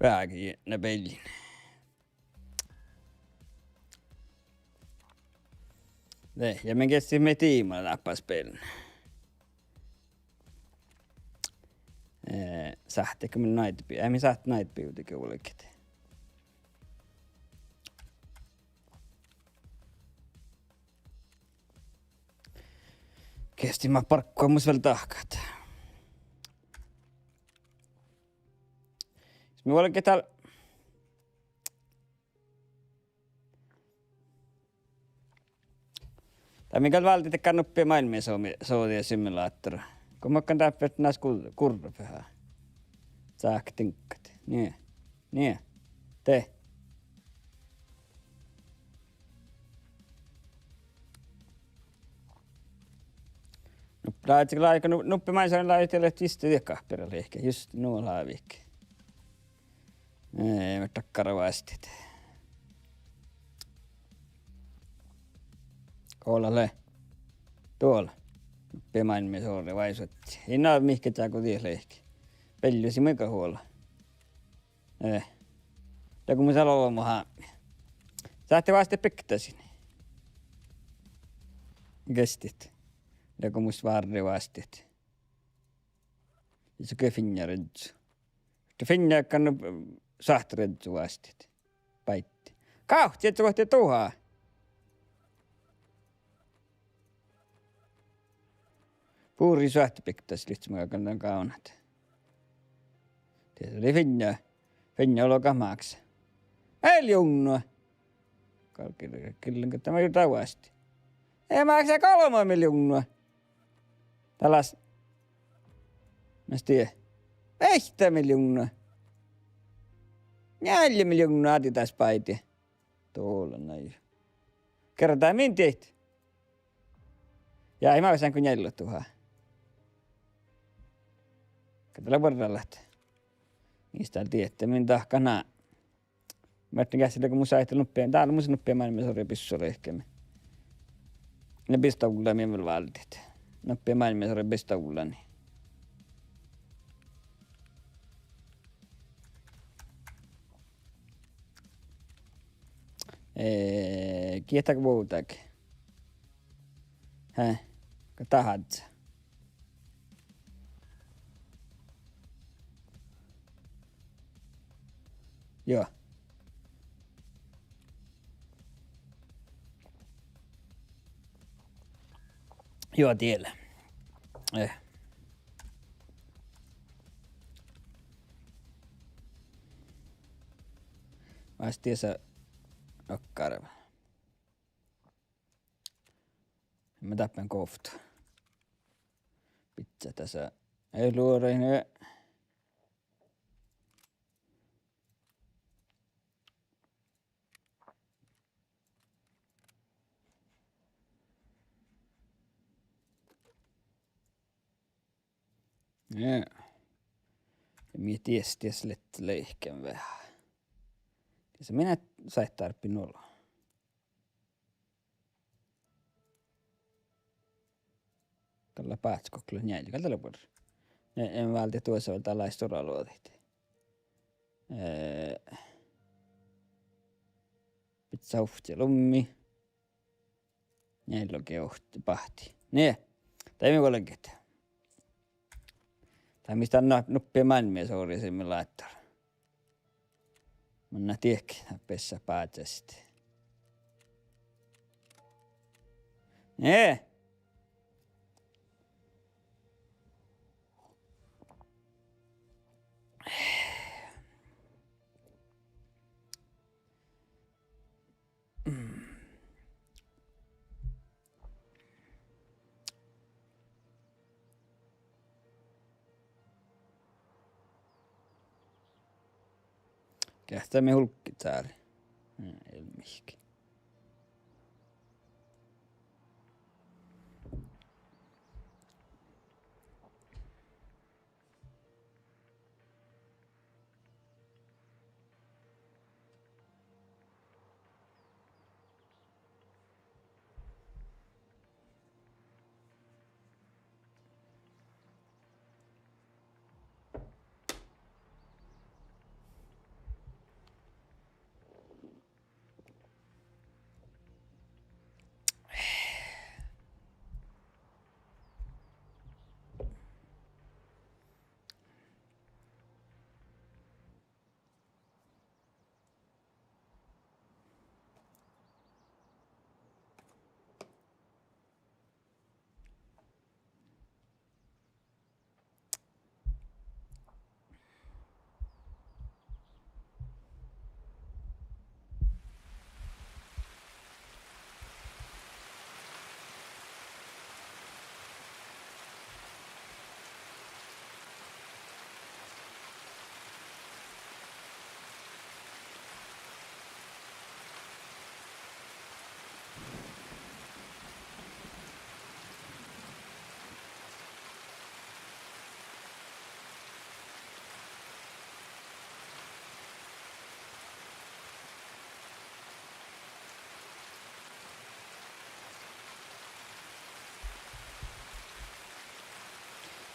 Veahá ieža beaivvi. De, ja mii geassit mii diibmu dáppe spellen. Eh, sáhttit go mii night bi-, eh, mii sáhttit night buildiin vuolgit. Geastit mat bargguha mus vel dahkat. Sis mii vuolgit dál. Dál mii gal váldit dakkár nuppi máilmmi sohti, sohti simulator. Go mun galggan dáppe ferte nas gu-, gurrut veahá. Sáhka diŋggat. Nie. Nie. De. Nuppe lávii, lávii, nu-, nuppi máilmmi lávii, dieđusge viste diet gáhpira lehket, just nu lávii. Ii, mii dakkár vásttit. Go lea. Duol. Nuppi máilmmi sohte váisut. In ná mihkkege go diet lehket. Beallu sii mii gal ola. Eh. Dego mus lea olbmot hábmi. Sáhttit vásttit biktasin. Geastit. Dego mus várri vásttit. Ja sii ge fiinna rezu. De fiinna galggan sáhttit rezu vásttit. Báiddi. Gávcci, et go duhát. Buri suohti biktas livččii galggan gávdnat. Dieđusge lei fiinna, fiinna olggat mákse. Miljovnna. Gal gil-, gil-, dat maid juo dávddi. Ii mákse golbma miljovnna. Dalle, mas die, vihtta miljovnna. Njeallje miljovnna Adidas báidi. Dola nai. Gera dat min diet. Ja ii maid sáhtán go njealljeduhát. Gal dat lea buorre ahte mis dal diehtit, min dahkat ná. Martin Gessel lea go mus sáhtán nuppi, dál mus nuppi máilmmis orui bissua lihkami. Na bisovlla mii vel váldit. Nuppi máilmmis orui bisovllanii. Eh, giehta vuovdagi. He, go dat hadde. Juo. Juo, diele. Eh. Mas diesa okkarva. Mun dáppen govtta. Bidjat dasa. Ei luorain. Ja. Ja mii dies, dies lea lihken veahá. Dies minna saittarppi nulo. Gal lea báhcci gokko njeallje, gal dat lea buorre. Ja, ja váldit duosa vel dal áisturuoluođaid. Eh, bidjat ovcci lummi. Njeallje ovcci báhcci. Nie, dat mii vuolgit. Dat mis dat nu-, nuppi máilmmis orui simulator. Mun dieđusge bessá báhcci. Nie. Geahččá mii hulggi dáli. Hm, eai mihkkege.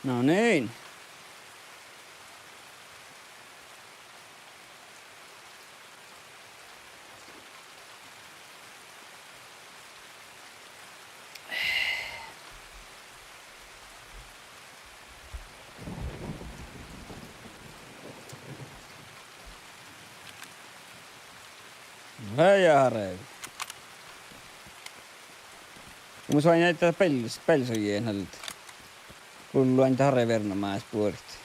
No niin. Veaháre. Mun sáhtán ain beallis-, beallisojit nalde. Gullo ain dat ore vierno más buorit.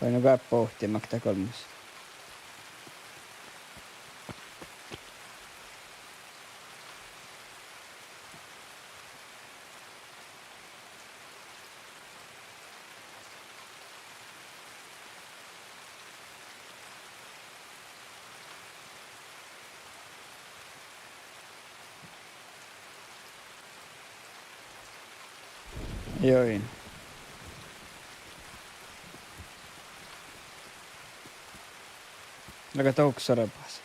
Oidno gal bohte makta golmmas. Join. Leago dat oksa rabas.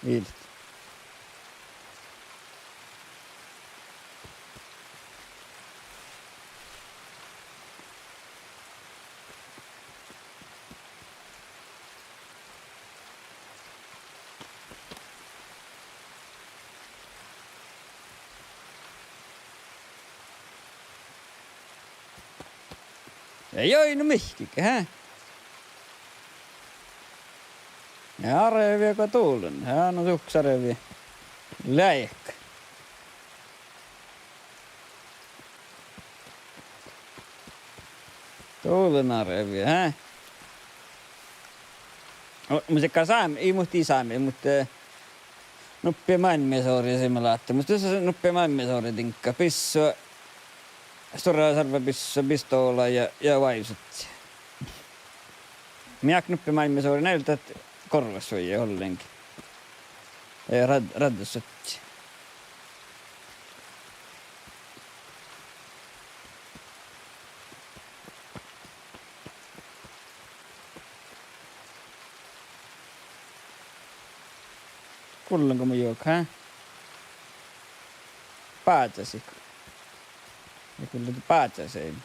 Iilit. Ei oidno mihkkege, hää? Ja arvi go duollen, hää, no duhkes arvi. Leago. Duollen arvi, hää? Mu-, muhto gal sámi, ii muhto ii sámi, muhto, eh, nuppi máilmmisorasimulahtá, muhto dušše nuppi máilmmisoradiŋgga, bissua, stuorra sarvebissua, pistola ja, ja váivusadji. Mii nuppi máilmmisorain eai leat dat gorvvasvuoji ollengi. Eh, rad-, raddassadji. Gullen go mu juoga, hää? Báhcásit. Ja gullen báhcásein.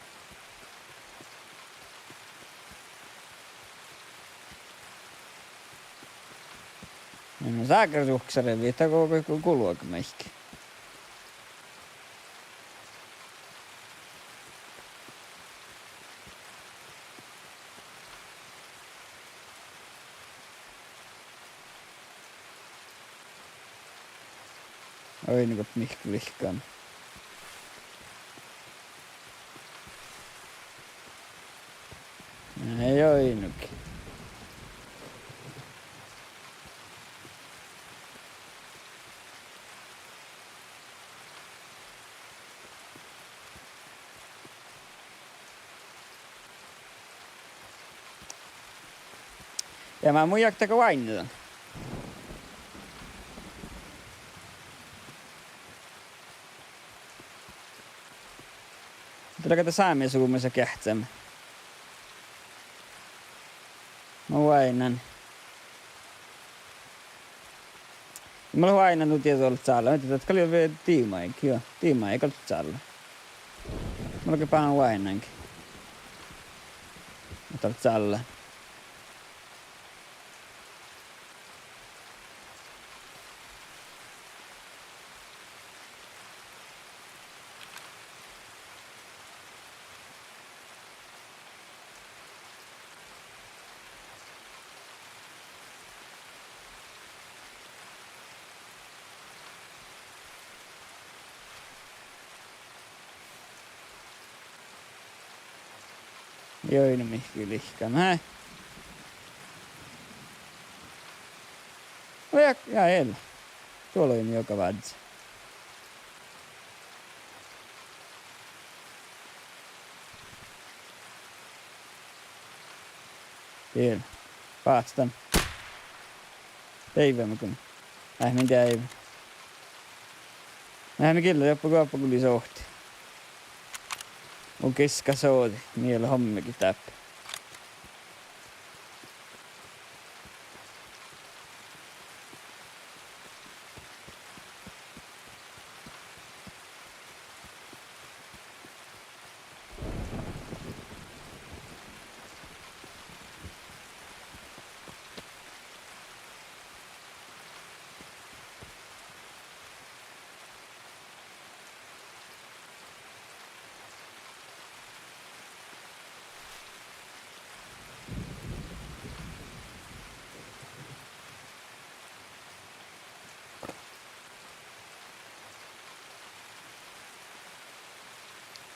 No, ságar duhkes arvi, dat go, go, go gulge maidege. Oidno go mihkkege lihkkan. Ei oidnogi. Ja mun jáhkán go váinnidan. Dat lea ge sámi sumus geahččama. Mun váinnán. Mun lean váinnán nu dieđusge sálla, muhto dat gal lea dimaid, juo, dimaid gal sálla. Mun lean ge báhán váinnáŋga. Muhto sálla. Joi, no mihkkege lihkkan, hää? Ja, ja eai. Duolvvin juoga vázzá. Diet. Báhcán. Deaivve mun. Eai min deaivve. Eai min gille, doppe go, doppe gulii sohte. Mun giska sođi, mii leat hommegiid dáppe.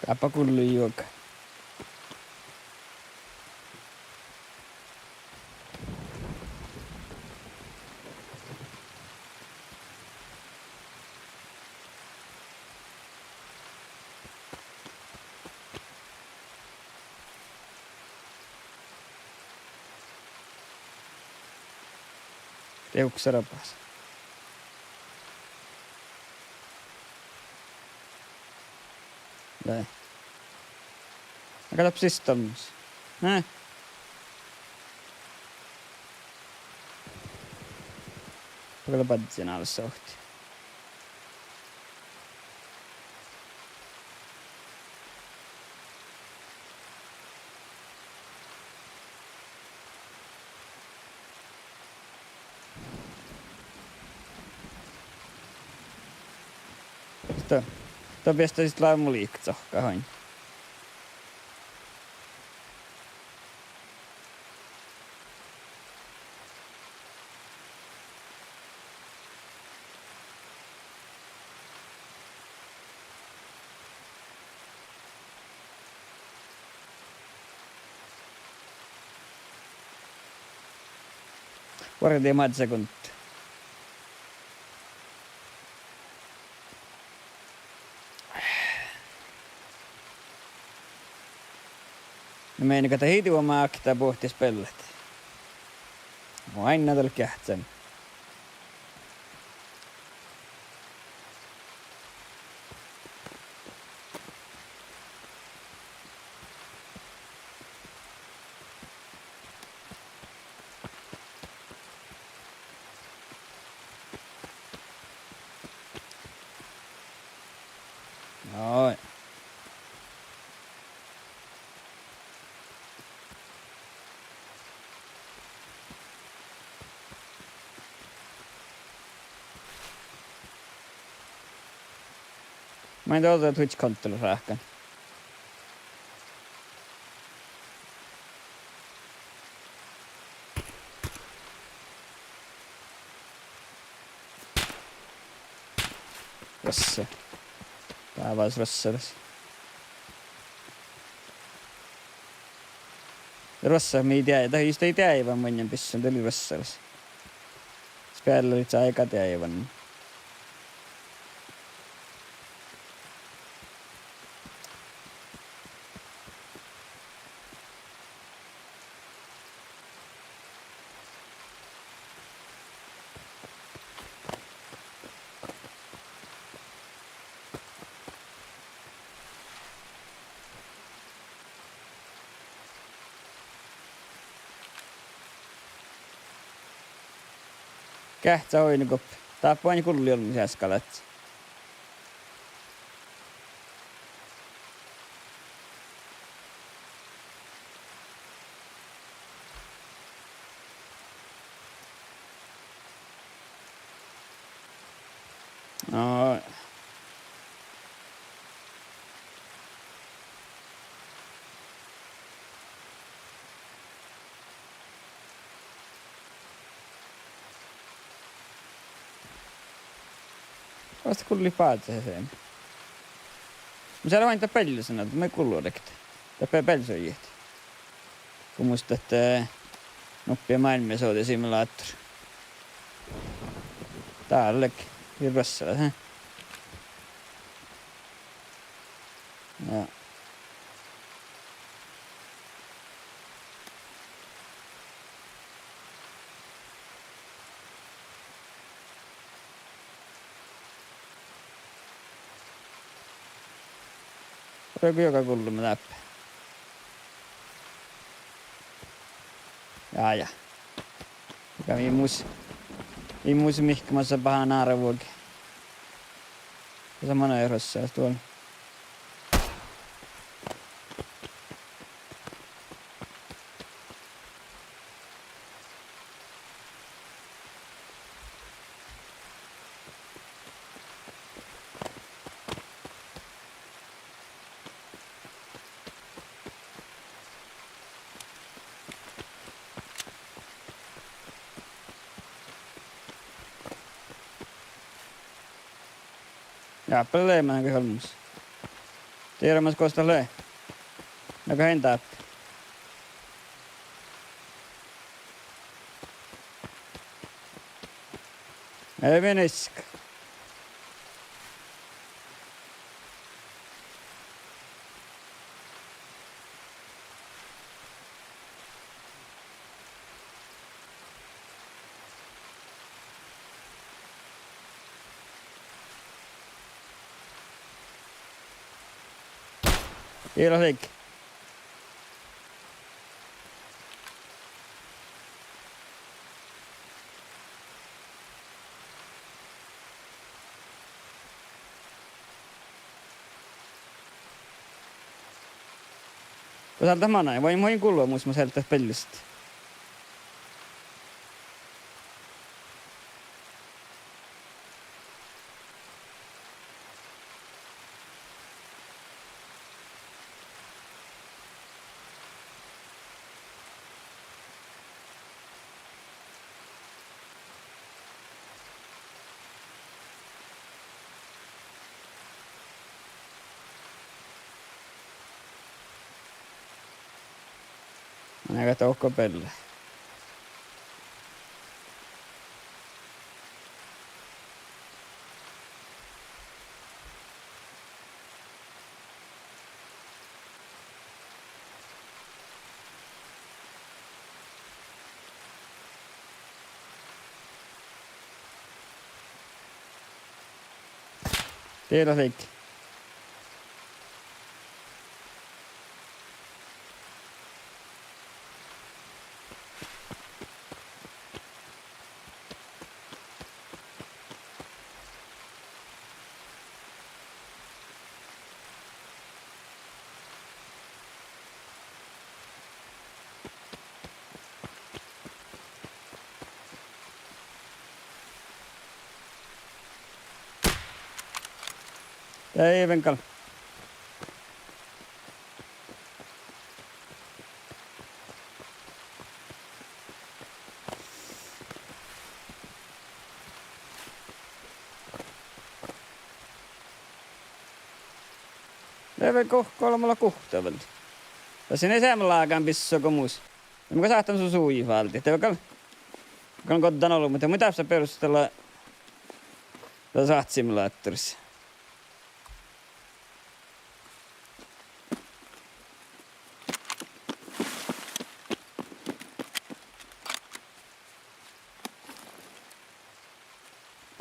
Dáppe gullo juoga. Dieđusge rabas. Dai. Aga dáppe siste olmmoš. He? Gal lea badjel álssohti. Sto-, sto beasttašit láve mu liikká oain. Vuordit maid sekundda. Na meinat ahte ii duomákta buohtis beallat? Oainna dal geahččan. Joo. Maid dohko duhát kontrollárat ráhkadit? Ruossá. Dávás ruossalaš. Ruossá mii deai-, dat jus dii deaivan maŋŋel bissan, dat lei ruossalaš. Speallalit áiga deaivan. Geahččá oaidniguppi. Dáppe oaidná gullu olmmoš easka láhtti. Aa. Oaste gullit bázehit seamma? Mun sálen oaidnit bealle, sanat, maid gullo dego. Dáppe bealsogiid. Go mus dat, eh, nuppi máilmmisođisimulator. Dál lea ruossalaš, he? Ja. Orru juoga gullo dáppe. Ja, ja. Aga mii mus, mii mus mihkkege masa bahan árvugi. Dasa manai ruossalaš duol. Ja, probleema gal olmmoš. Dieđán mas gos dat lea. Na go han dáppe. Ei mii niska. Ii leat liikká. Gos álddát manai, vai mun in gullemus mus álddát beallestá. Manai dohko beallái. Dieđán liikká. Dieđán gal. Dieđán go, go lea muhto guhtta vel. Dasa in eai seamma lágán bissua go mus. Dieđán go sáhtán su suji váldit. Dieđán gal, gal goddan olbmot. Dieđán mun dárbbašan beroštalla dasa simulatorras.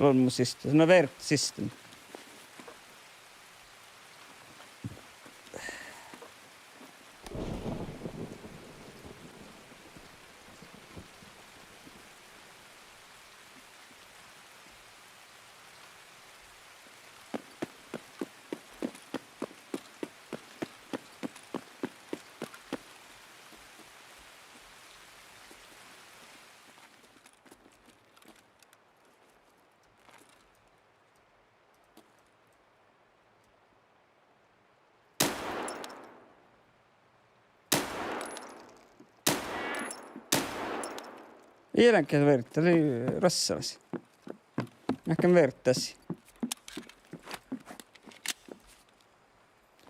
Olbmot siste, son lea vieru siste. Ii lean ge vierdet, dat lei rassalas. Ahte vierdet.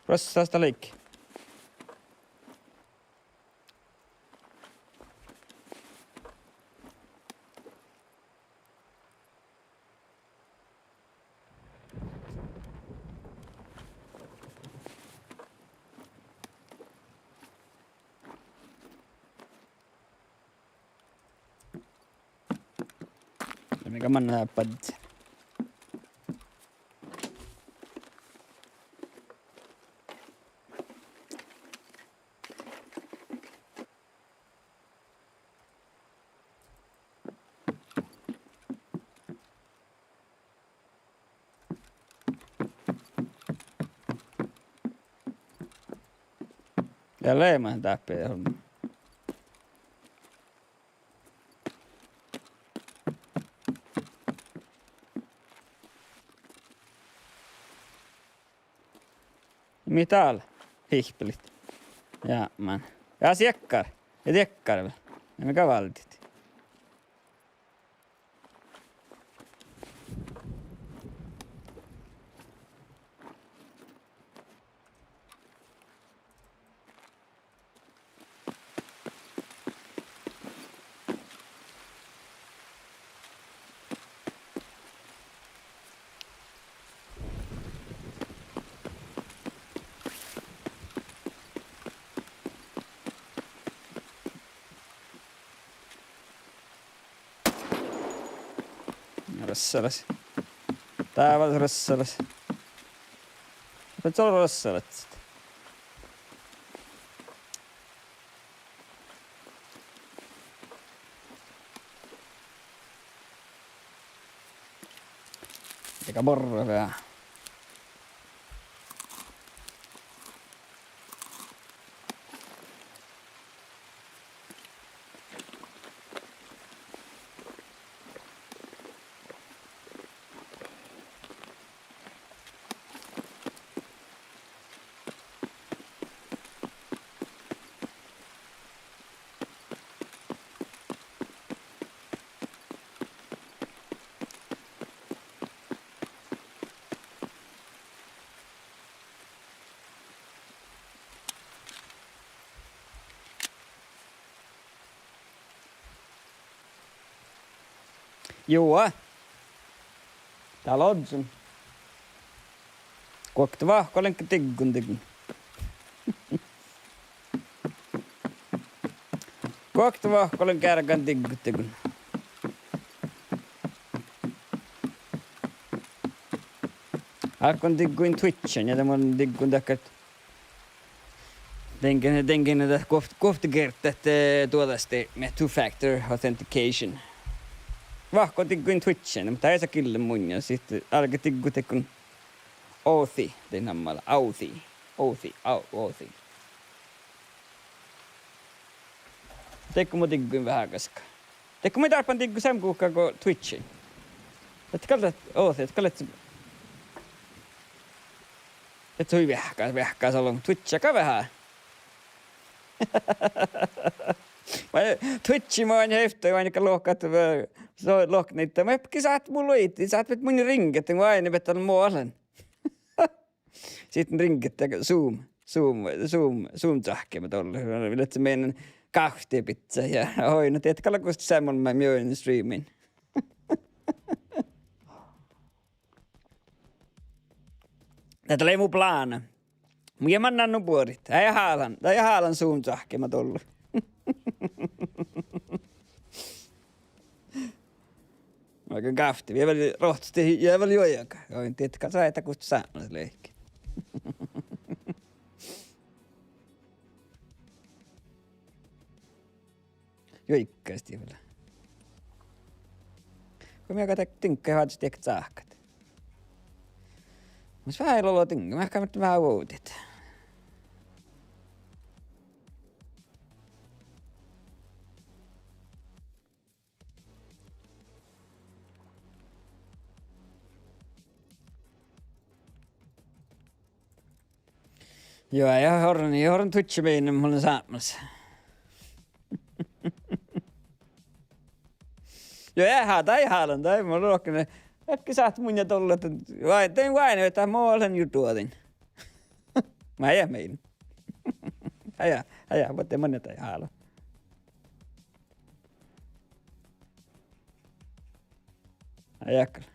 Rassalas dat lei. Mii manná bad. Ja leamaš dáppe olbmot. Mii dál hihppelit? Ja, man. Ja siekkár. Ja diekkár vel. Ja mii gal váldit. Rossalas. Dává rossalas. Mun sii rossalas. Eikä borre veahá. Juo. Dál ožžon. Guokte vahku lean diggun dihte. Guokte vahku lean geargan diggut dihte. Álggán diggui Twitchiin ja de mun diggun dakkár Dien, dien dat guovt-, guovttegirdet, eh, duođastepmi, two-factor authentication. Vahku diggui Twitchiin, muhto eai sa gillen munnje, sihte álgá diggut dehko Authy, dien nammala, Authy, Authy, Au-, Authy. Dehko mun digguin veahá gaskka. Dehko mun dárbbašin diggut seamma guhká go Twitchiin. Dat gal dat, Authy, dat gal dat, dat hui veahká, veahká ollu Twitchii gal veahá. Vai Twitchii mun oaidnen ektui, oaidnen gal lohkat, eh, so-, lohkat, ahte mun gal sáhtán, mun luittin, sáhtán, ahte mun ringet, mun oaidnen ahte mun lean. Sihte ringet Zoom, Zoom, Zoom, Zoom-čáhkkiin dolle. Lea mean gávtti biccá ja, oi, na dieđát gal gos seamma lea mu streamin. Dat lei mu plána. Mun ii mannan nu buorit. Eai hálan, eai hálan Zoom-čáhkkiin dolle. Mun gávtti, ja vel rohcci, ja vel juoiga. Oi, dieđát gal, sáhtát gos sápmelaš lehpet. Juoigas die vel. Go mii gal diŋgga, váldit diŋgga, sáhtát. Mus veahá olo diŋgga, mii gal veahá vuovdit. Juo, ja orun, ja orun Twitchii mielde mun lean sápmelaš. Juo, ja há-, dai hálan, dai, mun lohken, ahte sáhtát munnje dolle, ahte vai-, dien váinna, ahte mo lean juo duođain. Mun eai mean. Eai, eai, vuodde manne dai hálan. Eai gal.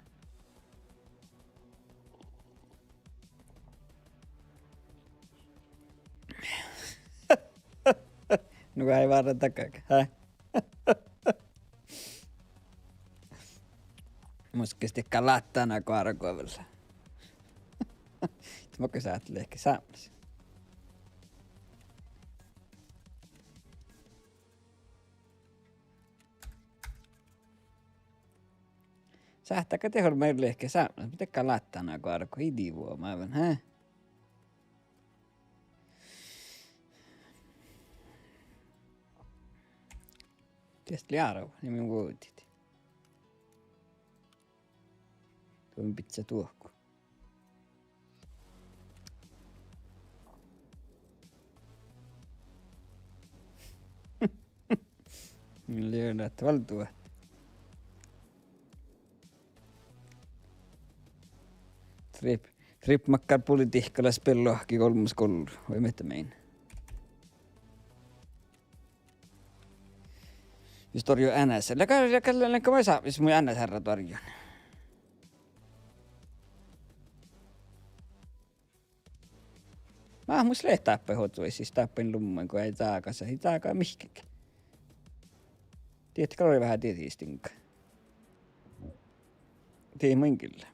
Nu eai várra dakkár, hää? Mus gal dihte láttán go árgo vel. Mo gal sáhtát lehpet sápmelaš. Sáhttá gal dieđusge lehpet sápmelaš, muhto gal láttán go árgo, ii dieđu vuomávan, hää? Dies lei árvvan, ja mii vuovdit. Duon biccá duohku. Lei dat vel duohta. Trip, Trip makkár politihkka lea spellohkii golmmas gollu, vai mihkke mii. Jus dorjun N S R. Lea gal, lea gal, lea gal maid sápmelaš mu N S R dorjun. Mat mus leat dáppe hođđu, sis dáppe lummai go eai čága sa, eai čága mihkkege. Dieđát gal veahá dieđusge diŋgga. Dii mun gilla.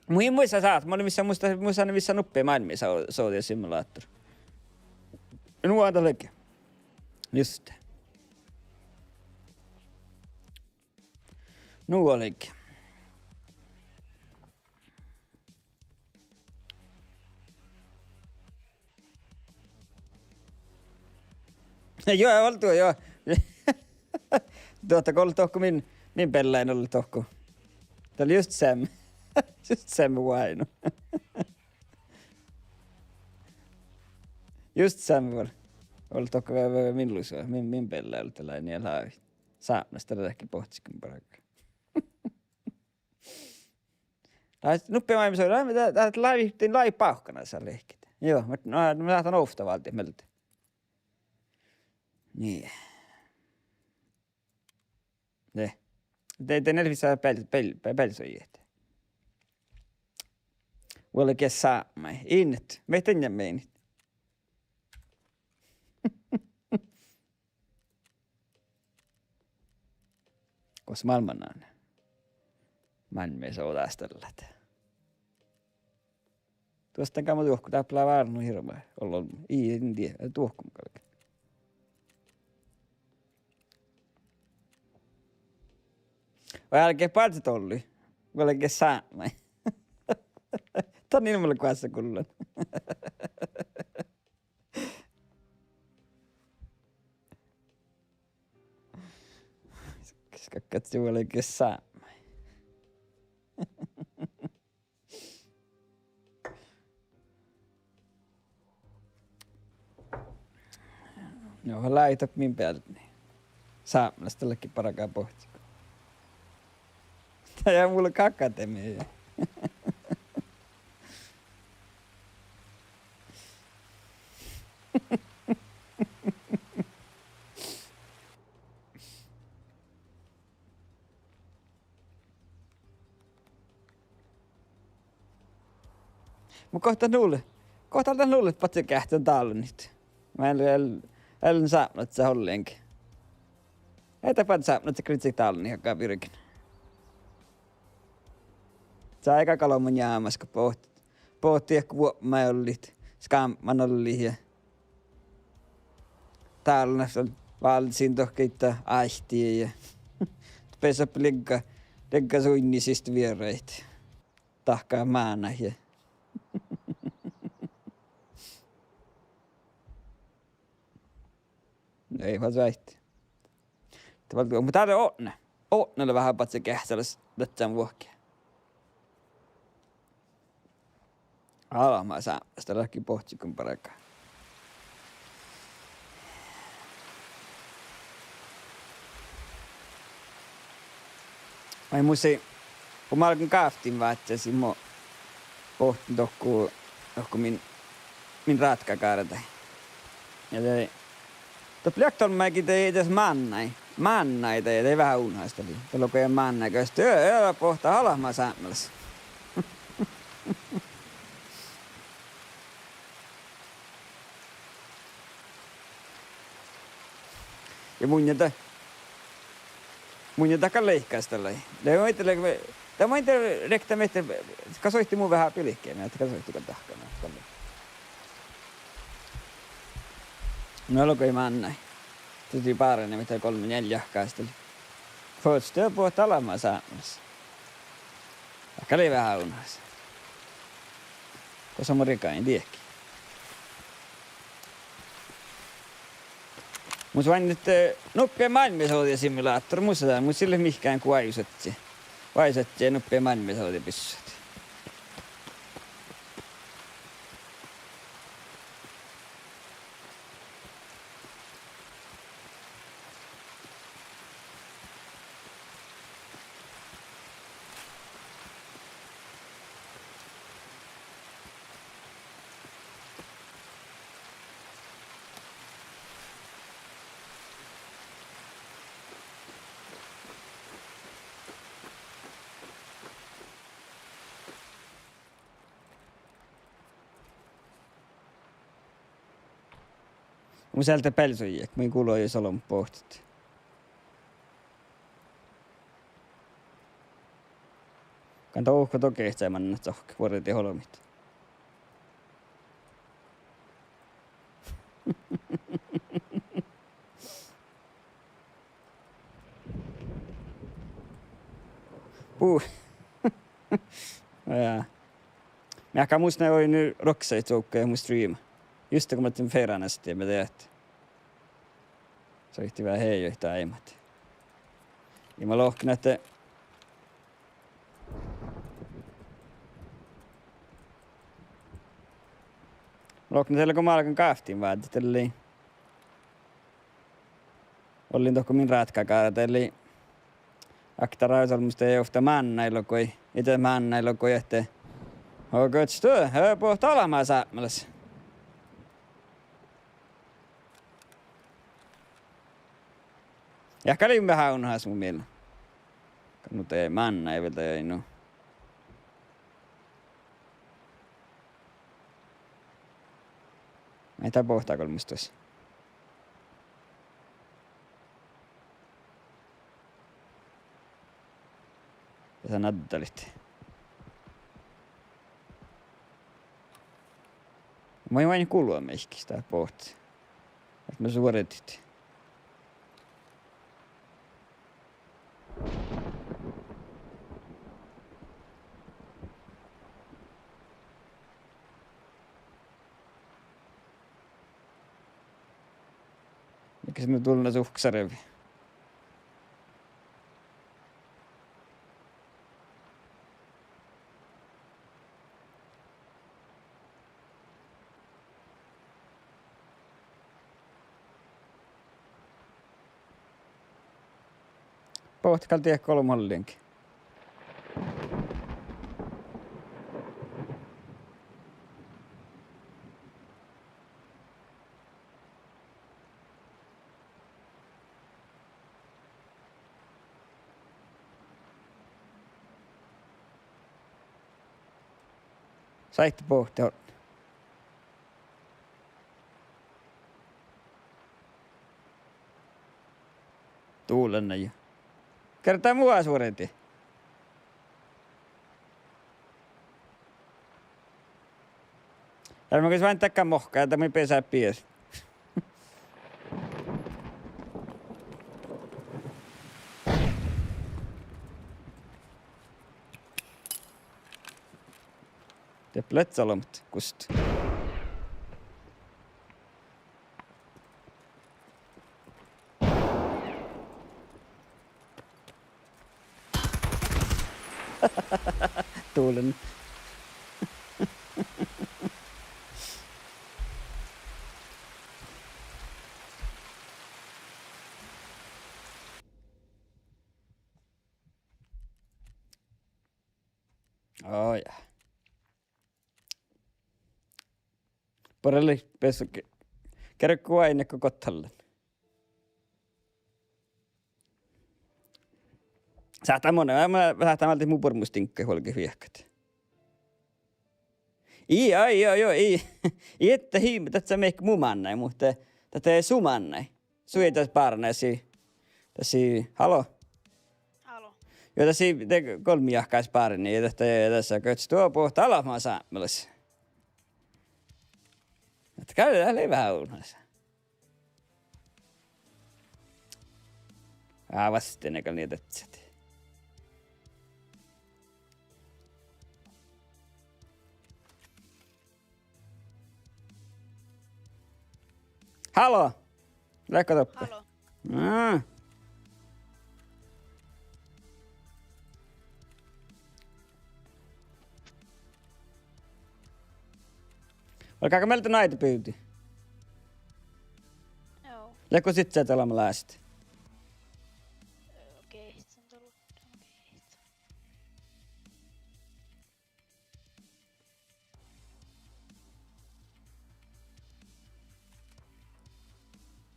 Mun in muitte sáhtán, mun lean vissa, muhto, mun lean vissa nuppe máilmmi so-, sođisimulator. Nu ahte lea. Just. Nu ahte lea. Juo, ollu, juo. Dohko, ollu dohko min, min bellain ollu dohko. Dat lea just seamma. Just seamma oaidnu. Just seamma vel. Ollu dohko ve-, ve-, min lusa, min, min bellain ollu dat lei nie lávi. Sápmelaš dat lea dahje bohcciiguin bargá. Lea nuppe máilmmi sođa, dat, dat lávii, din lávii bávkkanasa lehkit. Juo, muhto, no, mun sáhtán ovtta váldit mielde. Nie. De. De, de nel vissa beal-, beal-, bealsojiid. Vuolgá sápmái. Inet. Mii dan ja mii inet. Gos máilmmi lea? Máilmmi sođa dat lea. Duostan gal mo duohko, dáppe lea várra nu hirbmat. Ollu, ii, in dieđe, duohko galgá. Vai álge báldit ollu. Vuolgá sápmái. Dan ilmmagoassá gullan. Skakkat vuolgá sápmái. No, lea doppe min bealde. Sápmelaš dat lea bargá bohcciiguin. Dat lea mulle akademia. Muhto gohtat nu lea, gohtat dat nu lea, badjegeahčen dálonnit. Mun eai, eai, eai sápmelaččat ollengi. Eai dat báhci sápmelaččat girjji dálonnit agan birgen. Sáhttá gal olbmot njámas go bohtet, bohtet go vuopmái ollit, skábman ollit ja dálonnat váldet dohko gitta áitti ja, beassat liegga, liegga suinni siste vierai. Dahkat mánáid ja. Eai fas váitte. Dat vel, muhto dál lea odne. Odne lea veahá badjegeahččalaš dadján vuohki. Almma sápmelaš dat lea bohcciiguin bargá. Ai, mus lei, go málgen gávttiin váttis, sis mo bohten dohko, dohko min, min rátkkagárdái. Ja de, dat lei okta olmmái gii de, de mánnáid, mánnáid de, de veahá unohas dat lei. Dat lei goit mánnáid, gos de, de bohte almma sápmelaš. Ja munnje dat, munnje dat gal leigga dat lei. De muittán, dat muittán riekta mii, gal soitti mu veahá bilkemiid, ahte gal soitti gal dahkan, gal. Nu lei goit mánnáid. Dat lei báran mii golbma-njeallje jahkái dat lei. Fuosttaš bohte almma sápmelaš. Dat gal lei veahá unohas. Gos mun rigain dieđusge. Mus oaidnit, eh, nuppe máilmmisođisimulator, mus dán, mus ii leat mihkkege go oaivudii. Oaivudii nuppe máilmmisođi bissut. Mun sealde bealsojiid, mun gulojus olbmot bohtet. Dohko doge ehtse mannat sohkke vuordit olbmot. Puu. Ja. Mii ahte mus ne oi nu roksai čuovgga mu streama. Just go mun ferran asti, mii dieđát. Soiti veahá eajoit daimat. Ja mun lohken ahte Mun lohken dalle go mun álgen gávttiin váldit, dalle ollin dohko min rádkagara, dalle okta ráisolbmos de ovtta mánnái logai, ii de mánnái logai ahte: Ó, guovttas du, e, bohtet albma sápmelaš. Ja gal lei veahá uvdnahas mu mielas. Gal nu de mánnái vel dain nu. Ai, dat bohtet golbmestus. Ja dat naddalit. Mun in gullo mihkkis dat bohtet. Ahte mun suortit. Mii gal mun dullen suhkkasarvvi. Bohtet gal dieid golbma ollengi. Sáhttit bohtet. Dullen ja. Kertta mu suorti. Ja mun gal váin dakka mohkká, dat mun beasai bies. De lea olbmot gustat. Dullen. Ó, ja. Buorre lei beassá ge-, gergo oaidná go gottallan. Sáhttá mun, mun, mun sáhttán váldit mu buorremosdiŋggaid vuolgit viehkat. Ii, ai, ii, ii, ii. Ii, dat ii, dat lea mihkke mu mánnái, muhto dat lea su mánnái. Su ii das báran, dat lei, dat lei, hallo? Hallo. Juo, dat lei de golbmejahkás báran, ja dat, dat lei guovttas du bohtet albma sápmelaš. Ahte gal dat lei veahá uvdnahas. Á, vastiimet gal nie dieđusat. Hallo! Leatgo doppe? Hallo. Aa. Olgá mielde naide bivdii? Joo. Leatgo sitsa dal leamaš lástit? Okei, sen dal. Okei.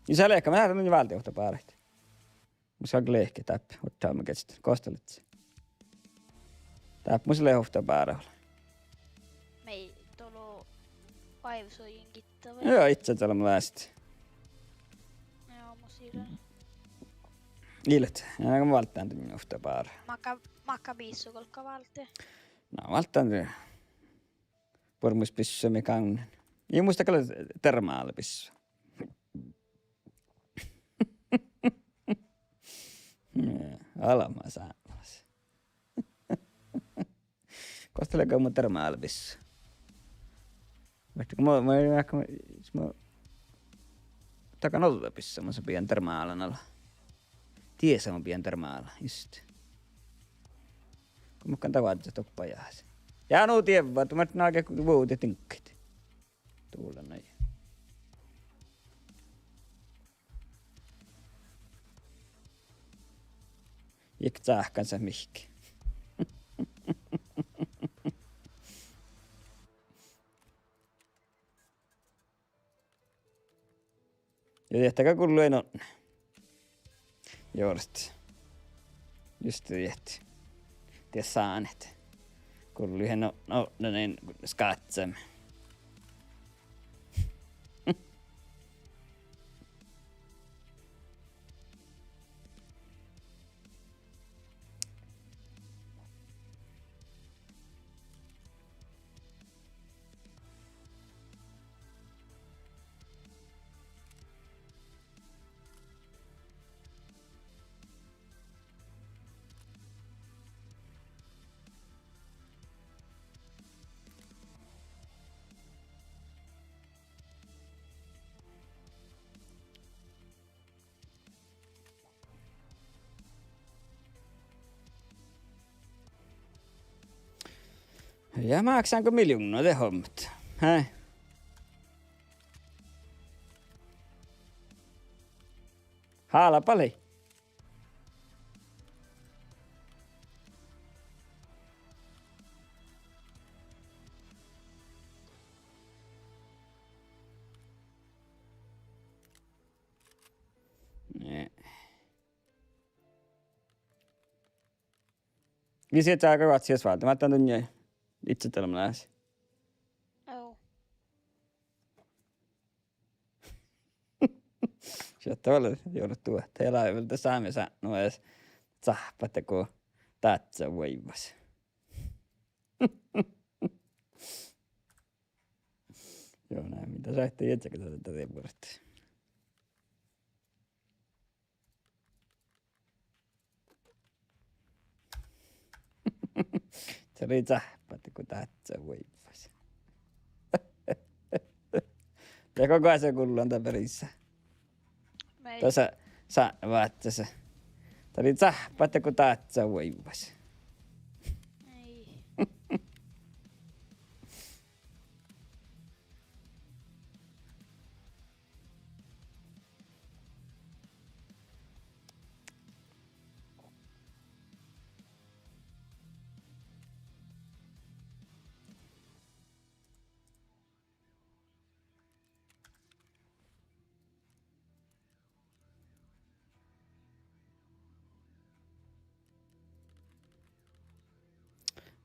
Ii leat, mun lean váldit ovtta bárat. Mus gal lehket dáppe, ovtta ma gestán. Gos dat lea? Dáppe mus lea ovtta bára. Mii dolo váivusoin gitta vai? Joo, ii dal leamaš lástit. Joo, mus ii leat. Ii leat. Ja mun válddán dan ovtta bára. Makkár Máhkkán bissui galgá válddit? Na, válddán de buorre mus bissui mii gávdnen. Ii mus dat gal lea termálabissua. Almma sáhtán. Gos dat lea go mun termálabissui. Muhto go mun, mun, mun, mun, dagan ođđa bissua, mun son bijan termálan ala. Diesa mun bijan termálan, just. Go mun gal dat oažžun doppe jahas. Ja nu dievva, du, muhto na ge vuovdit diŋggaid. Dula nai. Ii ge cáhkán sa mihkke. Ja diehtit gal gullo nodne. Joret. Just diehtit. Diet sánet. Gullo no, no, no, nin skácem. Ja mákságo miljovnna de hommat. Hää. Hálbali. Nie. Visot gal ruohcci váldit, máhtán dunnje idset albma lásiid. Joo. Šattai vel juo duohta, ja lávii vel sámi sátni, nu eai cáhppat go dáhcá vuoigas. Joo, na, mii dat sáhttet iežagat dat, dat de buorre. Dat lei cáhppat go dáhcá vuoigas. Ja go goassege gullan dat berisá. Mii. Dasa, sa, váccase. Dat lei cáhppat go dáhcá vuoigas. Mii.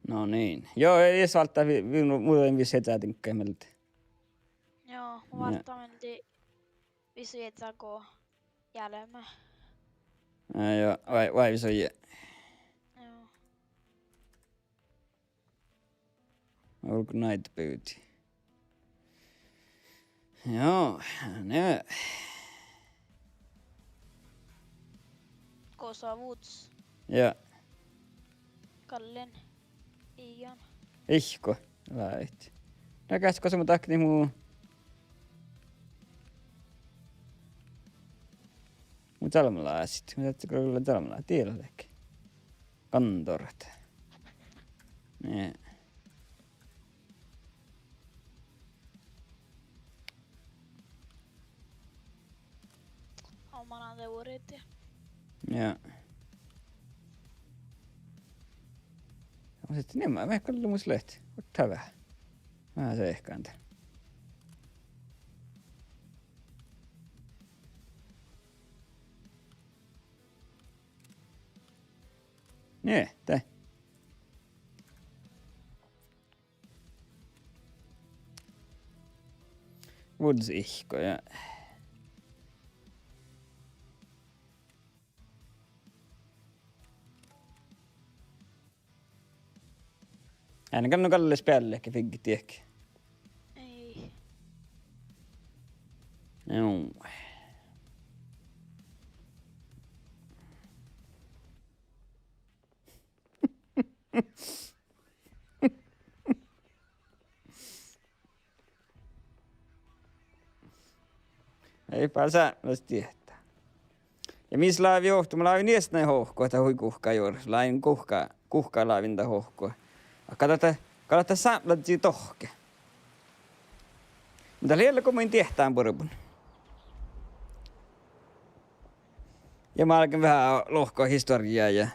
No niin. Joo, ii sválddá vi-, vi-, mu-, mun in visot ieža diŋggaid mielde. Joo, mun válddán mielde visot ieža go hjälme. Aa, joo, vai, vai visot ieža. Joo. Organize booty. Joo, ne. Gosa vuos. Ja. Gallen. Iijan. Ihkku. Lávii. Na, gášše gosa mun dahkat mu, mu čalbmalásit. Mun sáhtán gosa čalbmalásit. Diela leage. Gondorat. Nie. Ó, mannan de vuordi. Ja. Mun sáhtán, nie, ma-, ma-, gal mus leat. Vuot veahá. Veahá seahkán de. Nie, de. Vuos ihkku, ja. Eai gal nu galle speallege figget diehki. Ei. Jú. Eai basa, las diehtá. Ja mis lávii ohtu, mun lávejin ieš nai hohkut, dat hui guhká juor. Lávejin guhká, guhká lávejin dat hohkut. Ahte gal dat, gal dat sápmelažžii dohkke. Muhto dat lei go mun diehtán buorebun. Ja mun álgen veahá lohkat historjjá ja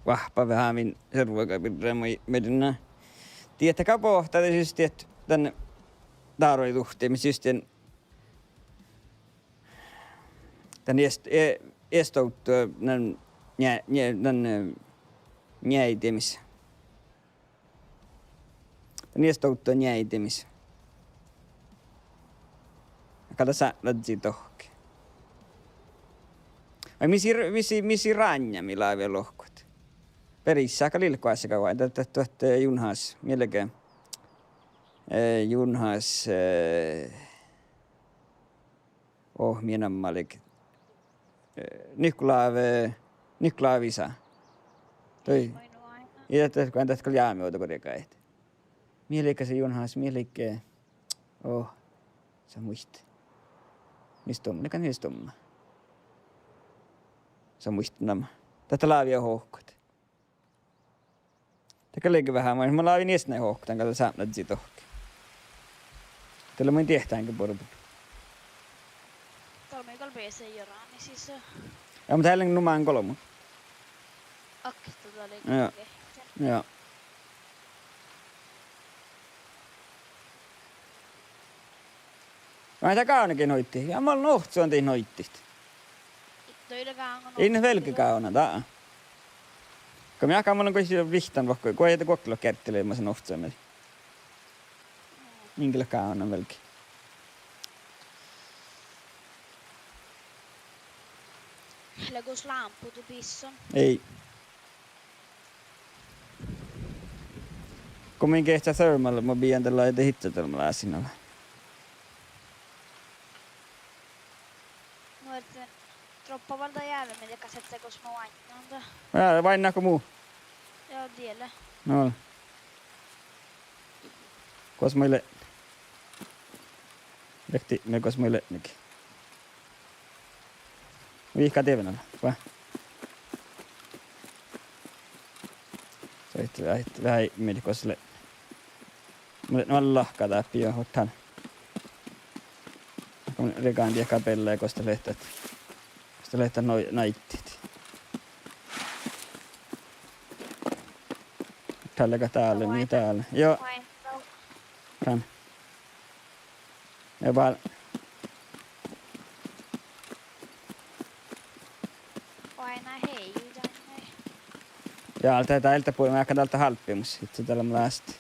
oahppan veahá min servodaga birra mu-, munnje. Diehtá gal boahtá, dat just diet dan dároiduhttiin, mis just dien dan ieš-, e-, iešdovddo, nan, nje-, nje-, nan, eh, njeaidemis. Dan iešdovddo njeaidemis. Ahte gal dat sápmelažžii dohkke. Vai mis lei, mis lei, mis lei ránnja mii lávii lohkat? Beris sáhka lilgoassega vai, dat, dat, dat, eh, Junhás, mii leat ge-, eh, Junhás, eh, Oh, mii namma lei. Eh, Nikolai, eh, Nikolai Visa. Toi. Ii, dat, dat, kuan dat gal jámivuddo go riegaimet. Mii leat ge se Junhás, mii leat ge, oh, son muitte. Mis dumma, leat ge mis dumma. Son muitte namma. Dat lávii hohkut. Dat gal lei ge veahá, mun, mun lávejin ieš nai hohkut, dan gal dat sápmelažžii dohkke. Dat lea mun diehtán ge buorebun. Gal mii gal beasai jorani sisa. Ja, muhto eai lean nu man golbma. Okta dat lei. Ja. Ja. Ai, dat gávdnagii noiddiid. Ja mun lean ohcon daid noiddiid. Ii lean velge gávdnan, dat. Go mii ahte mun lean goit vihttán vahku, go ii dat guokte leat geardde leamašan ohcon mii. Inge leat gávdnan velge. Lea gos lámpu du bisson? Ii. Go min geahččá thermal, mun bijan dalle de hiddet dalle, mun lásin ale. Muhto droppa vel dan jealle, mii leat go váinnat dan. Ja, váinnat go mu. Ja, diele. No. Gos mii leat. Lehpet mii gos mii leat niki. Vihká dievven ale, va? Soitte veahá, veahá mii gos lea. Mun lean nu lahka dáppe ja ođđan. Mun regan diehka beallái gos dat lehpet. Gos dat lehpet no-, náitit. Dalle go dále, mii dále. Joo. Dán. Ja bal-, ja, dat, dat, dat purra, mun áiggun dál álbmogiin, ii, dat lea lásti.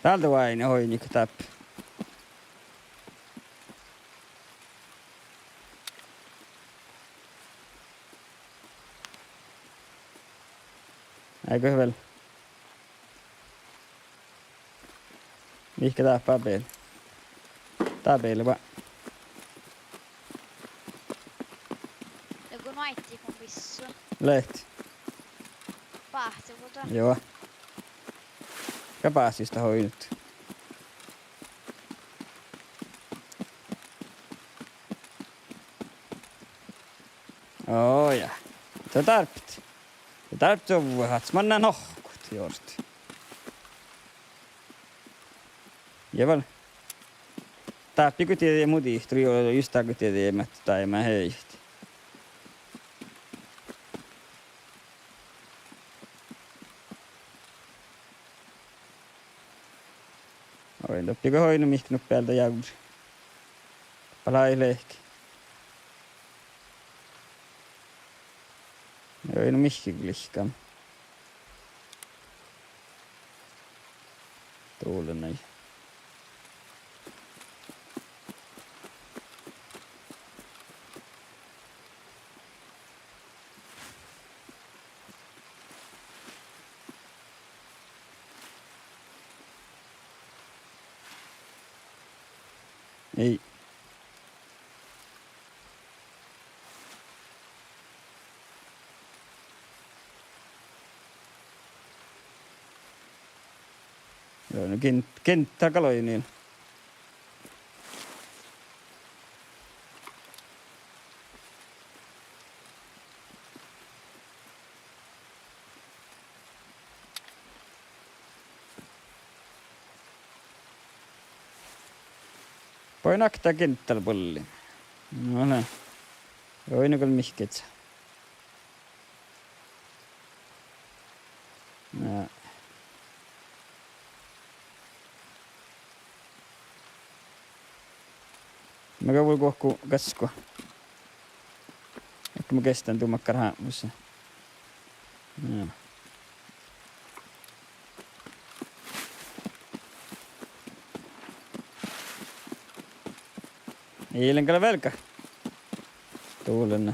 Dál de oaidná oidne dáppe. Áiggot vel. Mihkke dáppe bel-, dáppe lea ba-, Lea go nu áitti go bisso. Leat. Báhcci go dat. Joo. Ge báhccis dat oidut. Oo, Dat dárbbaš, dat dárbbaš čuovvut ahte manná nohkut juohke. Ja vel dáppe go dieđe mu dihte, jus dá go dieđe, ahte daimá heajet. Oaidná doppe go oidno mihkkege nuppe ealde jávri. Doppe lei leahkit. Oaidno mihkkege lihkkan. Dovllá nai. Ii. Joo, no kin-, kintta gal oidno. Boahtán okta kintta buolli. No lea. Oidno gal mihkkege. Na. Mii gal vuoi guokko gaskku. Ahte mun geastan du makkár hápmasa. Na. Ii lean gal vielge. Dovllá.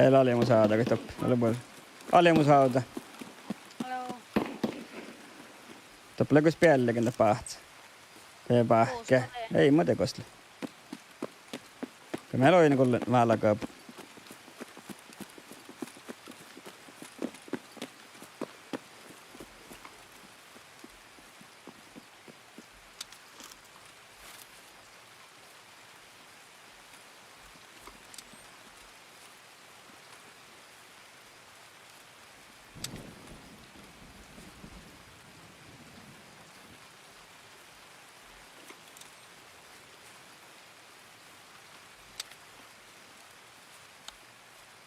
Eai leat albmusáda, ge doppe, ale bor-, albmusáda. Hallo. Doppe lea gos beallegen dat báhcci. Ge báhcci. Gos dat lea? Ii, mun dieđe gos lea. Ge mii oidno gulle válgabut.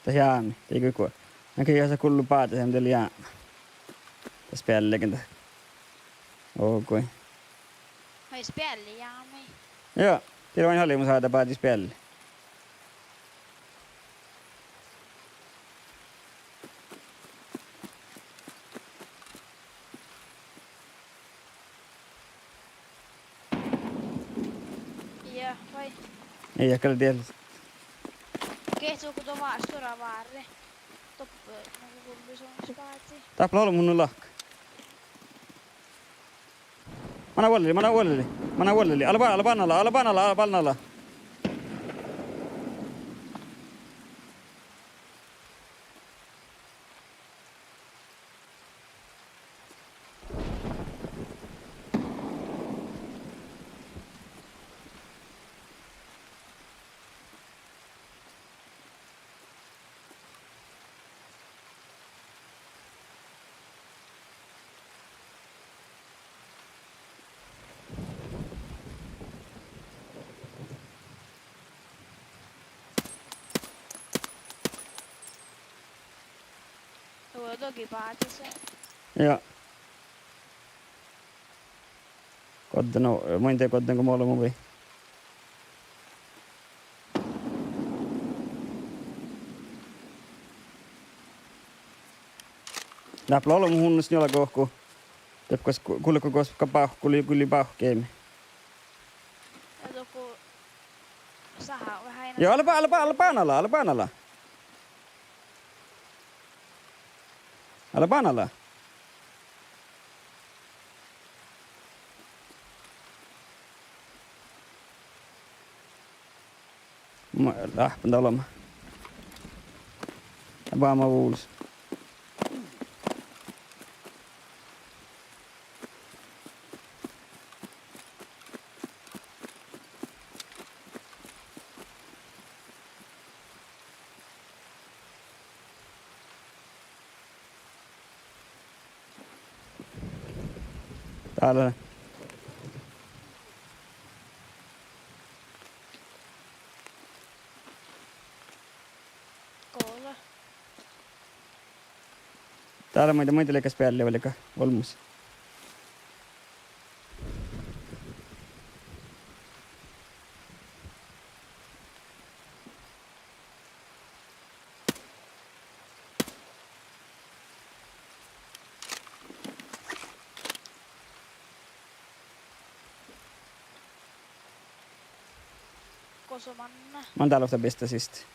Dat jáhkái, dii gal guo-, na ge jasa gullo báđe, de lea jáhkái. Das beallegen dat. Oaidná. Vai spealli jáhkái? Joo, dii lea albmusáda báđi spealli. Ja, vai? Ii, gal dieđe. Geahččat go dovdá stuorra várri. Doppe, eh, nugo gullo son spázi. Dáppe lea ollu mun nu lahka. Manná vuollái, manná vuollái, manná vuollái. Ale ba-, ale bannat ala, ale bannat ala, ale bannat ala. Dohko báhcise. Ja. Goddin, nu, mun in dieđe goddin go mo olbmot vai. Dáppe lea olbmot unnas njuolga dohko. Dáppe gos, gu-, gulgo gos gal báhkku lei, gullo báhkku geami. Ja dohko, sáhá veháš. Ja ale ba-, ale ba-, ale bánala, ale bánala. Ale bánala. Ma-, láhppán dal olbmot. Ja báma vulos. Dál lea. Gole. Dál lea maid, maid leigga spealli, vai leigga olmmoš. Gosa manná? Man dál okta bistá siste.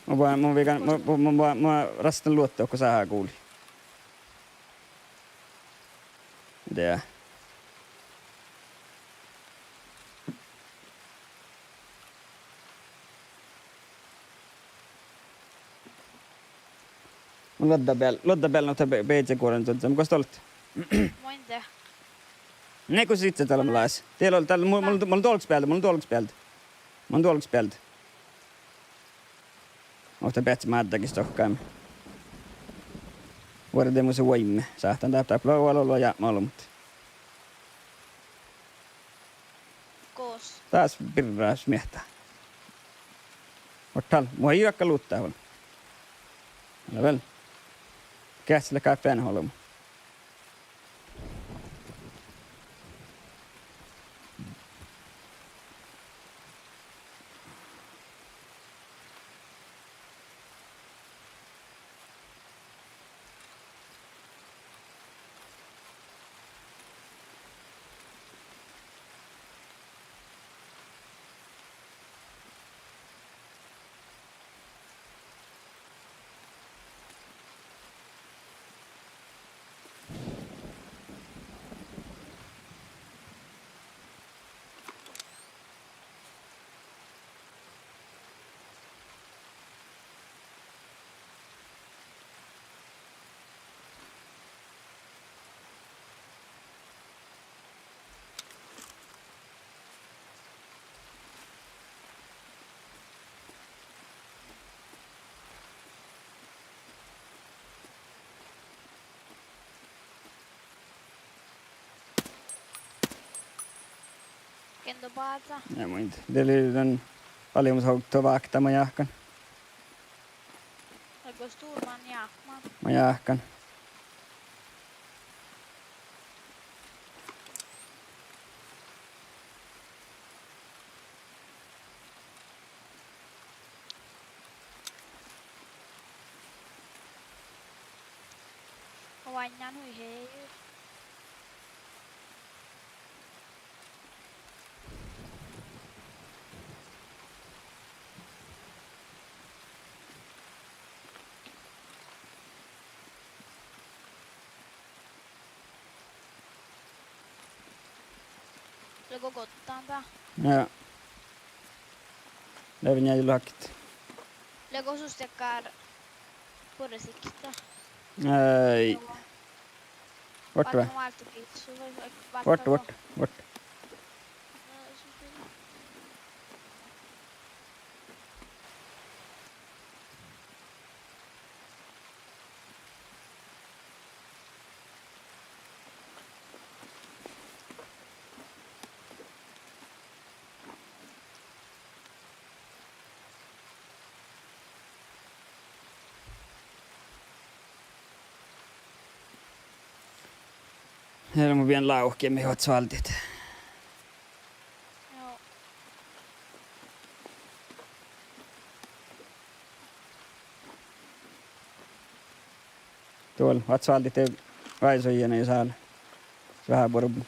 Mun, mun, mun, mun, mun, mun, mun rastán luottat go sáhá guli. Dea. Mun luodda beal-, luodda bealde okta be-, beaivváguorain, gos te oltte? Mun in dieđe. Ne, gos siste dal leat? Dal, dal, mun, mun, mun duolggas bealde, mun duolggas bealde. Mun duolggas bealde. Okta beaivvági dohko. Vuordimus vuoiŋŋa. Sáhtán dáppe, dáppe lea olu, olu jápmá olbmot. Gos? Dás birra smiehtá. Ortadal, mun ii juohke luhtte vel. Ale vel. Geahččat leat gáppi eanet olbmot. Kende báhcá? Ja mun in dieđe, de lei dan alimus ovtta vákta majáhkán. Dego stuor man jáhkán. Majáhkán. Oaidnán hui hejui. Lea go goddán dá? Ja. Lea njeallje luohkat. Lea go sus dakkár buorre sikta? Ii. Vuorttu vai? Vuorttu, vuorttu, vuorttu. Eai mu bien lávkki, mii oaččut váldit. Joo. Duol, oaččut váldit váisui ja nai sál. Veahá buorbmu.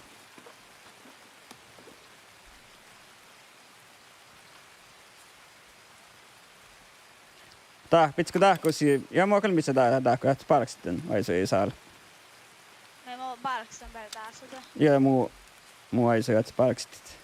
Dá, bidjat go dáhkut, ja mo gal mis dá, dáhkut ahte bálkestit dan váisui ja sál. Mii mo bálkestit beare dás ahte. Ja mu, mu váisui ahte bálkestit.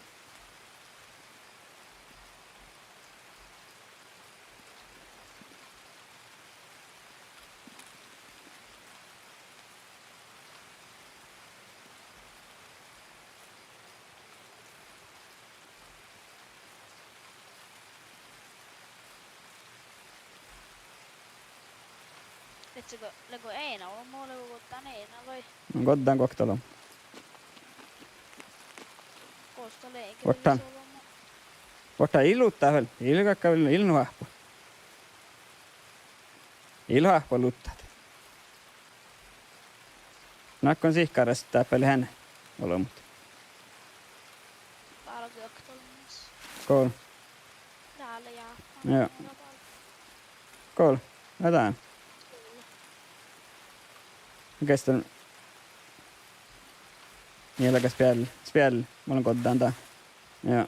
Ledje go, lea go eana, olbmo lea go goddán eana vai? Goddán guokte olbmot. Vuortán. Vuortán ii luttát vel, ii leat galggat vel, ii leat nu oahppat. Ii leat oahppat luttát. Nakon sihkkarastit dáppe leat han olbmot. Gol. Gol. Lea dán. Geassege. Mii leat gal speal-, speal-, mun lean goddán dá. Ja.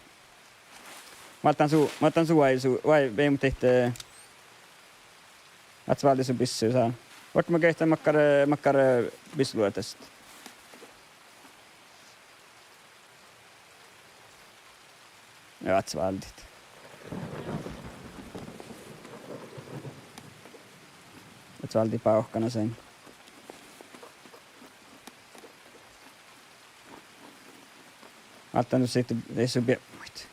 Máhtán su, máhtán su váisu, vai, vai, muhto ahte, ahte váldit su bissu sál. Vuorttu mo geahččat makkár, makkár bissu luođasit. Ja ahte váldit. Ahte váldit bávkana sen. Álttán du sihte, de su biepmuid.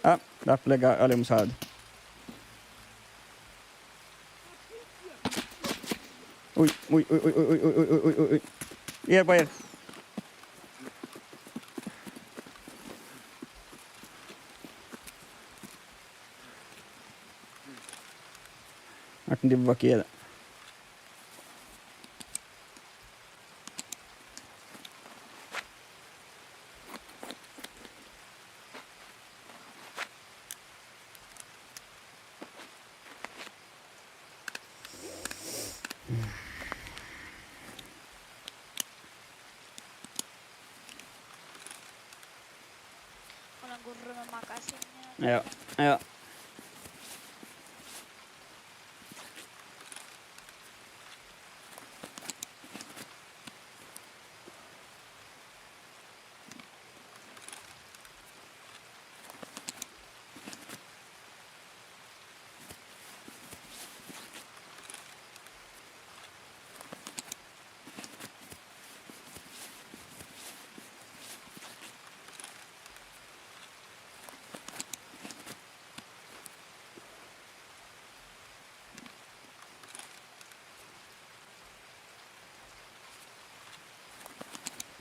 Ah, dáppe lea albmos hávdit. Ui, ui, ui. Ier, bajár. Ahte divva gieda. Mun lean gurramin makasiin. Joo, joo.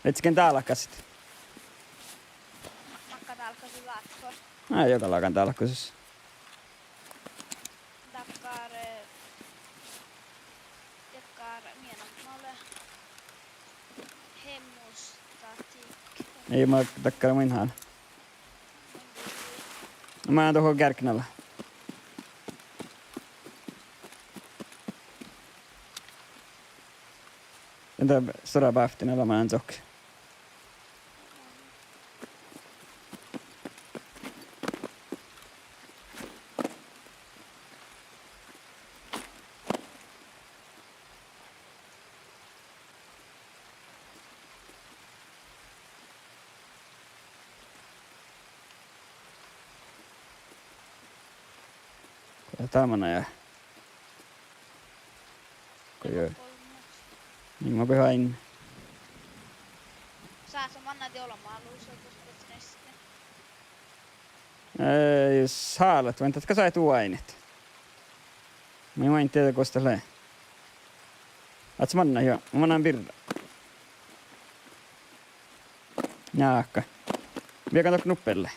Ledje dálkasit? Makkár dálkasit leat? Ná, juogalágan dálkasis. Dakkár, eh, dakkár, mii namma lea? Heimostahtii. Ii, ma dakkár min han. Manan dohko geargge ala. Eda stuorra bávtti ala manan dohko. Taman ja. Go jo. Min ma behain. Sáhtát manná dieđusge ollu málu, gos beassá neestit. Eh, sáhtát, vaikko dat gal sáhtát oaidnit. Mun in dieđe gos dat lea. Ádjás manná, jo, mun manán birra. Jáhke. Viegan dohko nuppe lea.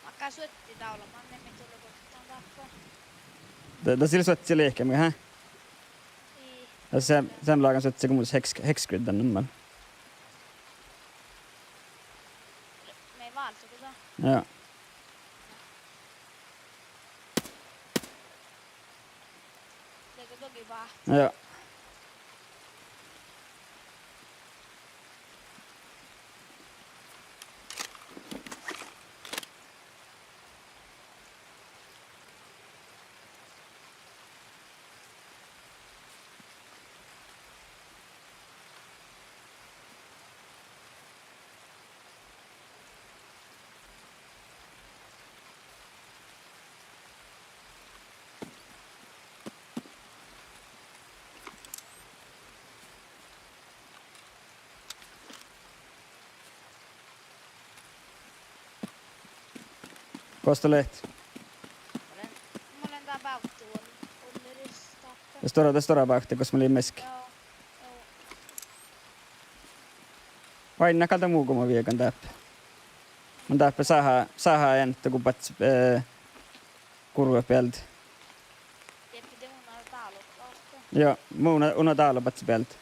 Makkár suotti dál lea, manne mii dál guokte dáppe? De, de ii leat suotti liikká, muhto, hää? Ii. Ja se, se lágan suotti go mus hex-, hexgrid dan nummar. Mii válddit go dat. Ja. Leago dohko báhci? Ja. Gos dat leat? Mun lean, mun lean dá bávtti ol-, olles dáppe. Dat stuorra, dat stuorra bávtti gos mun lean mearkka. Joo, joo. Oainnát gal dan mu go mun viegan dáppe. Mun dáppe sáhá, sáhá eanta go badjat, eh, gurvvabealde. Dieppe de unna dálo badjat. Joo, mun unna, unna dálo badjat bealde.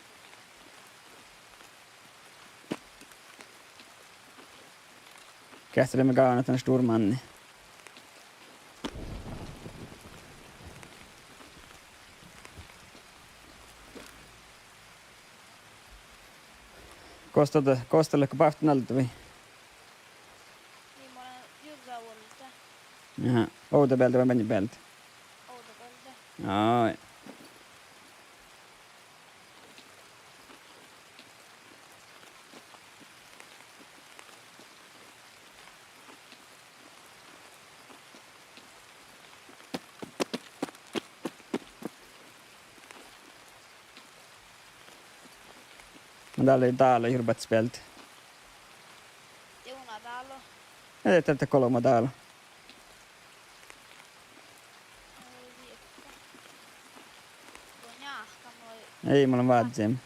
Geahččaleimmet gávdnat dan stuormanni. Gos dat, gos dat lea, go bávtti alde vai? Ii, mun lean jurra olde. Aha, ovdabealde vai beannabealde? Ovdabealde. Ai. Mun dál lei dálo jurddaš bealde. De unna dálo. Ii, de, de golbma dálo. Ii, mun lean vázzejin.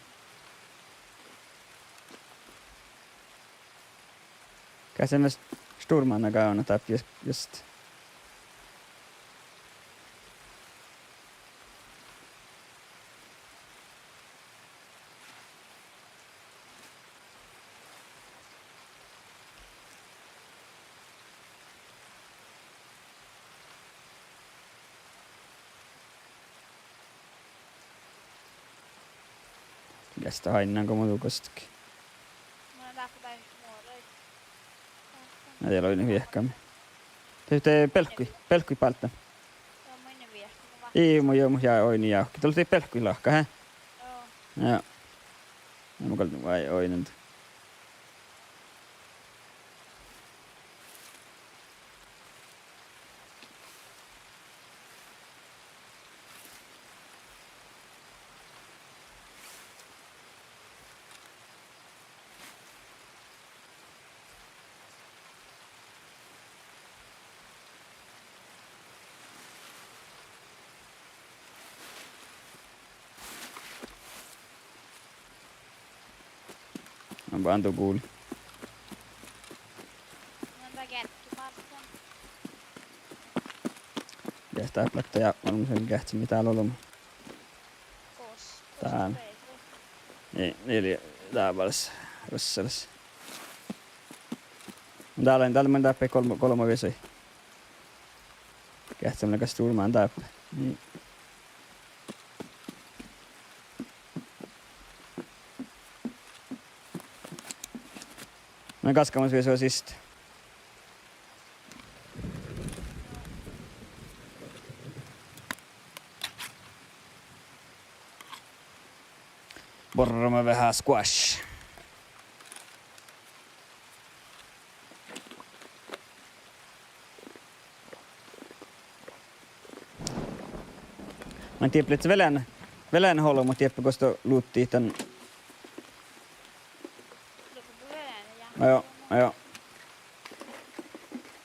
Geahččaleimmet stuormanna gávdnat dáppe just. Geahččaleimmet go mun dugostaga. Mun lean dáppe dáid muoraid. Na, de lei oidne viehkat. De, de belkkuid, belkkuid bálddán. Ii, mu, jo, mu ja oidne jávke. Dál lei belkkuid lahka, hää? Joo. Ja mun gal vai oidnen. Mun bándu gul. Mun dá gearggi bálten. Geahča dáppe leat jápmel, mun šat geahčen mii dál olbmot. Gos, gos Dál. Lei. Ii, ii leat dábálaš, russalas. Dál, dál mun dáppe golbma, golbma viesu. Geahčen leago stúrmán dáppe. Ii. Na gaskamus viesu siste. Borrame veahá squash. Mun in dieppe, lei vel, vel olbmot dieppe gos dat luttii dan. Joo, joo.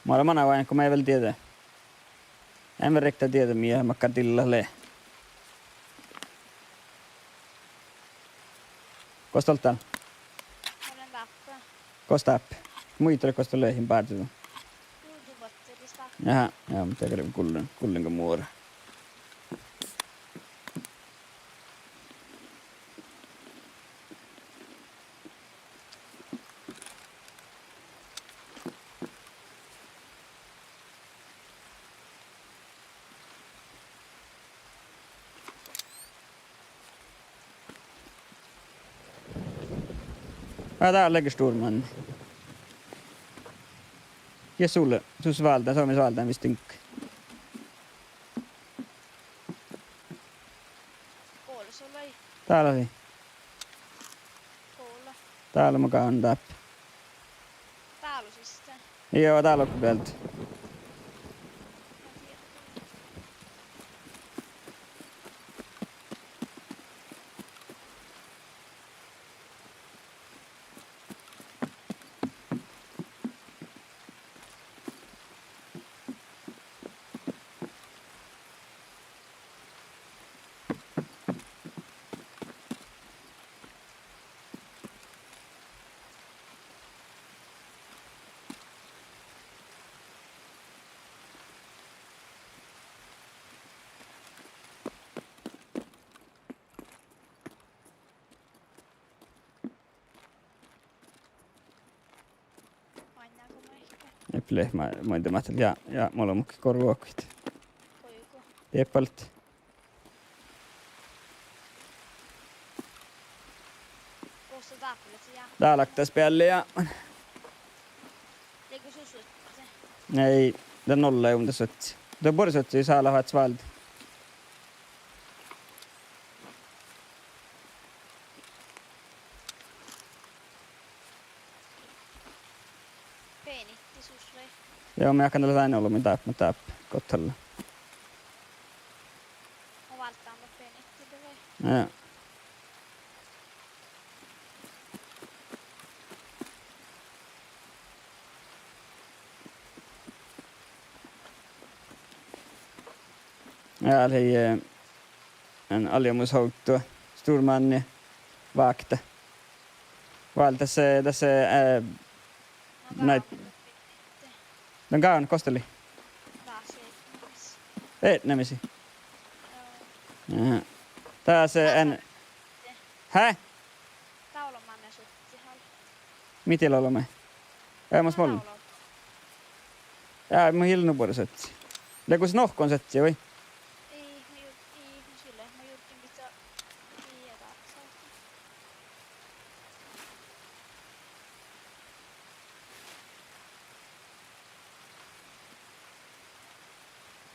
Mun lean mana oaidnán go mun in vel dieđe. In vel rievtta dieđe mii makkár dillat lea. Gos dat dál? Mun lean dáppe. Gos dáppe? Muitalit gos dat lea, in bárdidan. Aha, ja, mun de gullen, gullen go muora. Ja, dál lei stúrmán. Ja sus, sus váldán, son mis váldán vistin. Dál lei. Dál mun gávan dáppe. Dál siste. Joo, dál lei bealde. Eppe lei, ma-, maiddái ahte ja, ja, mii olbmot go ruokit. Dieppe balde. Dál lei das bealli ja. Ii, dat nolla, ii, dat suozzi. Dat buorre suozzi, sál lea fas váldit. Joo, mun jáhkán dalle dain olbmot dáppe, dáppe, gohčoduvvo. Ja. Ja, lei, eh, en aljamus ovddo, stúrmáni, vákta. Váldit das, eh, das, eh, na, dan gávan gos dat lei. Etnemisii. Aha. Das, eh, en, hä? Mii dal olbmii? Ja, mas mol. Ja, mun ii lean nu buorre suozzi. Lei gos nohkon suozzi, vai?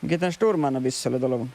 Mii dan stúrmána bissua leat olbmon.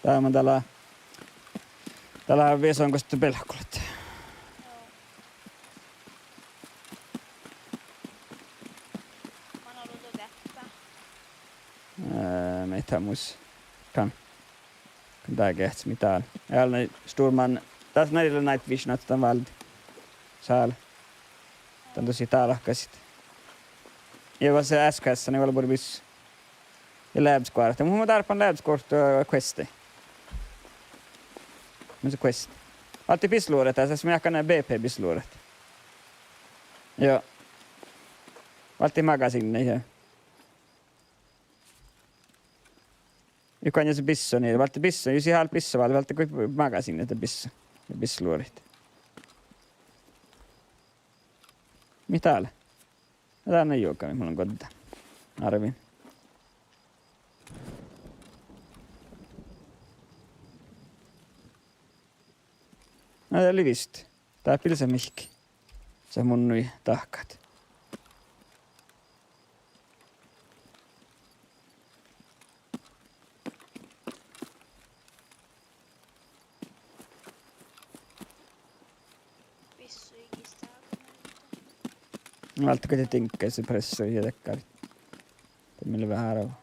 Dá mun dál, dál vieson gos dat belkkolat. Eh, mii dat mus. Kan. Kan dál geahččat mii dál. Ja nu, Sturman, das nai lea Nightvision ahte dan válde. Sál. Dan dušše dál lahkasit. Ja vel S K S-an vel bures. Ja leabesgoarrat. Mun, mun dárbban leabesgoarrat, eh, questi. Mis lea questi? Válddit bisluoraid, das mii ahte B P bisluoraid. Ja. Válddit magasiinna, ja. Juo, guhkes bissui, válddit bissui, jus ii leat bissui, válddit, válddit goit magasiinnat ja bissui. Ja bisluoraid. Mii dat lea? Dán lea juoga, mii mun lean goddán. Árven. Na, dat lea vist. Dáppe lea mihkkege. Sat mun nu dahkat. Válddit goit diŋggaid, suppressori ja dakkáriid. Dat mii lea veháš árvvá.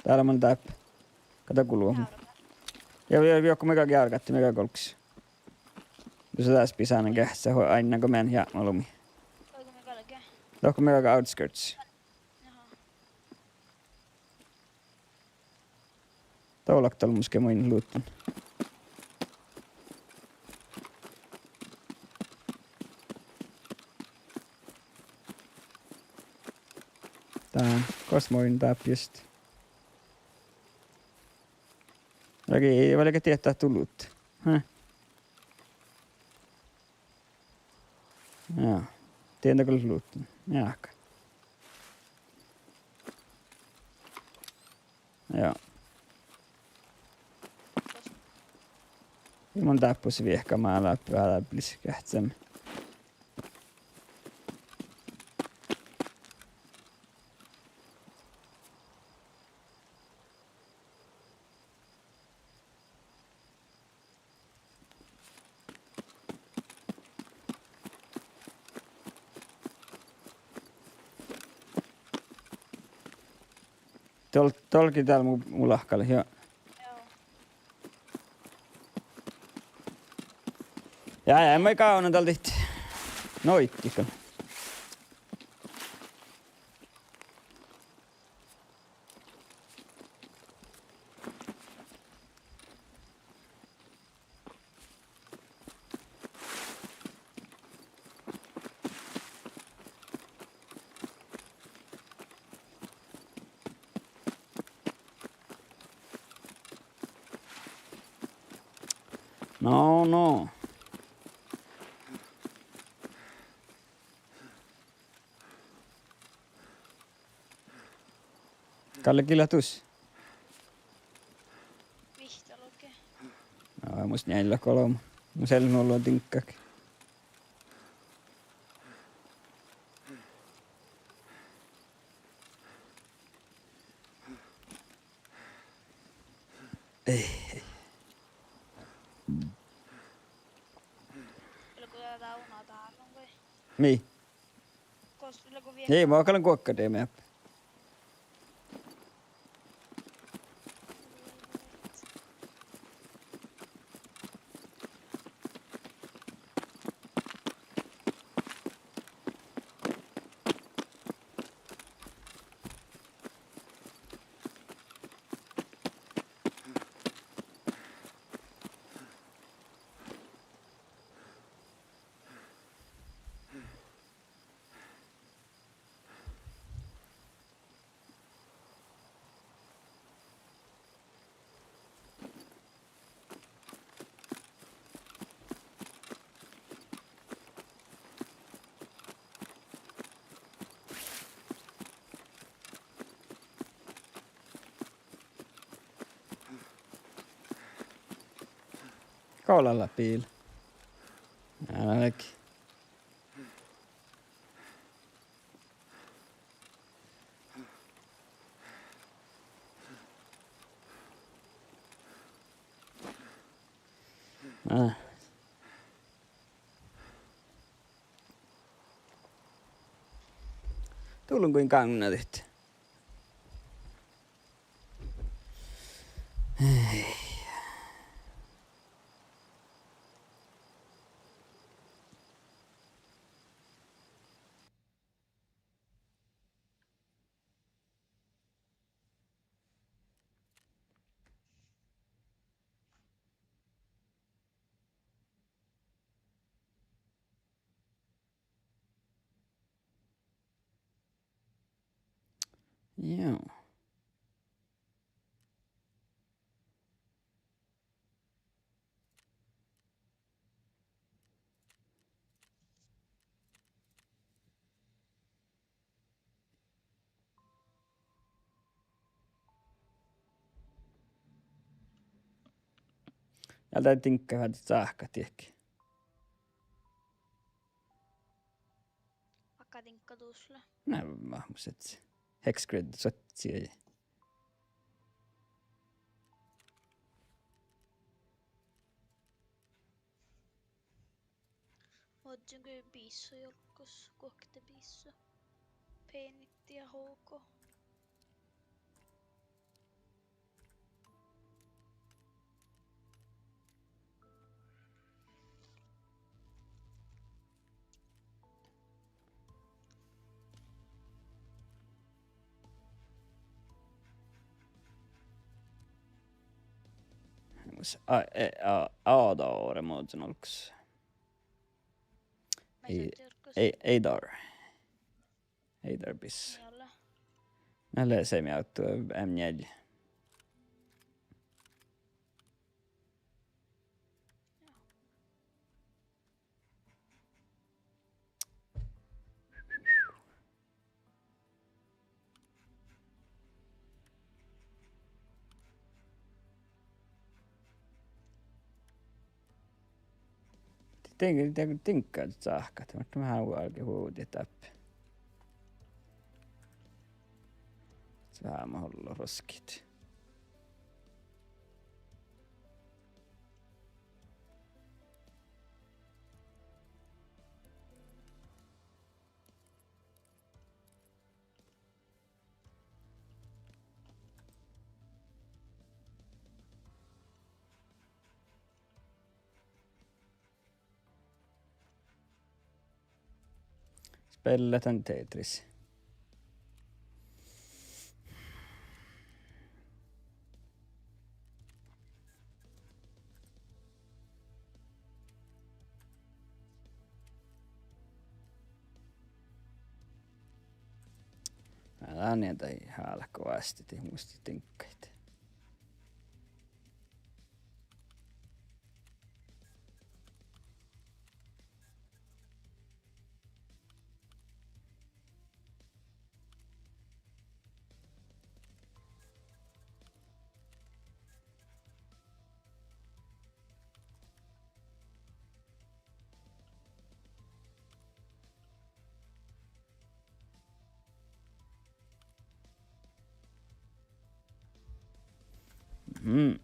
Dál man dáppe. Ka dat gulvá. Ja, ja, ja go mii galgat, mii galgat golggos. Dušše dás bisánii geahččat, go áinna go mean jápmálumi. Dohko mii galgat outskirts. Doallat olmmoš ge maid luotan. Dán, gos maid dáppe just. Lei, vel gal dieđe dat luhtte. Hä? Ja. Dien dat gal luhtte. Ja, ahte. Ja. Ja mun dáppe viehka mála, pearrábisgat sem. Dol-, dolgii dál mu-, mu lahkalit, ja. Ja, ja, maid gávdnadit dál dit. Noiddikan. No, no. Galle gii leat dus? Vihtta logi. No, mus njeallje golbma. Mus eai lean nu ollu diŋggat. Ei. Mii? Ii, mun galgan guokte dieđe mearkka. Go lea biila? Aa, lea. Aa. Ollu goit gáŋŋadit. Joo. Ja dat diŋgga fáldit sáhkat diehki. Aka diŋgga dušše? Na, mahkuhusat. Hexgrid soattá. Oažžu go biissut juolggus, guokte biissut. Penit ja H K. Mus a, e, a, Adar, ma ožžon olggos. Ei, ei, Eidar. Eidar bis. Ei ole. Na lea seami ávttu M nealje. Diŋ-, diŋ-, diŋgga sáhkat, muhto mat álge huđiid dáppe. Seamma ollu roskit. Spellet dan Tetris. Ná, dán eai hálko vástidit muhtin diŋggaid. Mhm.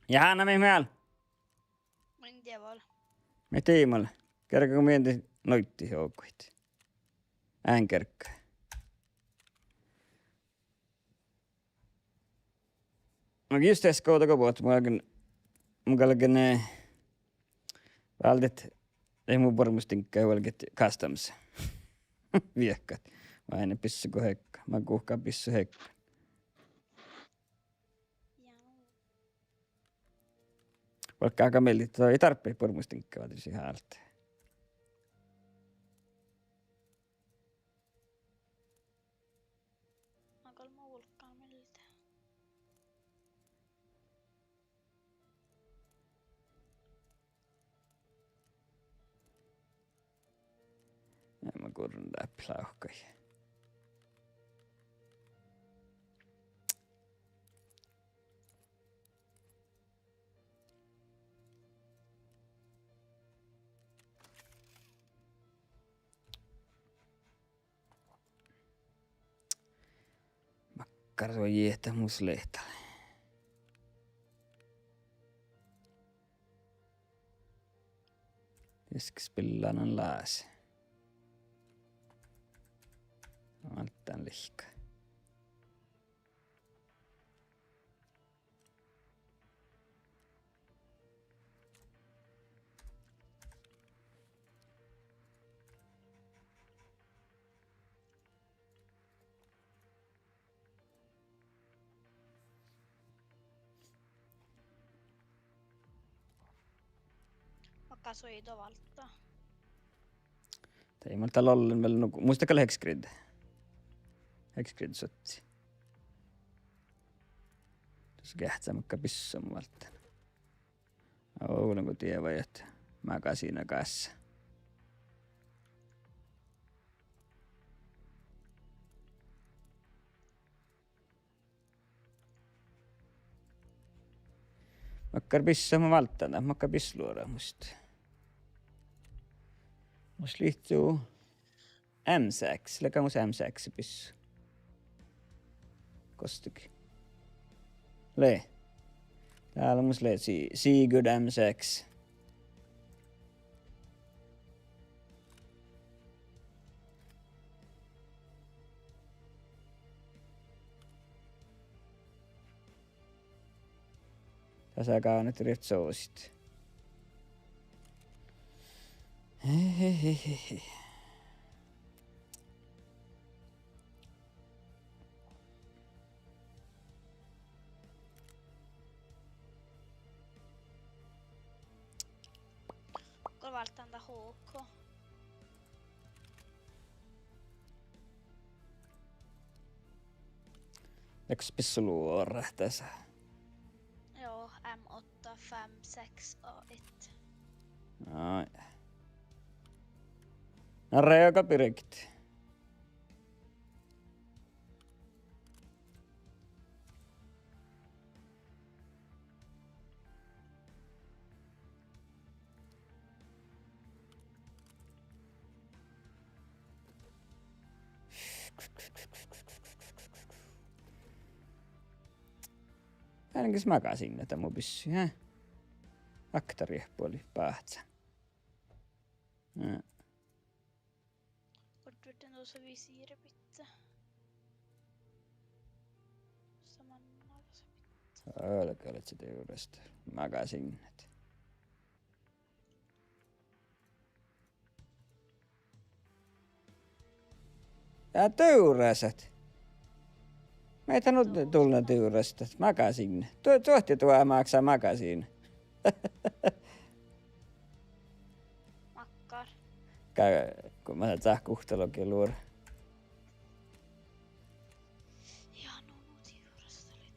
Ja hánna mii meal. Mun dieđusge. Mii diimma. Gergga go mii nuitit oažžut. Ean gergga. Mun jus dieđusge go bohtet, mun galgen, mun galgen, eh, váldit, eh, mu borrasdiŋgga, vuolgit customs. Viehkat. Vai ne bissu go hekka. Mun guhkán bissu hekka. Vuolgit gal miellit, dat ii dárbbaš borrasdiŋgga váldit sii hálte. Olbmo vulkán mielde. Ja ma gurran dáppe lávkkaid. Makkár duo jiehtá mus lehta. Dieskis billá nan láse. Válddán lihka. Makkár suoidda válddá? Dál ii mii dál ollen vel nugo, muitte gal Hexgrid. Hexgrid suotti. Dus geahččá makkár bissua mun válddán. Ovdal go dievai ahte magasiina gássa. Makkár bissua mun válddán, makkár bissua luoramus. Mus lihttá M seks, leago mus M seks bissua. Gostege lea? Dál mus lea Si-, Sigurd M seks. Dasa gávdnat rievtti sosit. Go válddán dan H K. Leago bissua luorat dasa? Jo, M åtta, fem, sex og ett. Ai. Na, rega birget. Ain ges magasiinna dan mu bissi, hä? Akta riehpu oli báhcán. Ja. Oddvitten tuossa visiire pitää. Saman navsa pitää. Älkää lehpä divrasta. Magasiinnat. Ja divrasat. Maid nu dullan divrastat? Magasiinnat. Duo, duohte duo máksá magasiinnat. Makkár. Gal, go mun sáhtán guhttalogi luorat. Ja nu, nu divrasat lea.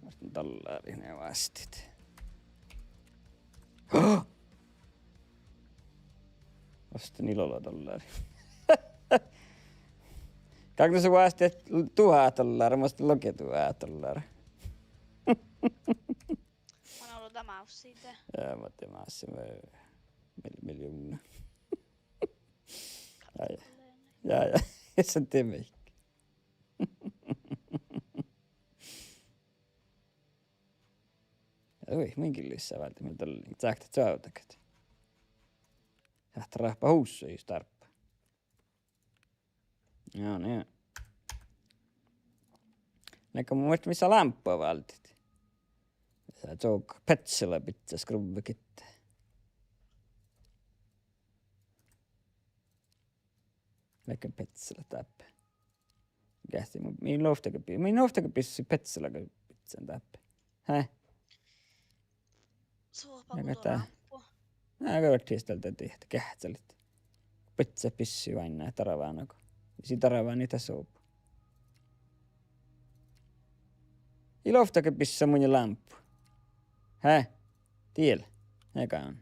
Oastan dolláriin vásttit. Oastan ilo dollára. Gal mun vástán duhát dollára, muhto logi duhát dollára. Mun olo da mávssii de. Ja, ma de mávssan mil-, miljovnna. Ja, ja. Ja, ja. Ii son de mihkke. Hui, mun gal lea váldit, mii dalle, sáhtát čoavdagat. Sáhtát ráhppat husa jus dárbbaš. Ja, nie. Leago mu muitte mis lámppu váldit. Dasa čuohkabetsela bidjat skruvvá gitta. Leago betsela dáppe. Geahčai mu, mii luovttaga bi-, mii luovttaga bissi betselaga bidjan dáppe. Hää? Sohpa. Leago go dat lámppu. Ná, go dat tiestalda dihte geahččalit. Bidjat bissi oaidná darvá nugo. Sii darvá nie dat sobu. Ii luovttaga bissá munnje lámppu. Hää? Diela. Ega on.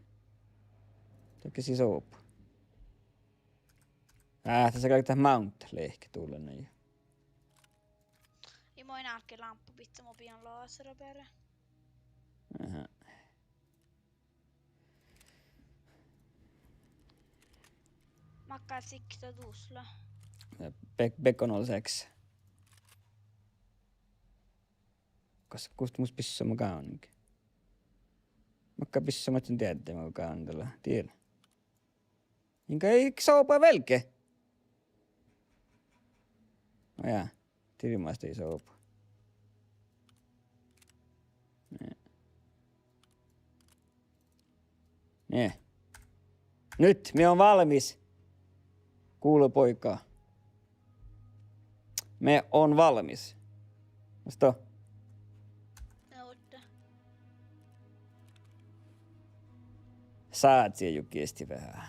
Dahje sii sobu. Á, dasa galgá dat mount lehket dullan ja. Ii, mun álgen lámppu bidjat, mun bijan lasera beare. Aha. Makkár sikta dus lea? Ja Be-, Beacon Hall seks. Kas, gustámus bissá mo gávdnat? Makkár bissá mo ahte dieđe mo gávdnat lea? Diela. Inga ii soba velge. No ja, dirmast ii soba. Nie. Nie. Nyt mii on valmis. Gule, poika. Mii on valmis. Musta. Sádjejugi esti veahá.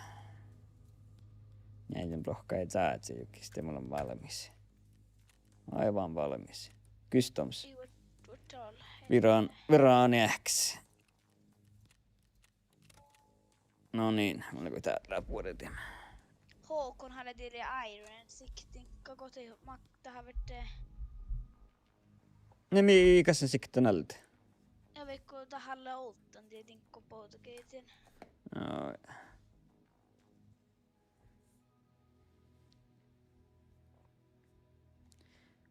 Njeallje plohkái sádjejugi, de mun lean valmis. Aivan valmis. Customs. Virán, virán eahkes. No niin, mun lean go dál buoredin. Håkon hale diri Iron Sikting, ka gohte mak-, dat har vært, eh, Ne mii ii gassen sikten alde. Ja vaikko dat hale ovddan dieđe go bođii. Joo.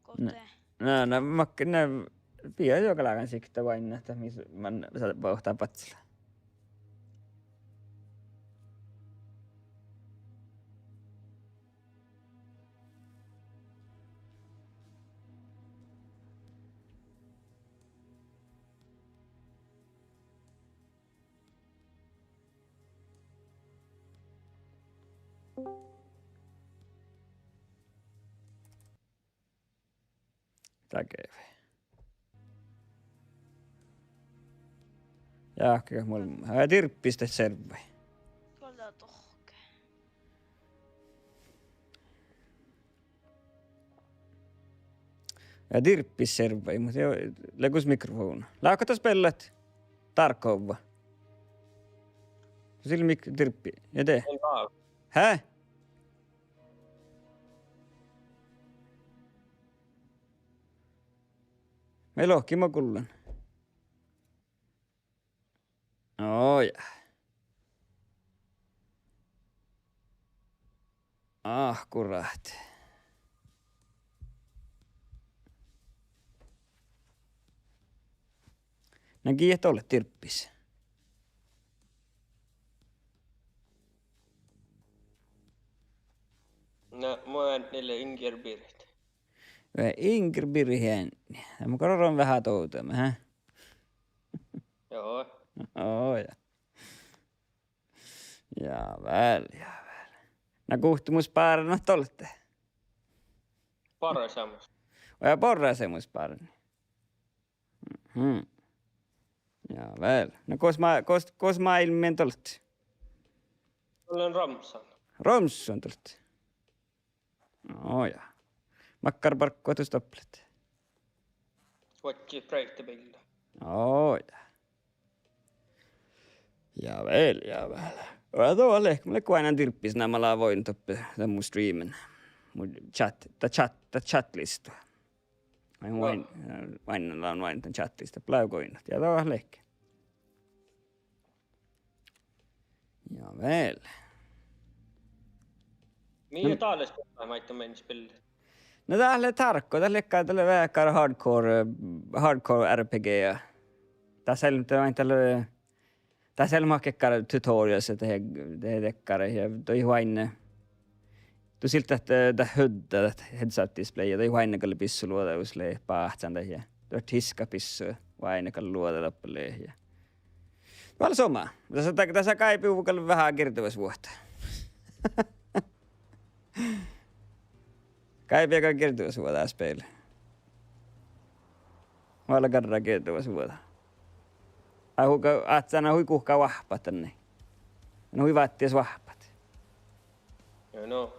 Gohte. Na, na, mak-, na, pidä juogalágan sikta oainna, ahte mis man sa-, bohta bacela. Dahje. Jahke, mul, eh, dirpis dat servvai. Guolda dohkke. Ja dirpis servvai, muhto ii leago mikrofovdna. Láhkai dat spellat? Tarkova. Sil mik-, dirppi. Ja de. Hää? Mii lohkima gullan. Oj. Akkurát. Na gii dat leat dirpis? Na, mu eadni lea Inger Birgit. Vai Inger Birgit eadni. Ja mun goit veahá dovdama, hää? Joo. Ó, ja. Ja vel, ja vel. Na guhte mus bártnat doalde? Borraseamos. Ó, ja, borraseamos bártnat. Mhm. Ja vel. Na gos ma-, gos, gos máilmmiin doalde? Mun lean Romssan. Romssan doalde. Ó, ja. Makkár barggu dat doppe leat? Vuodjit breiddabiilla. Ó, ja. Ja vel, ja vel. Ja dat lea, mun lean oainnan dirpis, na mun lean oainnán doppe dan mu streamen. Mu chat, dat chat, dat chatlista. Ai, mun oain-, oainnan lean oainnán dan chatlista. Lean oainnán. Ja dat lea. Ja vel. Mii dá lea spillat, maid mii spillat? No dat lea tarkko, dat lea, dat lea veahá hardcore, eh, hardcore R P G ja. Dasa lea, dat lea, dasa lea mat gekkár tutorials, dat, dat, dat gekkár ja dohko oaidná. Dušše dat, dat hudda, dat heads-up display, ja dohko oaidná gal bissu luođa, jus lea báhcán dat ja. Dohko hiska bissu, oaidná gal luođa doppe lea ja. Vel somá. Dasa, dasa gáibehuvvo gal veahá girdevašvuohta. Gáibehuvvo gal girdevašvuođa spel. Vel garra girdevašvuođa. Ai hui, ahte na hui guhká oahppat dan. Na hui váttis oahppat. Joo, no.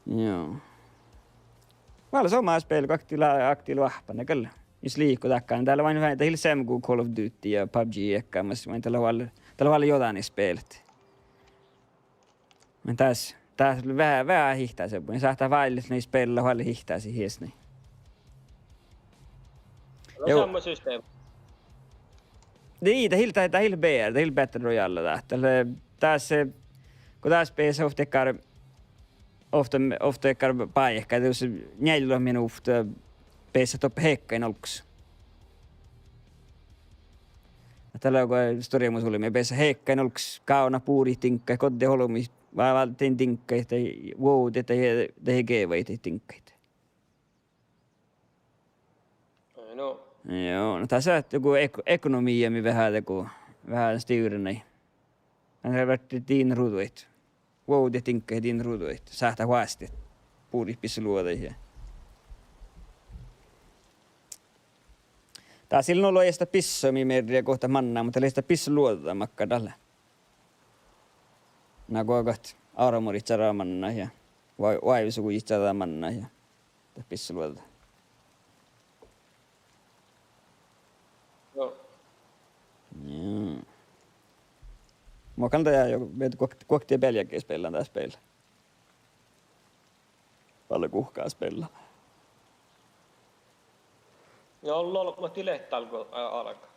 Joo. Vel somá spel, go akti lea, akti lea oahppan gal. Jus liiko dakkár. Dat lea oaidná, dat ii leat seamma go Call of Duty ja PUBG eanegas, mun dat lea oaidná, dat lea oaidná jođánit spelet. Mun dás, dás veahá, veahá hihtásit, mun sáhttá váldit, nu spela oalle hihtásit hiesni. Lea seamma system. Dii, dat ii leat, dat ii leat B R, dat ii leat Battle Royale dat. Dat lea, dás, eh, go dás beasat ovtta dakkár, ovtta, ovtta dakkár báikái, dus njealljelogi minuvtta beasat doppe heakkain olggos. Dat lea go stuorra mus ollu, mii beasat heakkain olggos, gávdnat buriid diŋggaid, goddet olbmuid, vá-, váldit diŋggaid, dahje vuovdit, dahje, dahje geavaid diŋggaid. Ai no. Joo, no dasa lea go ek-, ekonomia mii veahá dego, veahá stivrennai. Mun ferten diŋggaid ruđaid. Vuovdit diŋggaid diŋggaid ruđaid. Sáhttá oastit buriid bissu luođaid ja. Dasa ii lean olu eastat bissu mii mearriide go dat manná, muhto dat lea eastat bissu luođa makkár dat lea. Na go gal armorit čađa mannat ja, oa-, oaivesugojit čađa mannat ja. Dat bissu luođa. Joo. Joo. Mun gal dá jo, mii guok-, guokte bealge spellan dat spel. Vel guhká spella. Joo, lolbmot dii leat dál go, eh, álgá.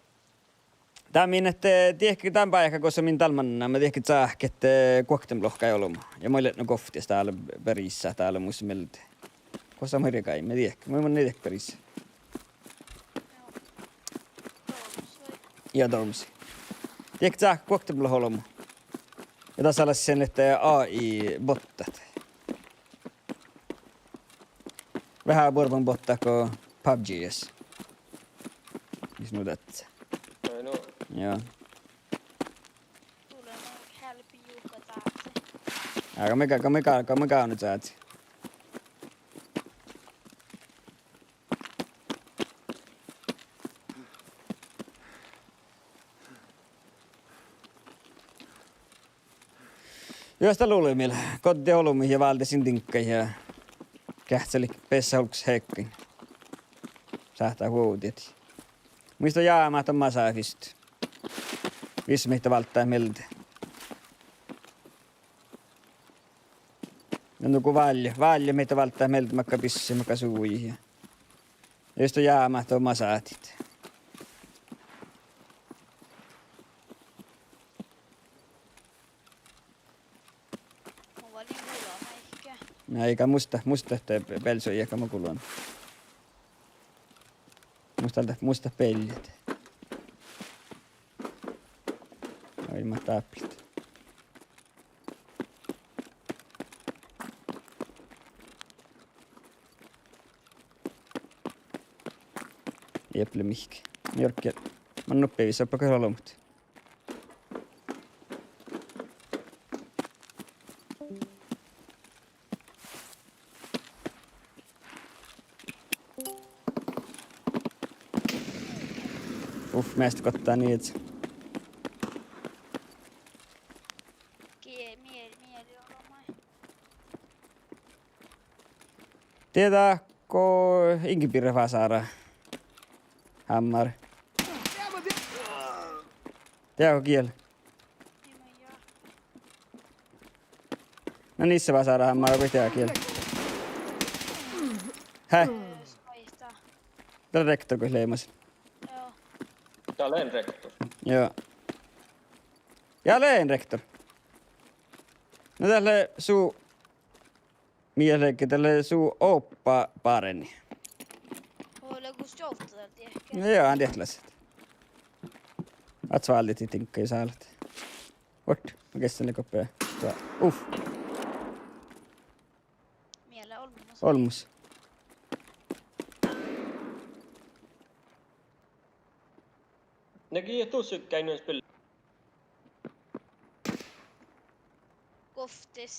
Dán min ahte, eh, diehke dán báikái gosa min dál manná, mun diehke čáhken ahte, eh, guoktenuppelot galggai olbmot. Ja mun lean nu govttis dál berisat dál mus mielde. Gosa mun gal, mun diehke, mun, mun diehke berisat. Ja domus. Diehke čáhken guoktenuppelot olbmot. Ja dasa lea sien ahte A I bottat. Veahá buorebban bottat go PUBG-s. Mis nu dat. Ai no. Joo. Dulá nu hálbi juka dáhte. Aga mii ga-, ga mii ga-, ga mii gávdnat čázi. Juo, dat lea ulbmil. Goddet olbmuid ja váldit sin diŋggaid ja geahččalit beasat olggos heakkain. Sáhttá vuovdit. Muitte jámát don masat fis. Vis mihte válddá mielde. Ja nugo válle, válle mihte válddá mielde makkár bissu, makkár suvojit ja. Ja jus don jámát don masatit. Mun vuolgin gulama iige. Na, iige mus dat, mus dat, eh, be-, bealsui iige ma gulon. Mus dat, mus dat beallit. Ai, ma dáplit. Ieple mihkke. Jorkke. Man nuppe visot, oppe go olbmot. Uf, measta gottá niet. Ge-, mie-, mie-, Dieđát go inge birra fasára hámmár? Dieđát go giel? Na nisse fasára hámmár, go dieđát giel. Hä? Dat lea rektor go leamaš. Dá lea rektor. Joo. Ja lea rektor. Na dat lea su Mii lea, dat lea su oba báreni. Ole gus čovttat dieđát. Joo, han dieđát leat. Ahte váldit diŋgga, jus álo. Vuot, ma geassan lea goit. Uf. Mii lea olmmoš. Olmmoš. Na gii du sukkai nu spil- Guovttis.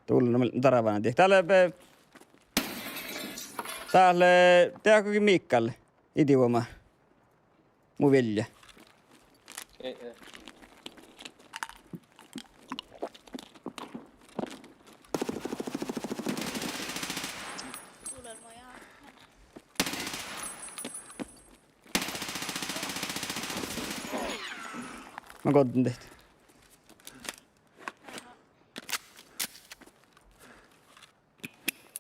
Dul lea nu darvana dihte. Dál lea be-, dál lea, dego gii Mikael, idioma. Mu viellja. Ei, ei. Dul lea mu ja. Ma goddin dihte. Aha.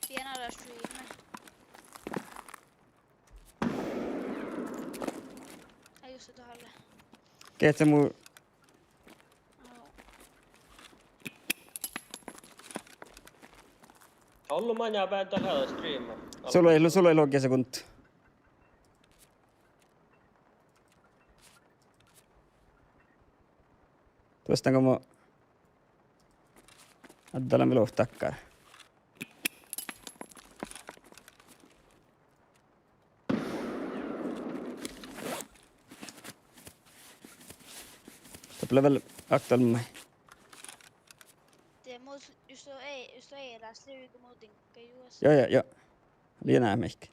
Fien ala streame. Ai, jus dat lea. Geahča mu- Au. Ollu maŋŋá beaivve dat lea streama. Sul lea, sul lea logi sekundda. Duostan go mo-, addalan vel ovtta dakkár. Dat lea vel aktuálmma. De mus, jus dat ii, jus dat ii leat, lea go mu diŋgga juo. Jo, jo, jo. Lea ná mihkke.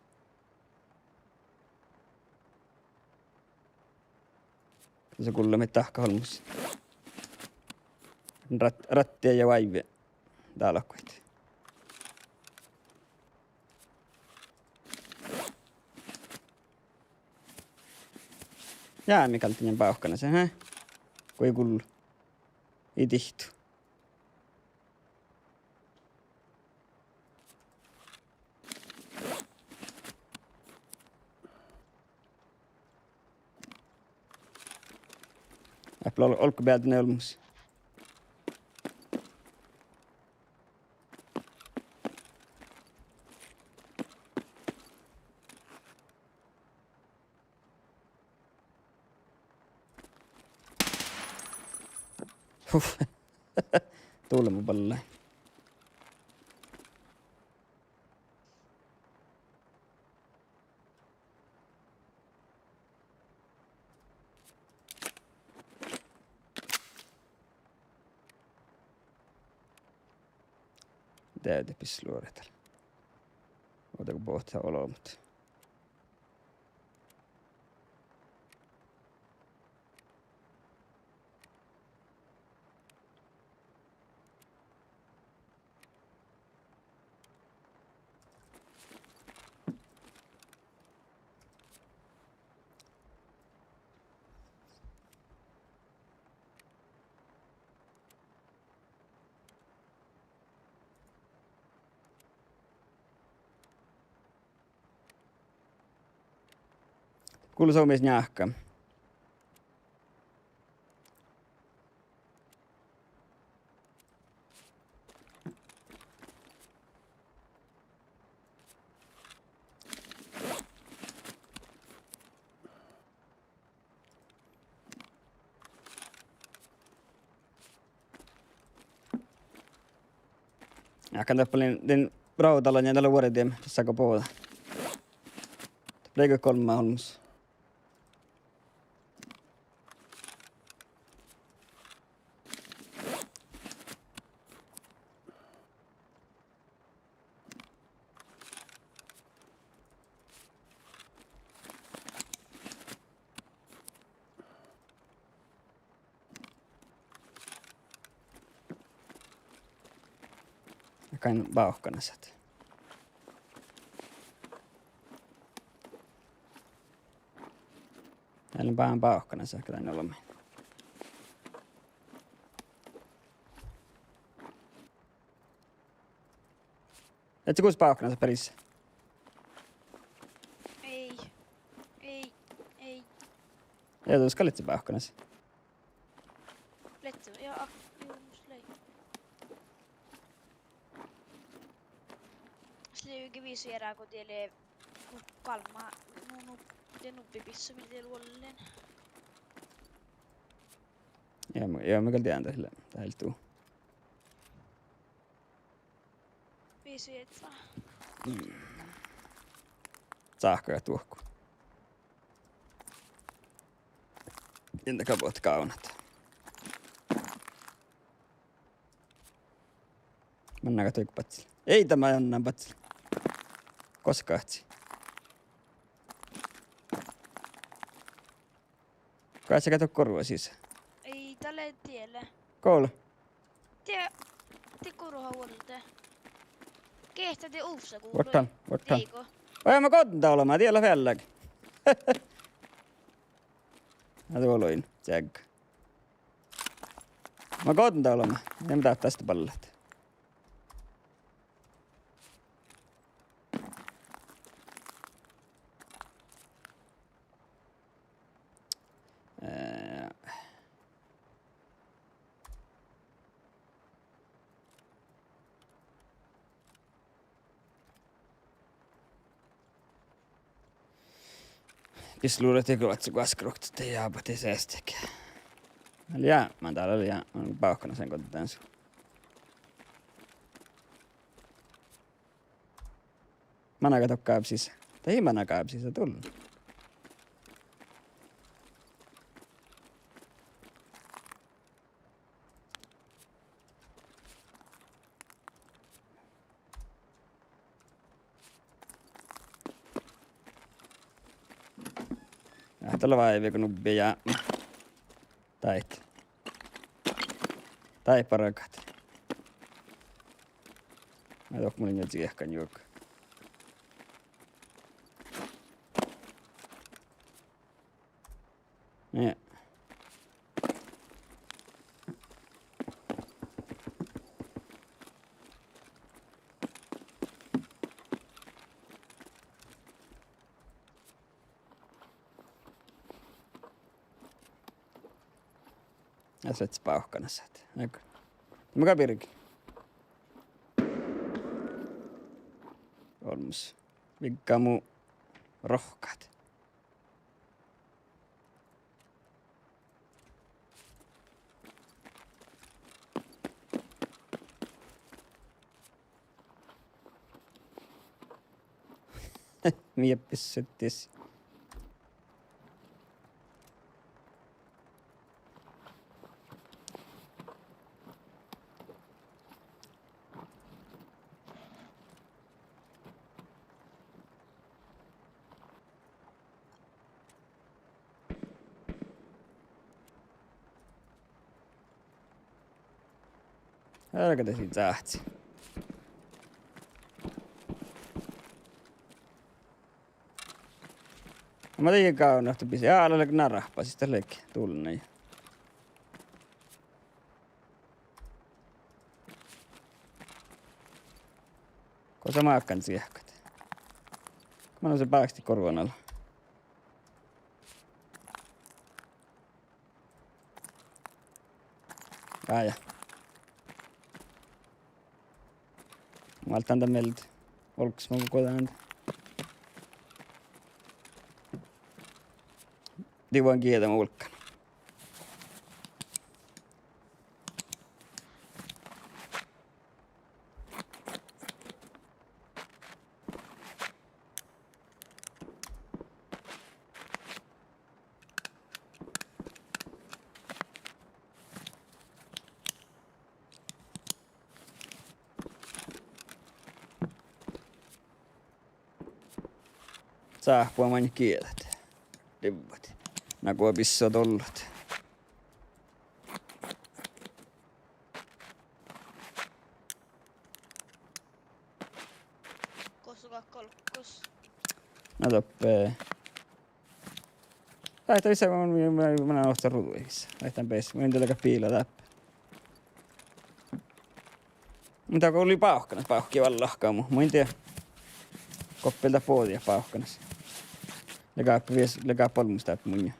Dasa gullá maid dahkat olmmoš. Rat-, rattia ja váivvi dálkot. Ja mii galggašeimmet bávkkanasa, he? Go ii gullá. Ii dihtu. Eappel ol-, olggobealde olmmoš. Uf. Dulma ballái. Deaivde bisluoraid dál. Ovdal go bohtet olbmot. Gullo somá njáhka. Jáhkán doppe lea din rávodallain ja dál lea vuordit, dasa go bođii. Doppe lea golmma olmmoš. Dain bávkkanasat. Dál lea báhán bávkkanasat, dain olbmot. Ledje gos bávkkanasat beris? Ei. Ei. Ei. Ja, du skal ledje bávkkanasat. Ledje, ja, ak-, ju, mus lei. Sluge visui eará go die lei galgga, nu, nu, De nubbi bissui mii lea vuollen. Ja, mu-, ja mun gal dieđán dat lea, dat lea du. Bissui eat sá. Mm. Sáhka duohku. Indre kabot gávnat. Mannagat oige baccel. Ii, dat mannan baccel. Gosa gahci. Goassege dat gorva sisa? Ii, dat lea diele. Gole. Die, die gorva vuolde. Geahča die uvssa guvlui. Vuottán, vuottán. Viigo. Oi, ma godden dá olema, die lea feallagi. Na, dat oloin, čeagga. Ma godden dá olema, ja mii dáhpásit ballat. Eh. Bis lura dego ahte guaskrohtet de jábahit seastege. Dál lea, man dál lea, man bávkkanas ain goddán su. Managat doppe gábisisa? Dat ii managat gábisisa, dul. Ahte lea váivi go nubbi jápmá. Dáid. Dáid bargat. Maid dohko mun lean jo ciehkan juoga. Nie. Ja suohtas bávkkanasat. Ego. Mun gal birgen. Olmmoš. Vigga mu rohkkat. Mii bissettis. Álgá de sii cáhci. Ma dieđán gávdnat ahte bis-, ja, ale lea narpa, sis dat lea dulnna. Gosa máhkán ciehkat? Manne son báhkit gorvvon ala? Ájá. Válddán dan mielde. Olggos mun go guđán dan. Divvan gieđa vulkan. Sáhpá maŋŋel gieđat. Divvat. Na go bissot ollat. Gos go golggos? Na doppe. Láhttá visot, mun, mun, mun, mun lean ovtta ruđu vis. Láhttán beassat, mun in dieđe leago biila dáppe. Muhto go lei bávkkanas, bávhkki vel lahka mu. Mun in dieđe. Goappel dat bođii bávkkanas. Leago vies, leago olmmoš dáppe munnje.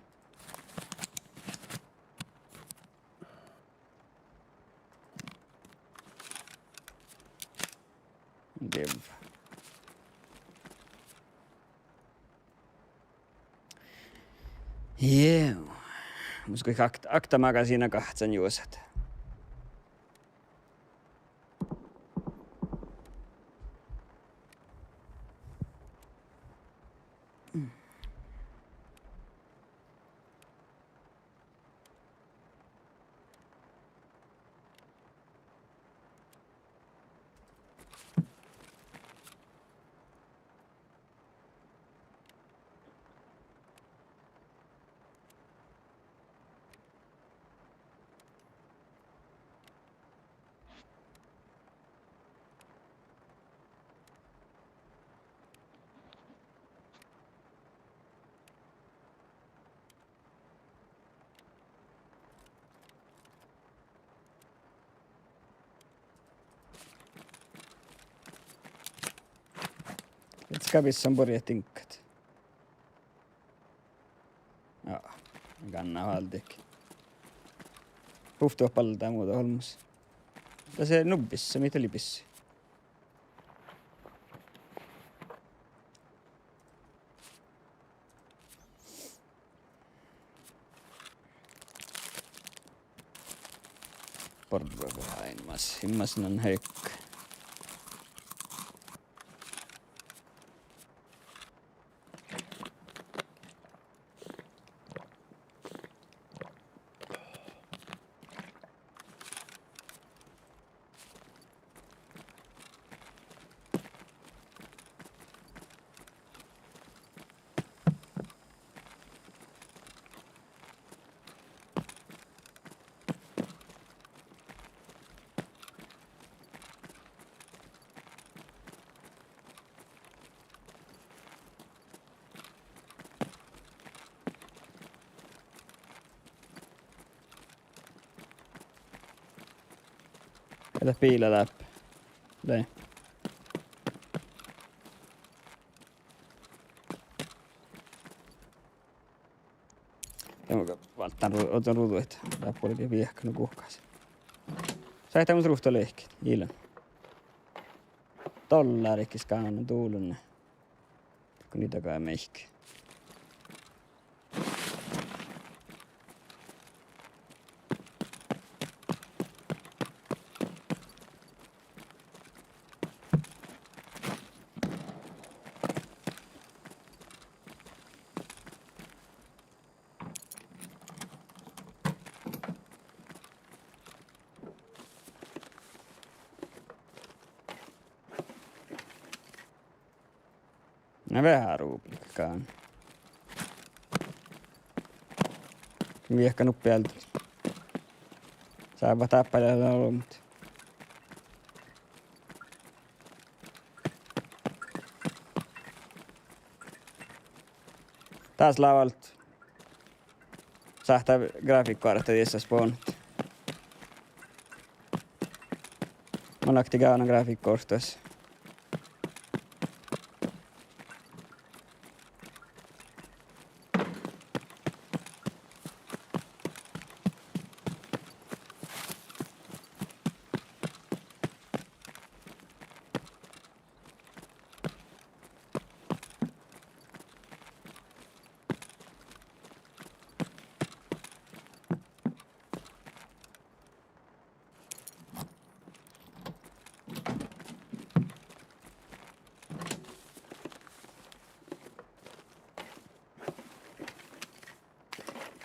Divva. Juu. Mus goit akt-, akta magasiina gahcen juosat. Ii gal bissan borjat diŋggat. Jaa, ganna váldit. Buvtte doppe balda muđui olmmoš. Dasa nubbis, mii lei bissui. Borre váimmas, immas nan hekka. Ii dat biila dáppe. Lei. Ja mun válddán ru-, ođđen ruđaid. Dáppe olge viehka, nu guhkás. Sáhttá mus ruhta lehket, ilan. Dolláriid gal gánen dulunne. Go nidda gal mihkke. Na veahá rublii gal. Viehka nuppi ealde. Sáhttá dáppe leat olbmot. Dás lea váldit. Sáhttá grafikoarta dies spánnat. Mun oktii gánan grafikoarttas.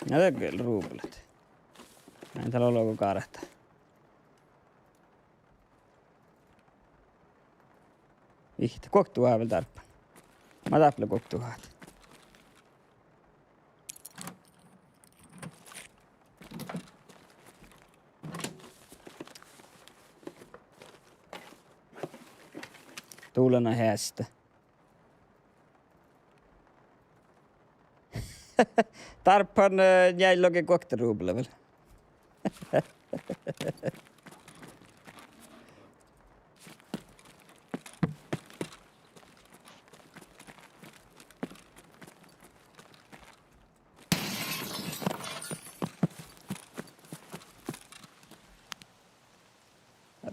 Na de gal rublet. Maŋŋá dál olgo gárta. Ihte guokte duhát vel dárbban. Mat dáppe lea guokte duhát. Dulana heaste. Dárbban, eh, njeallje guokte rubla vel.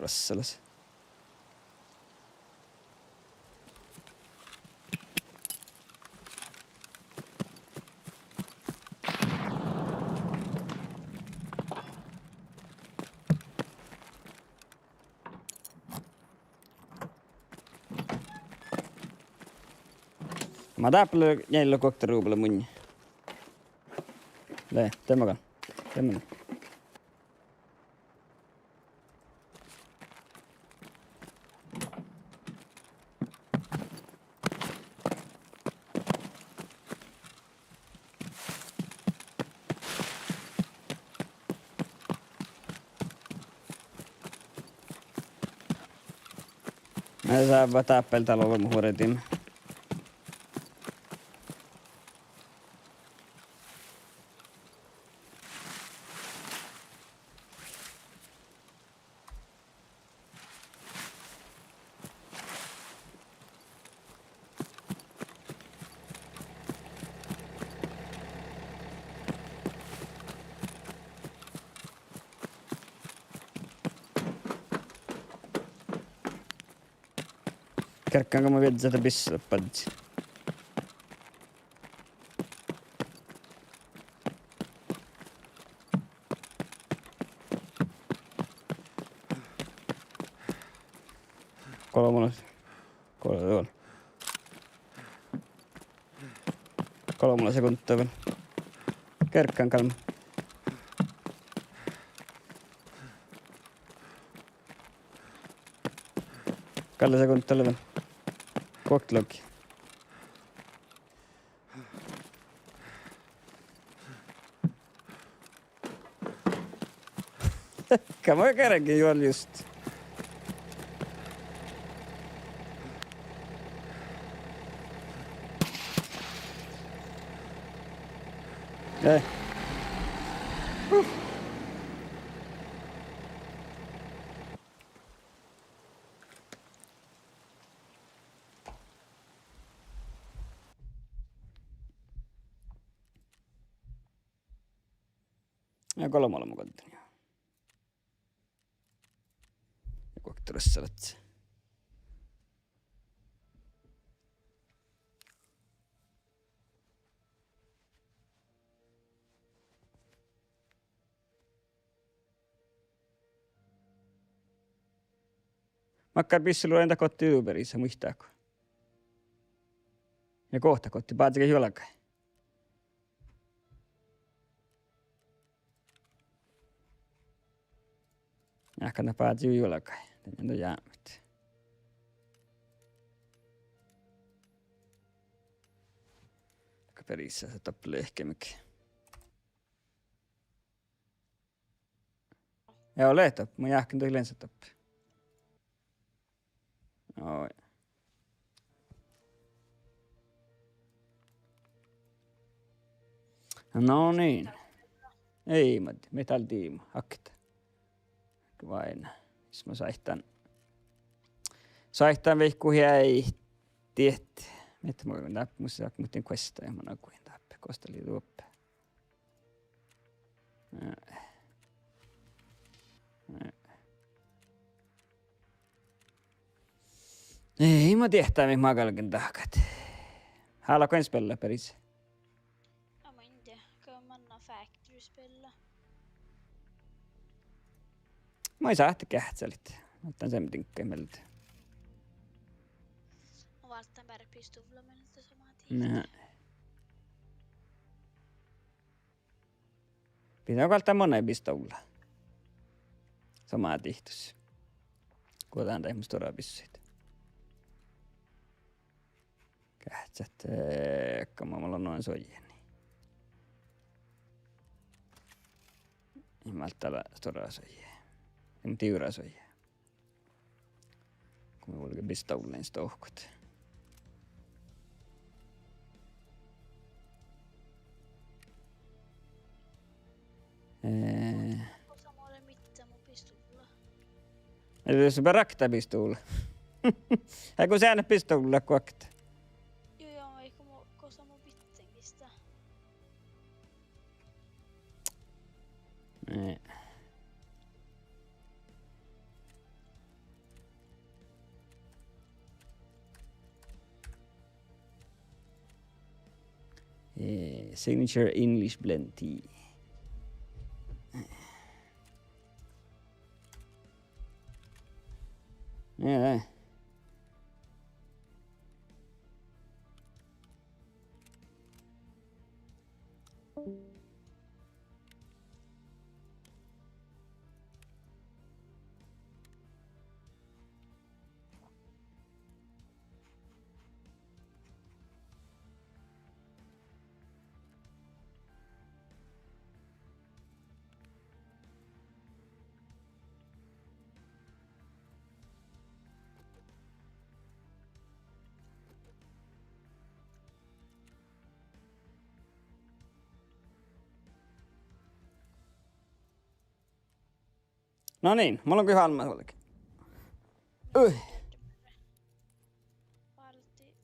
Rassalas. Ma dáppe lea njeallje guokte ruubla munnje. Lea, de magan. De magan. Na, sávvat dáppe dál olbmot vuordit. Kerggan galggan viežžat bissa badjel. Golbmala, gol-, gol-, golbmala sekundda vel. Kerggan galggan. Galle sekundda lea vel. Guokteloggi. Ka ma kergen juo just. Eh. Ja golbmala mun goddin. Ja guokte ruossalat. Makkár bissoluođa dat gohčoduvveriisa, muittátko? Ja gohčoduvveriisa bázegii juolggain. Jáhkán dat bázii juolggain, dan jáhkán jámmet. Ka beriisa sa doppe lehkemikke. Ja lea doppe, mun jáhkán dat lea sa doppe. Oi. No niin. Ei, Matti, mii dál diibmu, akta. Vaikko, sis mun sáhtán, sáhtán vaikko hiai diet. Mii mun dáppe, mus sáhtán muhtin kuesta ja mun aguin dáppe, gos dat lei doppe. Ei ma diehtá, mii maa galgen dahkat. Hála go in spella beriisa? Ja ma in dieđe, go manná Factory spella. Maid sáhtát geahččalit. Muhto sem diŋgga mielde. Mun válddán beare pistuvlla, mun in dieđe somá dihto. Nea. Biddjot válddán manai pistuvlla. Somá dihto. Go dán daid mu stuorra bissuid. Geahččat, eh, go mun lean nu suojján. In válddán stuorra suojjá. In divrra suojjá. Go mii vulge pistuvllain stohkot. Eh. Gosa mo lea mihkke mu pistuvlla? Eli jos beare raktá pistuvlla. Ai go seanet pistuvlla guokte. Juo, juo, vaikko mo, gosa mo bidjen gista. Eh. Eh, signature English blend tea. Eh. No niin, mun lean goit vállá vuolgit. Ui. Válddit.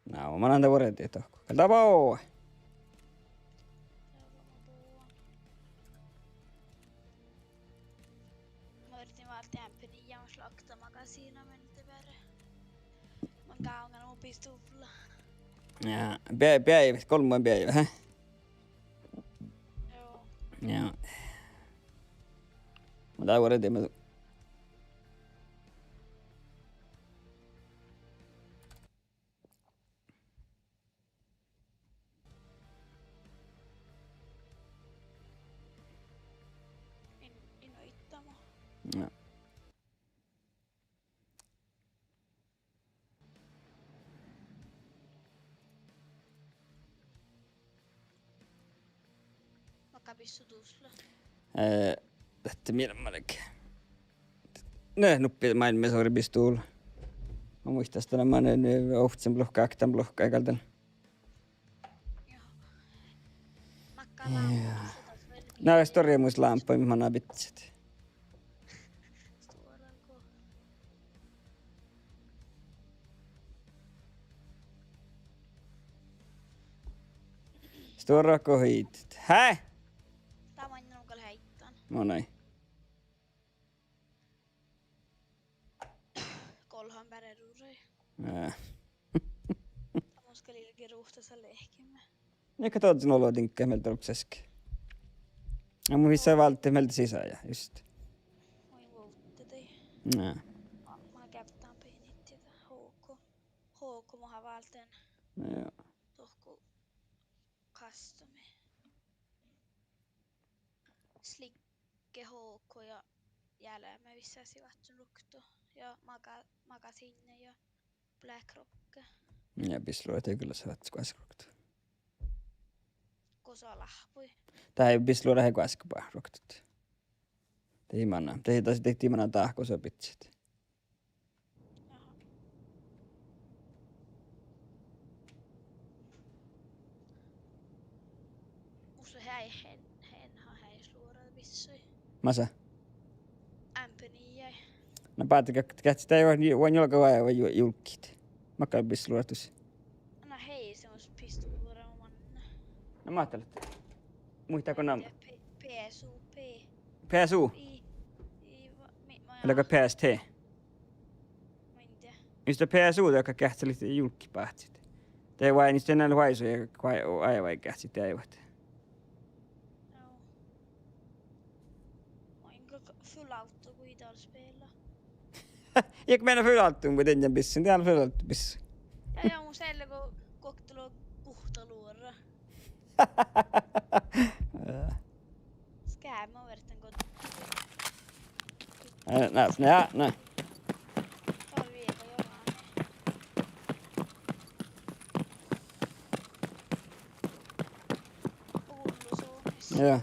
Na, mun lean dál vuordiid dohko. Gal dat bođii. Mun ádden váldit M P nii ja mun šlakta magasihna, mun de beare. Mun gávdnan mu pistuvlla. Ja, be-, beaivve, golmma beaivve, hä? Joo. Ja. Mun dál vuordiid, mun In, in oidda mo. Ja. Makkár bissu dušše lea? Eh, dat mii lea, ma-, ne, nuppi máilmmi suorui pistuvla. Mun muittán, dat lea manne, ne, ovccinuppelot, oktanuppelot gal dal. Joo. Makkár lámpui, ja, dušše dat vel. Na, stuorra mus lámpui, mii manná bidset. Stuorra go-, stuorra go hiiddet. Hää? Dat maŋŋel mun gal heitán. Mo nai. Golhan beare ruđai. Jaa. Dat mun gal ilge ruhta sa lehkime. Ii go dohko ollu diŋgga mielde olbmo seaska. Ja mun vissan váldit mielde sisa ja just. Mun in vuovdit dii. Jaa. Ma, ma geavddan beaivvi dat H K. H K mun lean váldán. Jaa. Dohko custom-i. Slikke H K ja jealme vissásiid váccon ruoktot. Ja maga-, magasihna ja Black Rocke. Ja bislorat dego lea váccon goassege ruoktot. Go son láhppui. Dat bislorat goassege ba ruoktot. Dii manná, dii, dat, dii manná dát go son bidset. Aha. Mus lea eai hen, hen, ha, hen sluorad bissui. Masa? M P nii. Na báhce ge-, geahččat dego, vuoi, vuoi olga vai, vai ju-, julgit. Makkár bisloratus. Na hei, se mus pistuvra manne. Na máhttet. Muittát go na-, P-, P S U P. P S U? Ii, ii, va-, mi-, ma-, Vel go P S T? Muitte. Just P S U, dat geahččalit julgit báhcit. De vai, just de nai oažžut ja vai, vai, vai geahččalit deaivvat. Joo. Muinna go Fallout go ii dal spela. Ja go mii eat Fallouta, mun dien bissun, dien Fallouta bissun. Ja, ja, mun šelgá go guoktelogguhta luorra. Skeama vertán go. Eh, na, na, na. Dal viega jo ráni. Ullosuomis. Ja.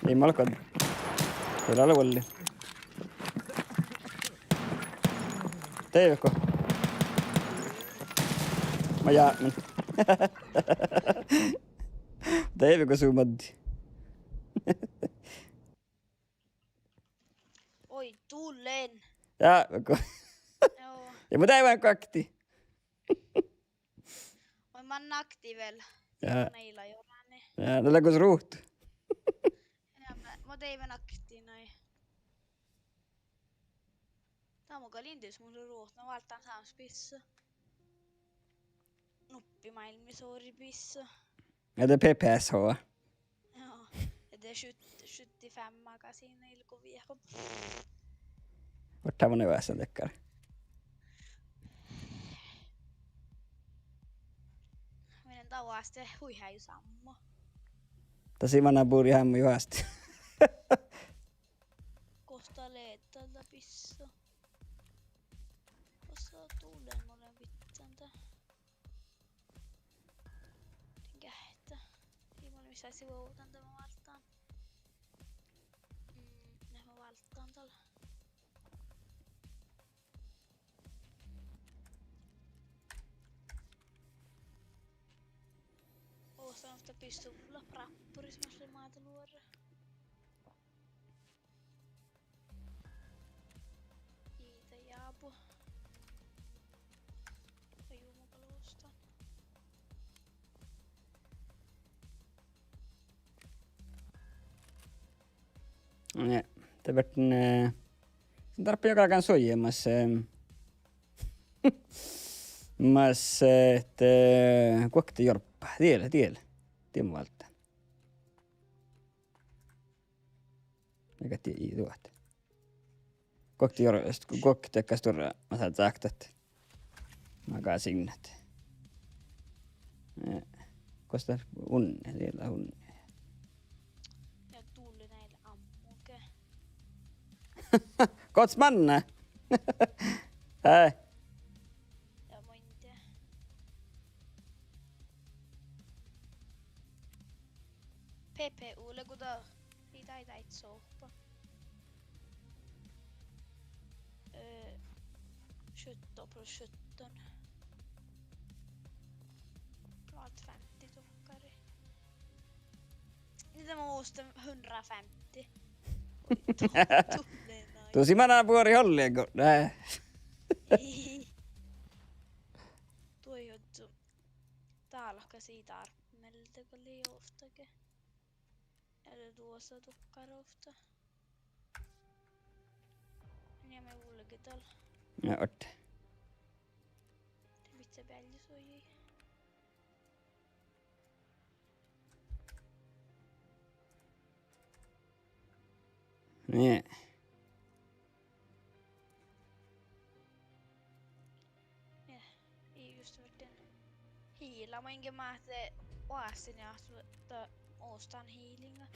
Ii, ma lean gal. Gal lea vuolli. Deaivve go. Ma jápmen. Deaivve go su maddit. Oi, dullen. Ja, go. Joo. Ja mun deaivven go akti. Oi, mun akti vel. Ja. Mun ii lean jo ráni. Ja, dat lea gos ruht. Ja, mun, mun deaivven akti, nai. Dat mun gal in dus, mun lean ruht, na válddán sámá bissá. Nuppi máilmmi suorui bissá. Ja de P P S H. Joo. Ja de sjut-, sjuttifem magasihna ilgui viehka. Ortahuvvon evasan dakkár. Mii leat dá oastit hui heaju sámma. Dat sii manná buri hámmui oastit. Osta leat dalle pissa. Osta tulen mole vittan da. Dien geahččá. Ii mole mis sási vuovdan, de mun válddán. Mm, ne mun válddán dal. Osa, osa pistuvla práppuris, mas lea mátaluorra. Ii, de jábu. Aju, mun gal ostan. Nie, de berten, eh, sin dárppa galggan suojai mas, eh, mas, eh, ahte, eh, guokte jorpa. Diel, diel. Diemma válddán. Ega die, ii duot. Guokte jor-, guokte dakkár stuorra, ma sáhtán áktat. Maga signat. Eh, gos dat unne, diela unne. Ja tulen eai ammuge. Gohčodit manne? Hei. Ja, ma in dee. P P U lea go dat, ii dat, dat sohpa. Eh, sjutton pluss sjutton. Bra, femti dokkari. Ii, de mun ostan hundrafemti. Oi, to-, tulen nai. Tuo sii mana buori olliego, ne. Tuo johtu. Dálka sii dárppa mielde gal ii ovttage. Ii duosa dokkár ovtta. Nie, ma vulgen dal. Ja, otte. De bidje bealde suojai. Nie. Ja, ii just várten hiila, ma inge máhte oassin ja ahte ostan hiiliin.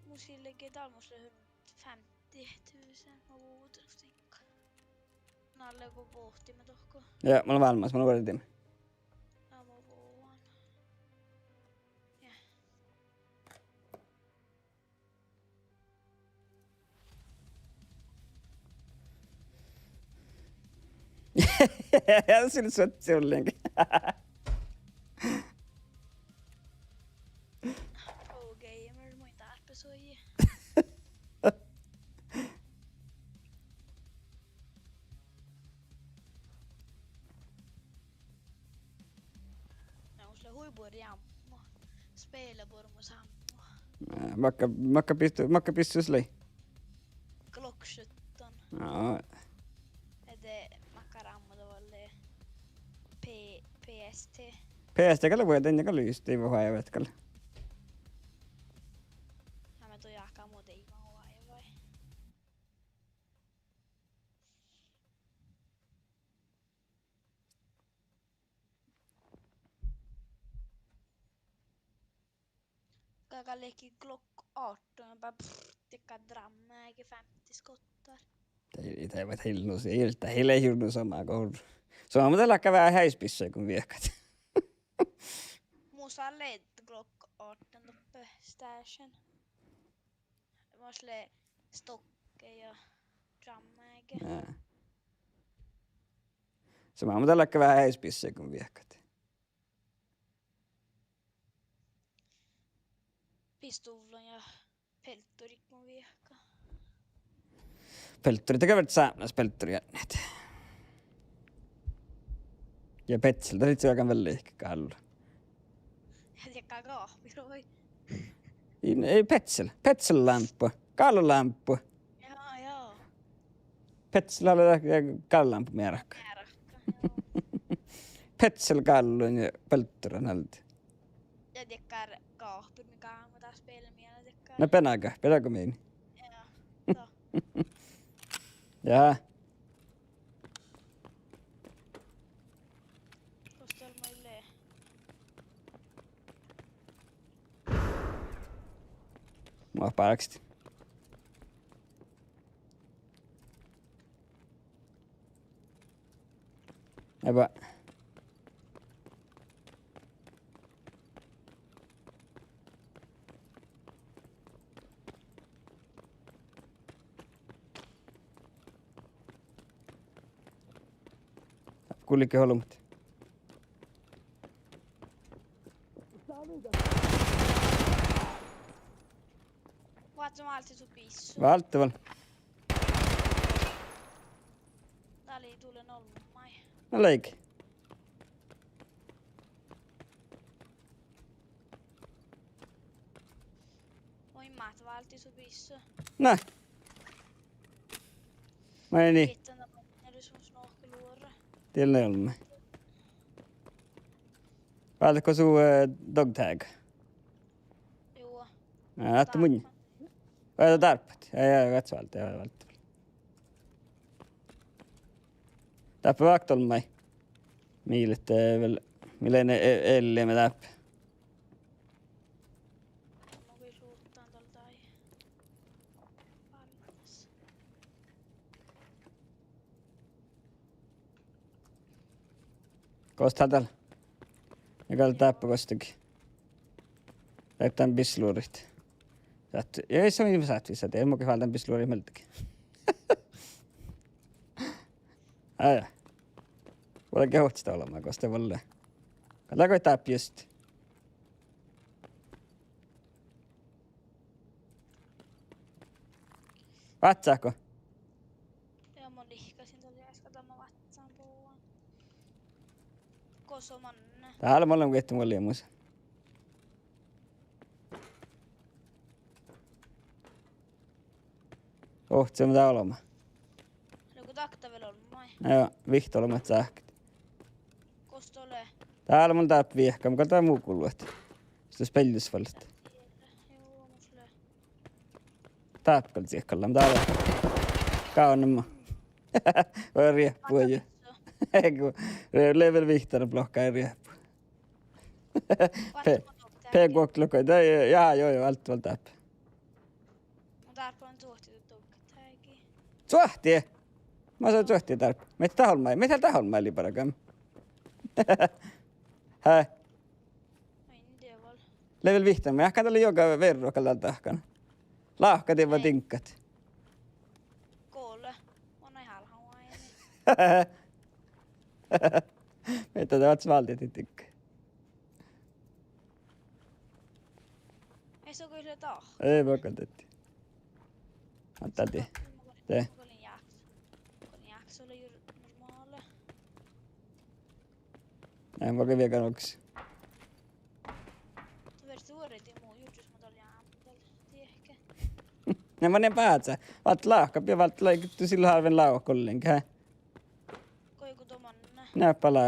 Mus ii leige dal, mus lea hun femti tusen, ma vuovdan stinka. Na lea go bohtiimet dohko. Ja, mun lean válljemas, mun lean vuordiimet. Na mun vuovdan. Ja. Ja, sul suohtas ollenkin. Pro gamer, mun in dárppa suojai. Na, mus lea hui buorre ammu. Spela buorre mus ammu. Eh, makka, makka pisttu-, makka pistus lei? Glock sjutton. Aa. Ja de makkár ammu dat lea P-, P S T. P S T gal lea, dan gal lea just, dii vuoi ajavat gal. Na, ma dii áhkku mu dii ma oaivai. Galgá lehpet Glock ahtton, ba, pff, dakkár drámma, eai femti skottar. Dat, dat, dat ii leat nu, ii, dat ii leat jurddašan sama go. Somá mun dat láhkán veahá eai spissai go viehkat. Mus lea Glock ahtton doppe stášan. Mus lea stokke ja drámma, eai. Jaa. Somá mun dat láhkán veahá eai spissai go viehkat. Pistuvllan ja pelttorit mun viehkan. Pelttorit, dat gal várra sápmelaš pelttoriidnit. Ja petsel, dat lei galggan vel lihket gállu. Ja dakkár gáhpir vai? Ii, ii, petsel, petsellámppu, gállulámppu. Ja, ja. Petsel lea, ja gállulámppu mearka. Mearka, ja. Petsel gálluin ja pelttoran alde. Ja dakkár gáhpir, mii gáhpárat spela mii dakkár. Na benaga, benaga min. Ja, dat. Ja. Gos dat maid lea? Mun bárgit. Eaba. Gullet olbmot. Váccán, válddit su bissui? Válddin vel. Dál lei dullen olbmot maid. Na leige. Oi, mát válddit su bissui? Na. Maid lei? Gitta, na, na, de mus nohká luoru. Diet lei olmmái. Válddit go su, eh, dogtag? Juo. Na, ahte mun. Dárbbašit. Vai, dárbbašit. Ja, ja, gats válddit, ja, válddit. Dáppe vákkit olmmái. Mii leat, eh, vel, mii leat e-, eallimet dáppe. Mun gal luotan dal dai. Válddis. Gos dat dal? Ja gal dáppe gos dat. Leat dan bisluoraid. Sáhttet, ja ii son ii sáhttet vissa, de mun gal válddán bisluoraid mielde. Ájá. Vuolgit ovttas olbmot gos dat vuolgit. Gal dat goit dáppe just. Váttágo? Ja mun lihkkašin dalle easka dan ma váccán buot. Gos manne? Dál mun lean gitta vuollemus. Ovcci mun dál olbmán. Nugo dakta vel olbmái? Ja, vihtta olbmát sáhkit. Gos dat lea? Dál mun dáppe viehkan, gal dat mu gullet. Stus beaivvis vuolgit. Dáppe gal ciekkallan, dál. Gávdnama. Vai riehpu ja. Ego, re-, level vihttara blokka riehpu. Pe-, pe guokte lokka, dai, ja, jo, jo, allt vel dáppe. Mun dárbbašin cuohti dogtagi. Cuohti? Mii son cuohti dárbbašit. Mii dat olmmái, mii dat olmmái lei bargan. Hää? Mii dieđe vel. Level vihttara, mii ahte dat lei juoga verro gal dahkan. Lávkka dieđe vai diŋggat. Gole. Mun in hálhan váini. Mii dat oaččut váldit diŋggat. Ii son gal dat. Ii, mun gal dat. Addi. De. Mun gal in jáhkes. Mun gal in jáhkes ole juo normála. Ii, mun gal viegan oks. Duođai mu jurddašit, mun dal jáhkes. Dieđe. Na, mun in báhce. Válddit lávkka, ja válddit lávkka, du sil hárven lávkka ollengi, hää? Goit go domanne. Na, bala.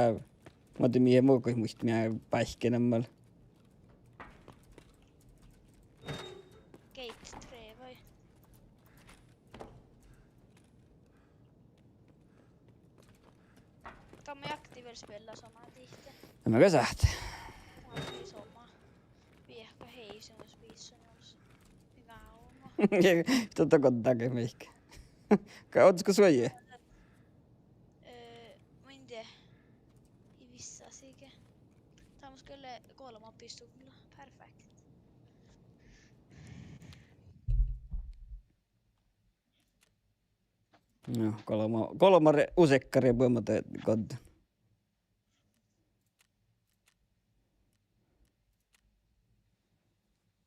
Muhto mii, mun goit muitte mii báikki namma. Geit tre vai? Dal maid aktivera spela somá dihte. Na, mun gal sáhtán. Dal maid somá. Viehka heivsá mus bisson jos. Gávdno. Dotto goddage mihkke. Ka ođđašit go suoji? Eh, mun in dieđe. Ii vissa sige. Dal mus gal lea golbma pistuvlla. Perfekt. No, golbma, golbma re-, usekkari buot mate goddin.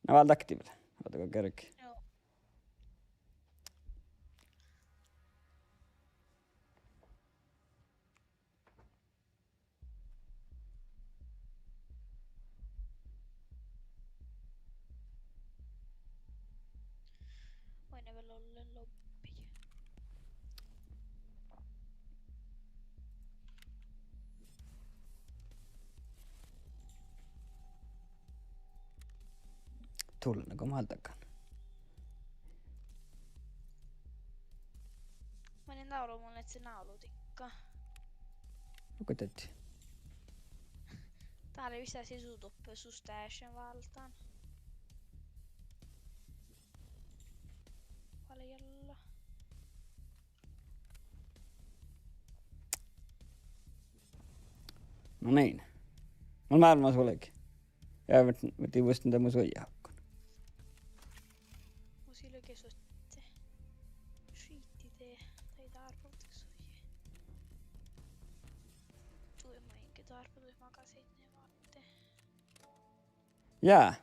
Na, válddit aktivera. Ođđa go gerge. Joo. Vai ne vel ollen lobbi? Tullen go máldagan. Manin dal mun ledjen nálu dikka. Okei, dat. Dal lea vissa sisu doppe sus dášan váldán. Váldit jalla. No niin. Mun máilmmas vuolgit. Ja vet, vet, ei vuostan de mun suojahakkan. Mun silge suotte. Šiiti de. Tai dárpavdit suoji. Tui mainge dárpavdit magasiidnii vátte. Jaa.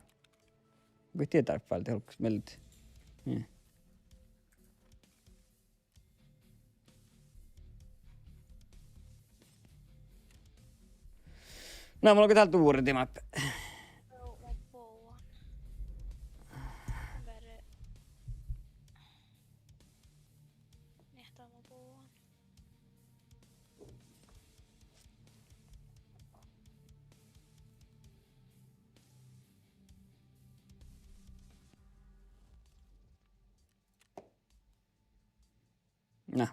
Go die dárpavdit olggos mielde. Jaa. Na, mun lean dál duvrridit maid. Joo, mun boan. Vere. Niehtá mun boan. Na.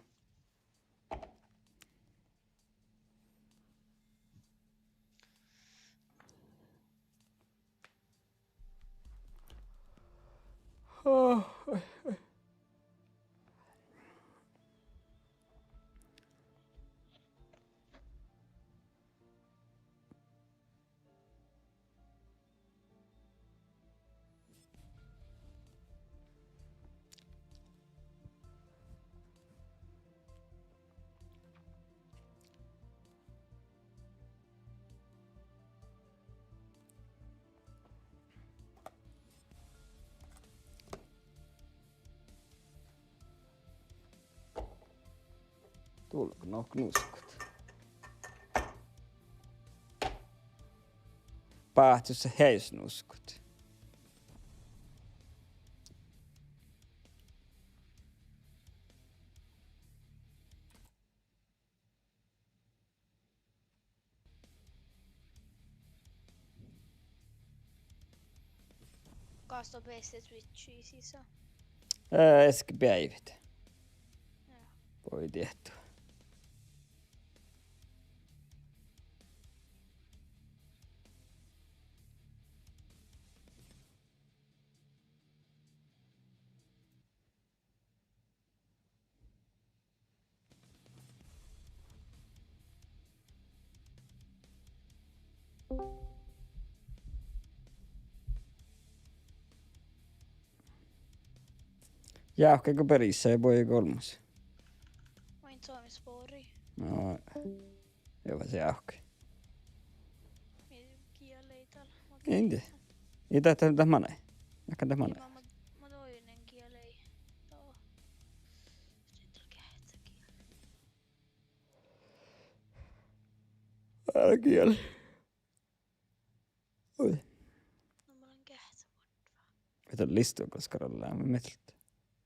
Dulko, no, nuskot. Báhccusa heajes nuskot. Kas don beassá Twitchi sisa? Eh, easka beaivvi. Jaa. Bođii diehtu. Jávkka go berisai boađe golmmas. Main Suomi spori. No, jus jávkka. Mii gielii dal. Ii, dat, dat manai. Nakka dat manai. Ma, ma, ma doinen gielii. Dal geahččá giel. Ää, giel. Oi. No, mun lean geahččá vuodva. Ii dat listu gaskar lea, mii mielet.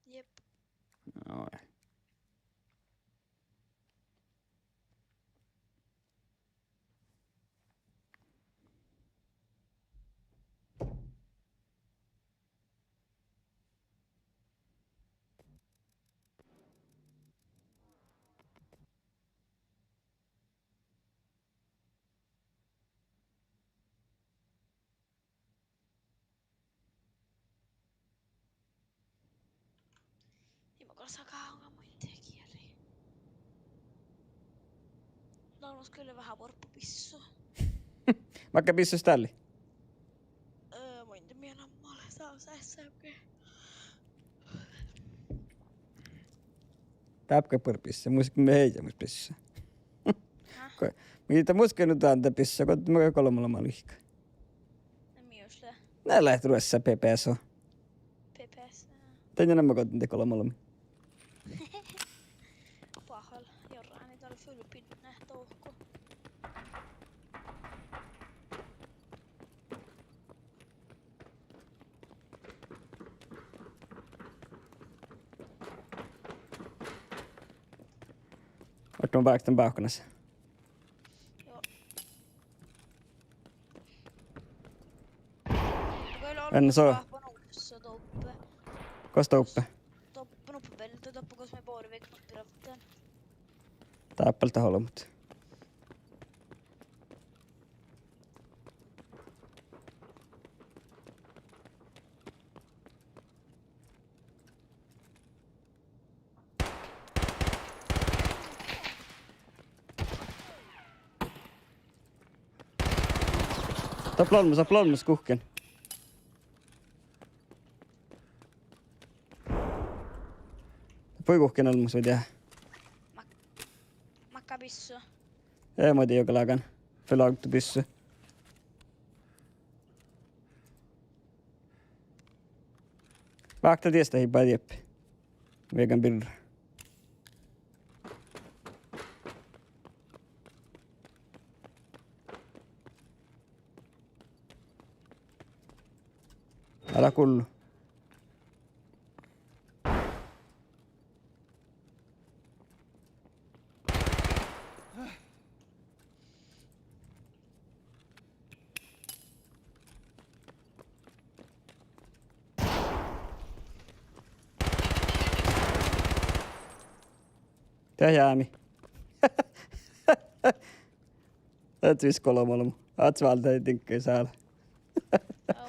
Jep. Oi. Ii mo gal sakka muitte gieli. Dal mus gal lea veahá buorre bissui. Makkár bissui dat lei? Öö, muitte mii namma lea, sá, sá, sá, okei. Dáppe buorre bissui, mus gal mii eai mus bissui. Há? Ko-, mii dat mus gal nu dan dat bissui, go mii golbma leimmet lihka. Na mii mus lea. Na leat ruossá P P S. P P S, jaa. Dainna namma go de golbma leimmet. Bahal, jorrani dal fulpidne dohko. Oaččun báktan bávkkanas. Joo. Vel ollu. En soo. Doppe nuppe. Gos doppe? Doppe nuppe belde, doppe gos mii boriimet nuppe ravddan. Dáppe dat olbmot. Dáppe lea olmmoš, dáppe lea olmmoš guhkkin. Dáppe guhkkin olmmoš vai dieđe. Mak-, makkár bissu? Ii, ma dieđe juogalágan. Fui logdu bissu. Vákta dies dat iba dieppe. Viegan birra. Ala gullu. Dat jámi. Dat vis golbma olbmot. Áddet váldit diŋgga sála. Joo.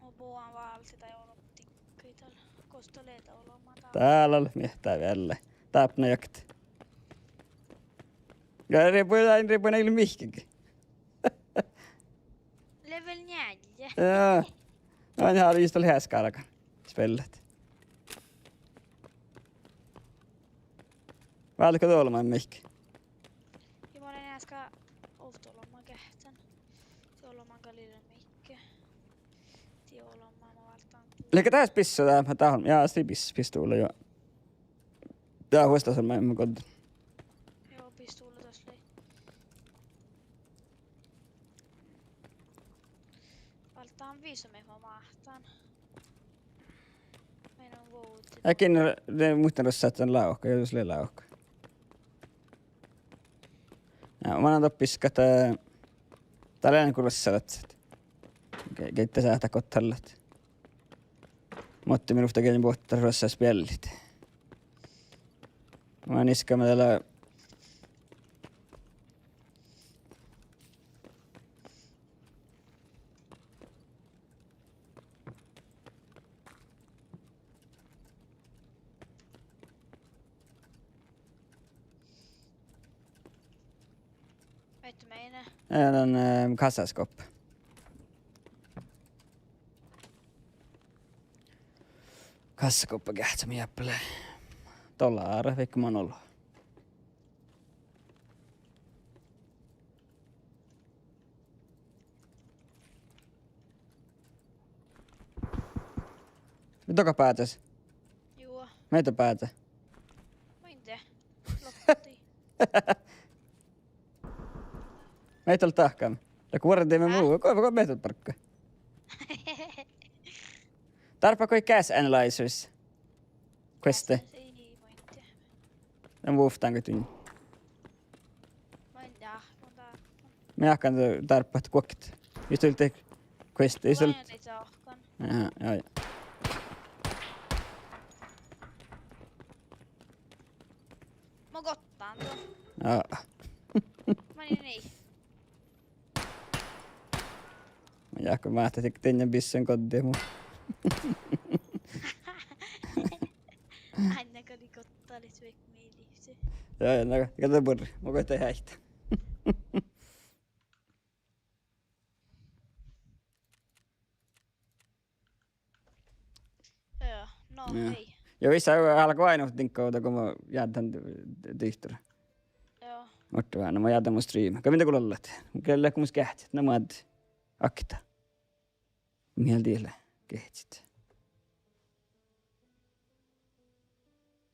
Mun bogan válde daid olbmuid diŋggaid dál. Gos dat lea dat olbmá dál? Dál lea miehtá vel. Dáppe jagt. Ja, rieppu, rieppu, ii lean mihkkege. Level njeallje. Ja. Ain háliidis dal heaskálagan. Spellat. Váldit go olbmá, Mihkke? Ja mun lean easka ovtta olbmá geahččen. Die olbmá gal ii lean Mihkke. Die olbmá mun válddán. Leago dás bissu dá, dá, ja, sii bis-, pistuvla, juo. Dá vuosttaš olbmá goddan. Juo, pistuvla das lei. Válddán visot mii máhtán. Mii leat vuovdit. Eai, de muittán ruossat dan lávka, jos lea lávka. Ja manan doppe biskat, eh, dál lea go ruossat ledjet. Ge-, geaidda sáhttá gottallat. Muhto mii ruovttat geain bohtet ruossat speallit. Mun niskama dál. Maid menet? Eh, dan, eh, kassaskuffa. Kassaskuffa geahččá mii dáppe lea. Dolára, vaikko man olu. Mii doga bázes? Juo. Mii doga bázes? Maid dieđe. Lokti. Mii dal dahkan. Ja go vuordime mu, go, go mii dal bargga. Dárbbašit gas analyzers. Queste. Gas, ii, maid dieđe. Dan vuovtán go din. Maid dieđe, mun dá. Mii áhkán dárbbašit guokte. Istot queste, istot. Mun lean dahkan. Ja, ja, ja. Mun gottan du. Ja. Manin ii. Ja go máhttet dieinna bissun goddit mu. Ain gal gottalii vaikko mii livččii. Ja, ja, na, gal dat buorre. Mun goit heaitán. Joo, no, ja, hei. Ja visot álgá oaidnit diŋgga ovdal go mun jáddán dihtor. Joo. Muhto vel, na mun jáddán mu streama. Go mii dego lallat? Gal leat mus geahččat, na mun akta. Mielde dieid lea geahččat.